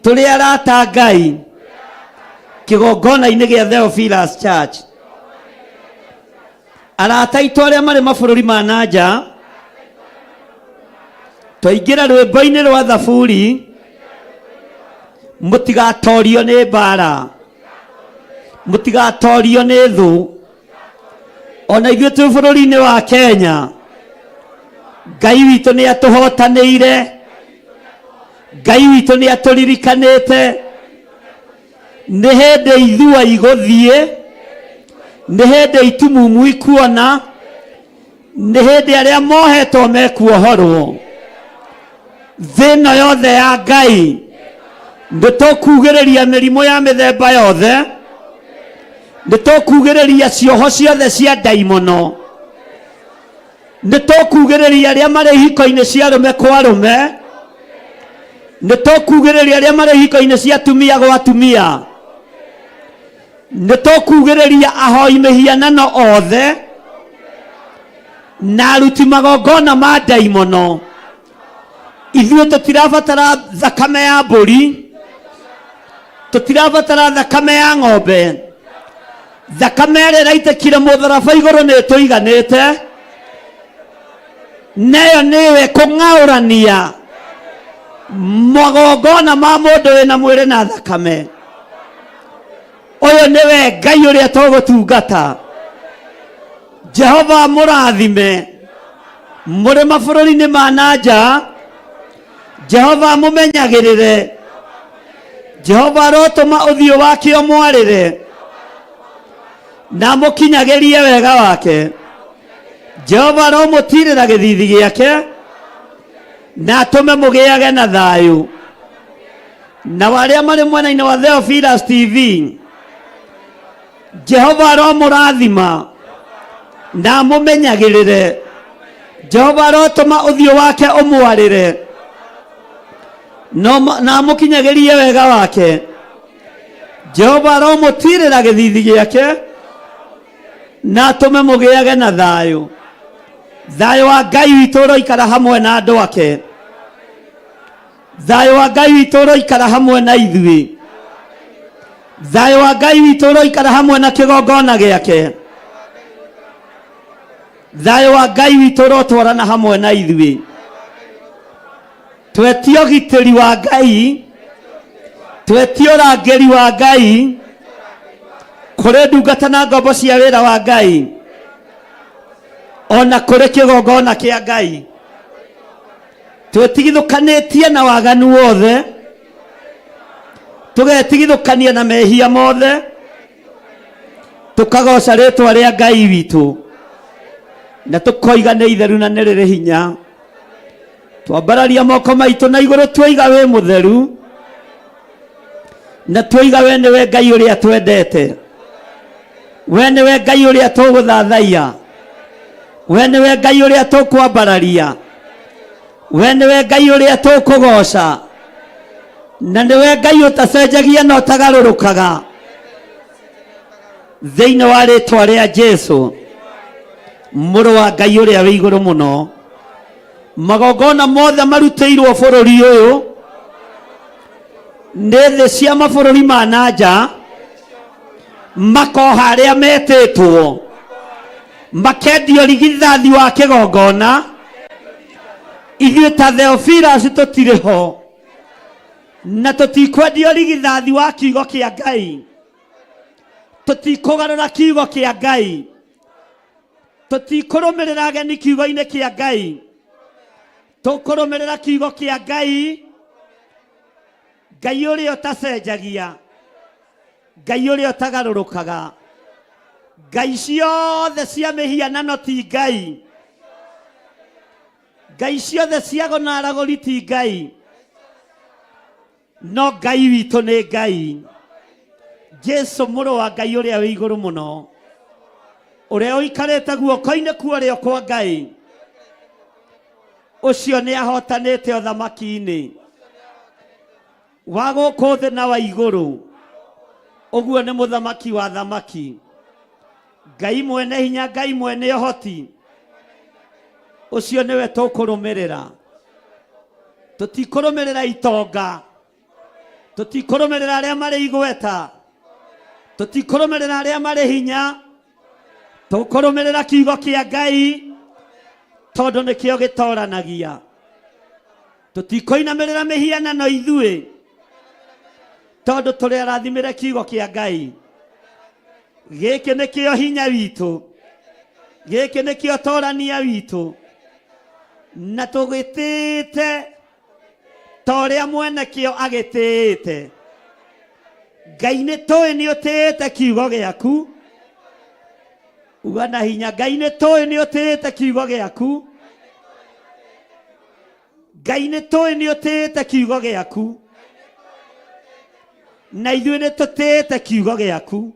tũrĩ arata a Ngai kĩgongona-inĩ gĩa Theophilus Church. Arata aitũ arĩa marĩ mabũrũri ma na nja, twaingĩra rwĩmbo-inĩ rwa Thaburi, mũtigatorio nĩ mbara, mũtigatorio nĩ thũ. Ona ithuĩ twĩ bũrũri-inĩ wa Kenya, Ngai witũ nĩ atũhotanĩire, Ngai witũ nĩ atũririkanĩte. Nĩ hĩndĩ ithua igũthiĩ, nĩ hĩndĩ itumumu ikuona, nĩ hĩndĩ arĩa mohetwo mekuohorwo. Thĩ ĩno yothe ya Ngai nĩ tũkugĩrĩria mĩrimũ ya mĩthemba yothe, nĩ tũkugĩrĩria cioho ciothe cia ndaimono, nĩ tũkugĩrĩria arĩa marĩ ihiko-inĩ cia arũme kwa arũme, nĩ tũkugĩrĩria arĩa marĩ ihiko-inĩ cia atumia gwa atumia, nĩ tũkugĩrĩria ahoi mĩhianano othe na aruti magongona ma ndaimono. Ithuĩ tũtirabatara thakame ya mbũri, tũtirabatara thakame ya ng'ombe. Thakame ĩrĩa ĩraitĩkire mũtharaba igũrũ nĩ ĩtũiganĩte, nayo nĩyo ĩkũng'aũrania magongona ma mũndũ wĩna mwĩrĩ na thakame. Ũyũ nĩwe Ngai ũrĩa tũgũtungata. Jehova mũrathime mũrĩ mabũrũri-inĩ ma na nja. Jehova mũmenyagĩrĩre. Jehova arotũma ũthiũ wake ũmwarĩre na amũkinyagĩrie wega wake. Jehova aromũtirĩra gĩthithi gĩake na atũme mũgĩage na thayũ. Na arĩa marĩ mwena-inĩ wa Theophilus TV, Jehova aromũrathima na amũmenyagĩrĩre. Jehova arotũma ũthiũ wake ũmwarĩre na amũkinyagĩrie wega wake. Jehova aromũtirĩra gĩthithi gĩake na atũme mũgĩage na thayũ. Thayũ wa Ngai witũ ũroikara hamwe na andũ ake. Thayũ wa Ngai witũ ũroikara hamwe na ithuĩ. Thayũ wa Ngai witũ ũroikara hamwe na kĩgongona gĩake. Thayũ wa Ngai witũ ũrotwarana hamwe na ithuĩ. Twetie ũgitĩri wa Ngai, twetie ũrangĩri wa Ngai kũrĩ ndungata na ngombo cia wĩra wa Ngai, ona kũrĩ kĩgongona kĩa Ngai. Twetigithũkanĩtie na waganu wothe, tũgetigithũkania na mehia mothe, tũkagoca rĩtwa rĩa Ngai witũ na tũkoiga nĩ itheru na nĩ rĩrĩ hinya. Twambararia moko maitũ na igũrũ, twoiga wĩ mũtheru na twoiga we nĩwe Ngai ũrĩa twendete, we nĩwe Ngai ũrĩa tũgũthathaiya, we nĩwe Ngai ũrĩa tũkwambararia, we nĩwe Ngai ũrĩa tũkũgoca, na nĩwe Ngai ũtacenjagia na ũtagarũrũkaga. Thĩinĩ wa rĩtwa rĩa Jesu mũrũ wa Ngai ũrĩa wĩ igũrũ mũno, magongona mothe marutĩirwo bũrũri ũyũ nĩ thĩ cia mabũrũri ma na nja, makoha arĩa metĩtwo makendio rigithathi wa kĩgongona. Ithuĩ ta Theophilus tũtirĩ ho na tũtikwendio rigithathi wa kiugo kĩa Ngai, tũtikũgarũra kiugo kĩa Ngai, tũtikũrũmĩrĩra ageni kiugo-inĩ kĩa Ngai, tũkũrũmĩrĩra kiugo kĩa Ngai, Ngai ũrĩa ũtacenjagia, Ngai ũrĩa ũtagarũrũkaga. Ngai ciothe cia mĩhianano ti Ngai, Ngai ciothe cia ago na aragũri ti Ngai. No Ngai witũ nĩ Ngai. Jesu mũrũ wa Ngai ũrĩa wĩ igũrũ mũno, ũrĩa ũikarĩte guoko-inĩ kwa ũrĩo kwa Ngai, ũcio nĩ ahotanĩte ũthamaki-inĩ wa gũkũ thĩ na wa igũrũ. Ũguo nĩ mũthamaki wa thamaki, Ngai mwene hinya, Ngai mwene ũhoti, ũcio nĩwe tũkũrũmĩrĩra. Tũtikũrũmĩrĩra itonga, tũtikũrũmĩrĩra arĩa marĩ igweta, tũtikũrũmĩrĩra arĩa marĩ hinya, tũkũrũmĩrĩra kiugo kĩa Ngai tondũ nĩkĩo gĩtoranagia. Tũtikũinamĩrĩra mĩhianano ithuĩ tondũ tũrĩ arathimĩre kiugo kĩa Ngai. Gĩkĩ nĩkĩo hinya witũ, gĩkĩ nĩkĩo torania witũ, na tũgĩtĩĩte ta ũrĩa mwene kĩo agĩtĩĩte. Ngai nĩ tũĩ nĩ ũtĩĩte kiugo gĩaku. Uga na hinya, Ngai nĩ tũĩ nĩ ũtĩĩte kiugo gĩaku. Ngai nĩ tũĩ nĩ ũtĩĩte kiugo gĩaku, na ithuĩ nĩ tũtĩĩte kiugo gĩaku,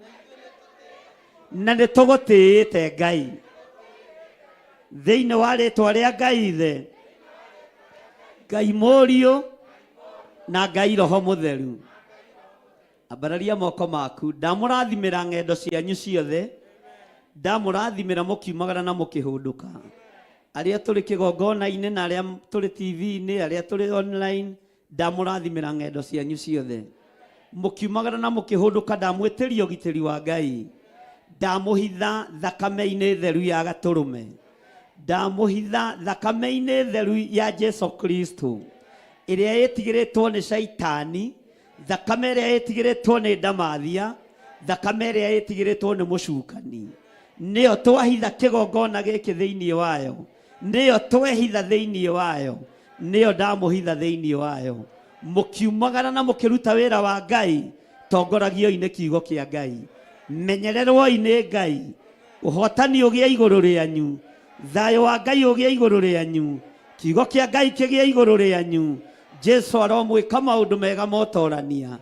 na nĩ tũgũtĩĩte Ngai. Thĩinĩ wa rĩtwa rĩa Ngai Ithe, Ngai Mũriũ na Ngai Roho Mũtheru. Ambararia moko maku. Ndamũrathimĩra ng'endo cianyu ciothe, ndamũrathimĩra mũkiumagara na mũkĩhũndũka. Arĩa tũrĩ kĩgongona-inĩ na arĩa tũrĩ TV-inĩ, arĩa tũrĩ online, ndamũrathimĩra ng'endo cianyu ciothe. Mũkiumagara na mũkĩhũndũka, ndamwĩtĩria ũgitĩri wa Ngai. Ndamũhitha thakame-inĩ theru ya Gatũrũme. Ndamũhitha thakame-inĩ theru ya Jesu Kristo, ĩrĩa ĩtigĩrĩtwo nĩ Shaitani, thakame ĩrĩa ĩtigĩrĩtwo nĩ ndamathia, thakame ĩrĩa ĩtigĩrĩtwo nĩ mũcukani, nĩyo twahitha kĩgongona gĩkĩ thĩinĩ wayo, nĩyo twehitha thĩinĩ wayo, nĩyo ndamũhitha thĩinĩ wayo. Mũkiumagara na mũkĩruta wĩra wa Ngai, tongoragioi nĩ kiugo kĩa Ngai, menyererwoi nĩ Ngai, ũhotani ũgĩe igũrũ rĩanyu, thayũ wa Ngai ũgĩe igũrũ rĩanyu, kiugo kĩa Ngai kĩgĩe igũrũ rĩanyu. Jesu aromwĩka maũndũ mega motorania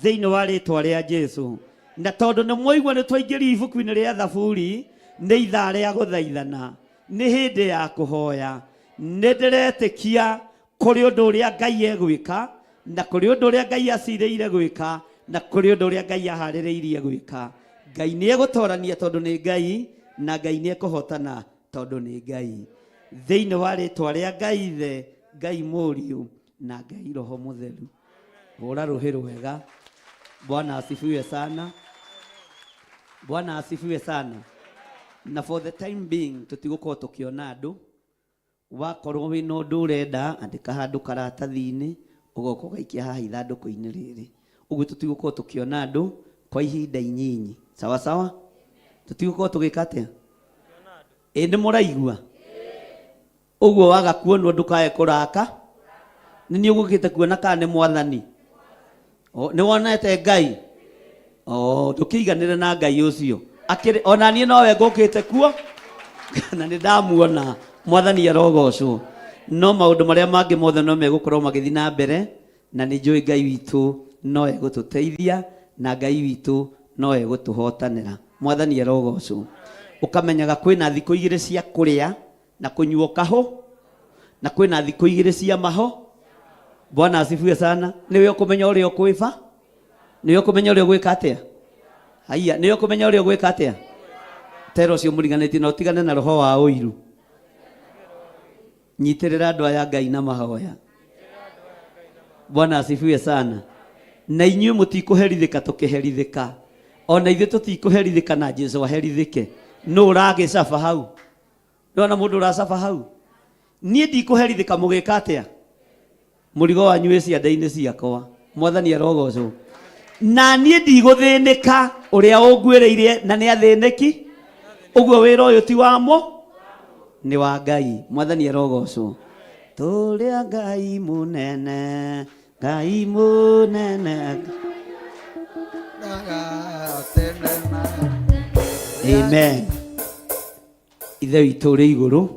thĩinĩ wa rĩtwa rĩa Jesu. Na tondũ nĩ mwaigua nĩ twaingĩrio ibuku-inĩ rĩa Thaburi, nĩ ithaa rĩa gũthaithana, nĩ hĩndĩ ya kũhoya. Nĩ ndĩretĩkia kũrĩ ũndũ ũrĩa Ngai egwĩka, na kũrĩ ũndũ ũrĩa Ngai acirĩire gwĩka, na kũrĩ ũndũ ũrĩa Ngai aharĩrĩirie gwĩka. Ngai nĩ egũtorania tondũ nĩ Ngai, na Ngai nĩ ekũhotana tondũ nĩ Ngai. Thĩinĩ wa rĩtwa rĩa Ngai Ithe, Ngai Mũriũ na Ngai Roho Mũtheru. Hũra rũhĩ rwega. Bwana asifiwe sana. Bwana asifiwe sana. Na for the time being tũtigũkorwo tũkĩona andũ. Wakorwo wĩna ũndũ ũrenda, andĩka handũ karatathi-inĩ, ũgoka ũgaikia haha ithandũkũ-inĩ rĩrĩ. Ũguo tũtigũkorwo tũkĩona andũ kwa ihinda inyinyi. Sawa sawa? Tũtigũkorwo tũgĩka atĩa? Ĩ nĩ mũraigua? Ũguo waga kuonwo ndũkae kũraka. Nĩ niĩ ũgũkĩte kuona kana nĩ mwathani? Nĩ wonete Ngai? Ndũkĩiganĩre na Ngai ũcio. Akĩrĩ ona niĩ nowe ngũkĩte kuo na nĩ ndamuona. Mwathani arogocwo. No maũndũ marĩa mangĩ mothe no megũkorwo magĩthiĩ na mbere, na nĩ njũĩ Ngai witũ no egũtũteithia na Ngai witũ no egũtũhotanĩra. Mwathani arogocwo. Ũkamenyaga kwĩna thikũ igĩrĩ cia kũrĩa na kũnyua kahũ, na kwĩna thikũ igĩrĩ cia maho. Bwana asifiwe sana. Nĩwe ũkũmenya ũrĩa ũkwĩba, nĩwe ũkũmenya ũrĩa ũgwĩka atĩa. Haiya, nĩwe ũkũmenya ũrĩa ũgwĩka atĩa. Tera ũcio mũriganĩtie na ũtigane na roho wa ũiru. Nyitĩrĩra andũ aya Ngai na mahoya. Bwana asifiwe sana. Na inyuĩ mũtikũherithĩka tũkĩherithĩka, ona ithuĩ tũtikũherithĩka na Jesu aherithĩke. Nũ ũragĩcaba hau? Ndona mũndũ ũracaba hau? Niĩ ndikũherithĩka mũgĩka atĩa? Mũrigo wanyu wĩ ciande-inĩ ciakwa. Mwathani arogocwo. Na niĩ ndigũthĩnĩka ũrĩa ũnguĩrĩirie na nĩ athĩnĩki. Ũguo wĩra ũyũ ti wamo, nĩ wa Ngai. Mwathani arogocwo. Tũrĩa Ngai mũnene, Ngai mũnene. Amen. Ithe witũ ũrĩ igũrũ,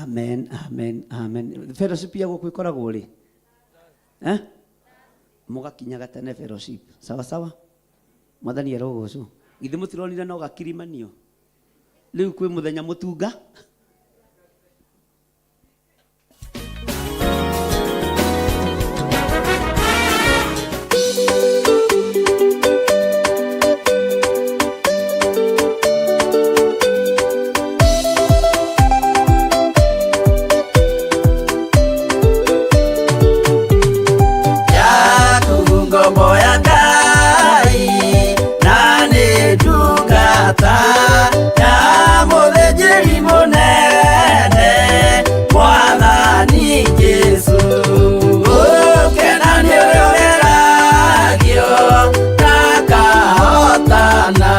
Amen, amen, amen. Fellowship ya gũkũ ĩkoragwo rĩ? Eh? Mũgakinyaga tene fellowship. Sawa sawa? Mwathani arogocwo. Githĩ mũtironire no gakirimanio? Rĩu kwĩ mũthenya mũtunga. Yaku ngombo ya Ngai na nĩ ndungata ya mũthĩnjĩri mũnene Mwathani Jesũ. Gũkena nĩ ũrĩa ũgeragio na akahotana.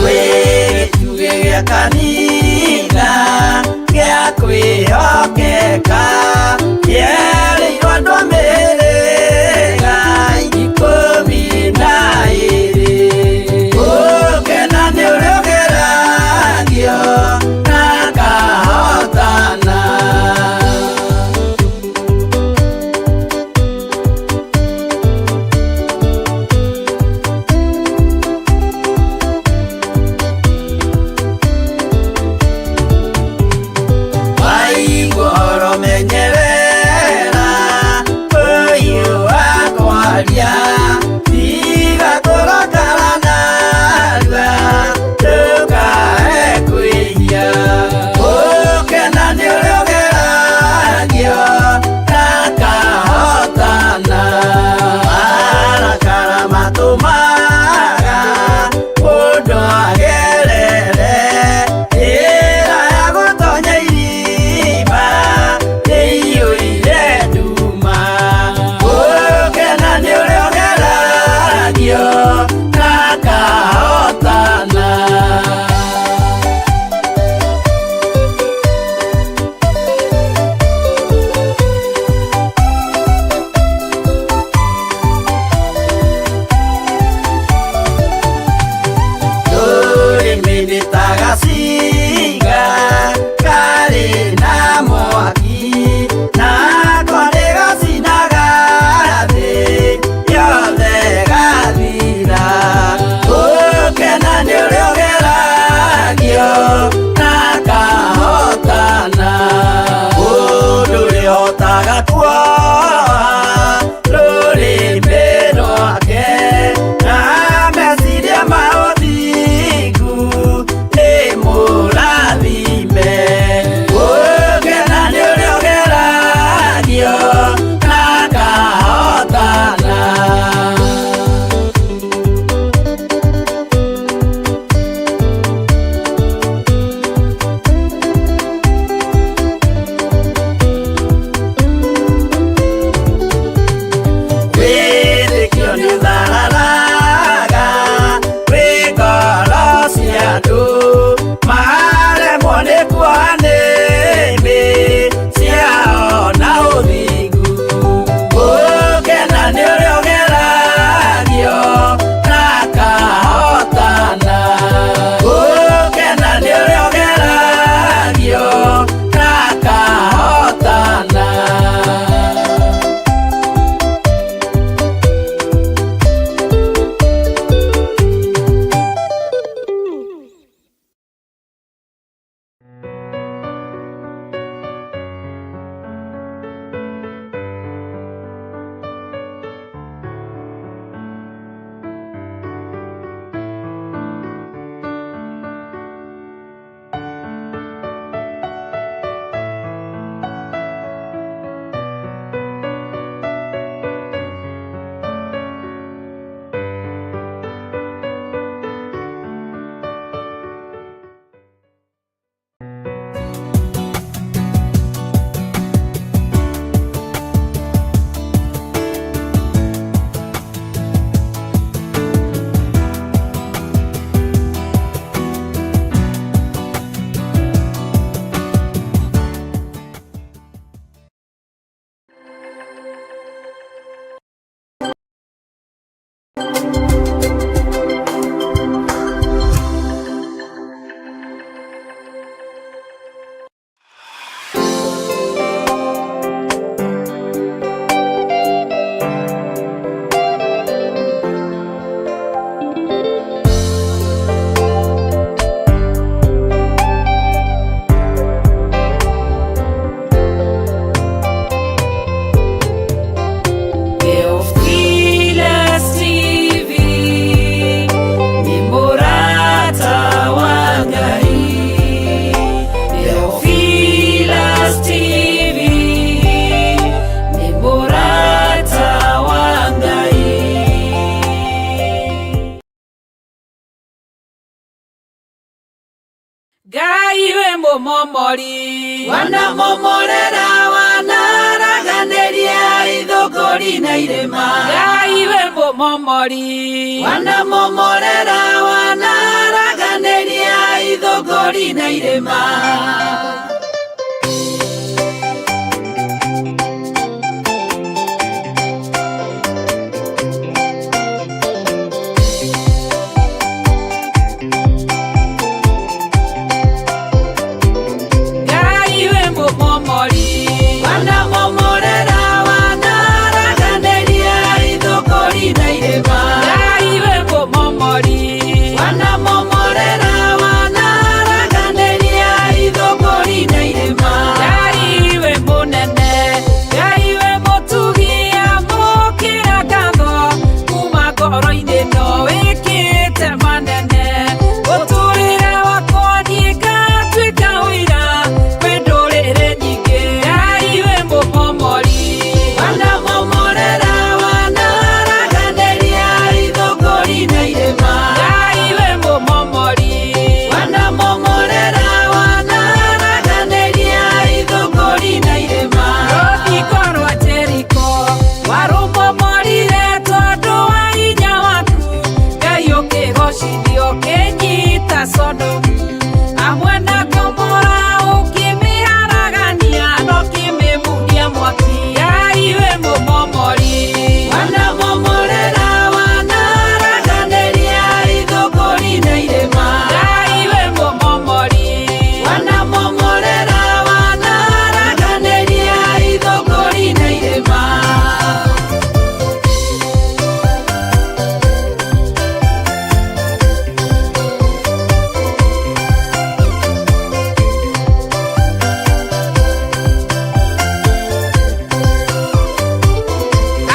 Wĩ gĩtugĩ gĩa kanitha gĩa kwĩhokeka kĩerĩirwo andũ a mĩhĩrĩga 12. Gũkena nĩ ũrĩa ũgeragio na akahotana. Waigua menyerera ũyũ wakwaria tiga kũrakara narua ndũkae kwĩhia. Gũkena nĩ ũrĩa ũgeragio na akahotana. Marakara matũmaga mũndũ agerere njĩra ya gũtonya irima ĩiyũire nduma. Gũkena nĩ ũrĩa ũgeragio na akahotana. Rũrĩmĩ nĩ ta gacinga karĩ na mwaki, nako nĩ gacinaga thĩ yothe gathira. Gũkena nĩ ũrĩa ũgeragio na akahotana. Mũndũ ũrĩhotaga kuoha rũrĩmĩ rwake na meciria ma ũthingu nĩ mũrathime. Ngai wĩ mũmomori Wanamomorera wanaraganĩria ithũngũri na irĩma. Ngai wĩ mũmomori Wanamomorera wanaraganĩria ithũngũri na irĩma. Ngai wĩ mũmomori Wanamomorera wanaraganĩria ithũngũri na irĩma. Ngai wĩ mũmomori Wanamomorera wanaraganĩria ithũngũri na irĩma. Ngai wĩ mũnene Ngai wĩ mũtugi amũkĩra ngatho kuma ngoro-inĩ no wĩkĩte manene ũtũrĩre wakwa niĩ ngatuĩka ũira kwĩ ndũrĩrĩ nyingĩ Ngai wĩ mũmomori Wanamomorera wanaraganĩria ithũngũri na irĩma. Ngai wĩ mũmomori Wanamomorera wanaraganĩria ithũngũri na irĩma. Rũthingo rwa Jeriko warũmomorire tondũ wa hinya waku Ngai ũkĩgocithio ũkĩnyita Sodomu hamwe na Gomora ũkĩmĩharagania na ũkĩmĩmundia mwaki Ngai wĩ mũmomori Wanamomorera wanaraganĩria ithũngũri na irĩma. Ngai wĩ mũmomori Wanamomorera wanaraganĩria ithũngũri na irĩma.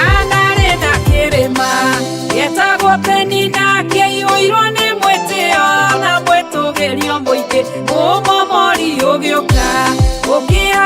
Anarĩ na kĩrĩma gĩetagwo Penina kĩiyũirwo nĩ mwĩtĩo na mwĩtũgĩrio mũingĩ mũmomori ũgĩũka ũkĩha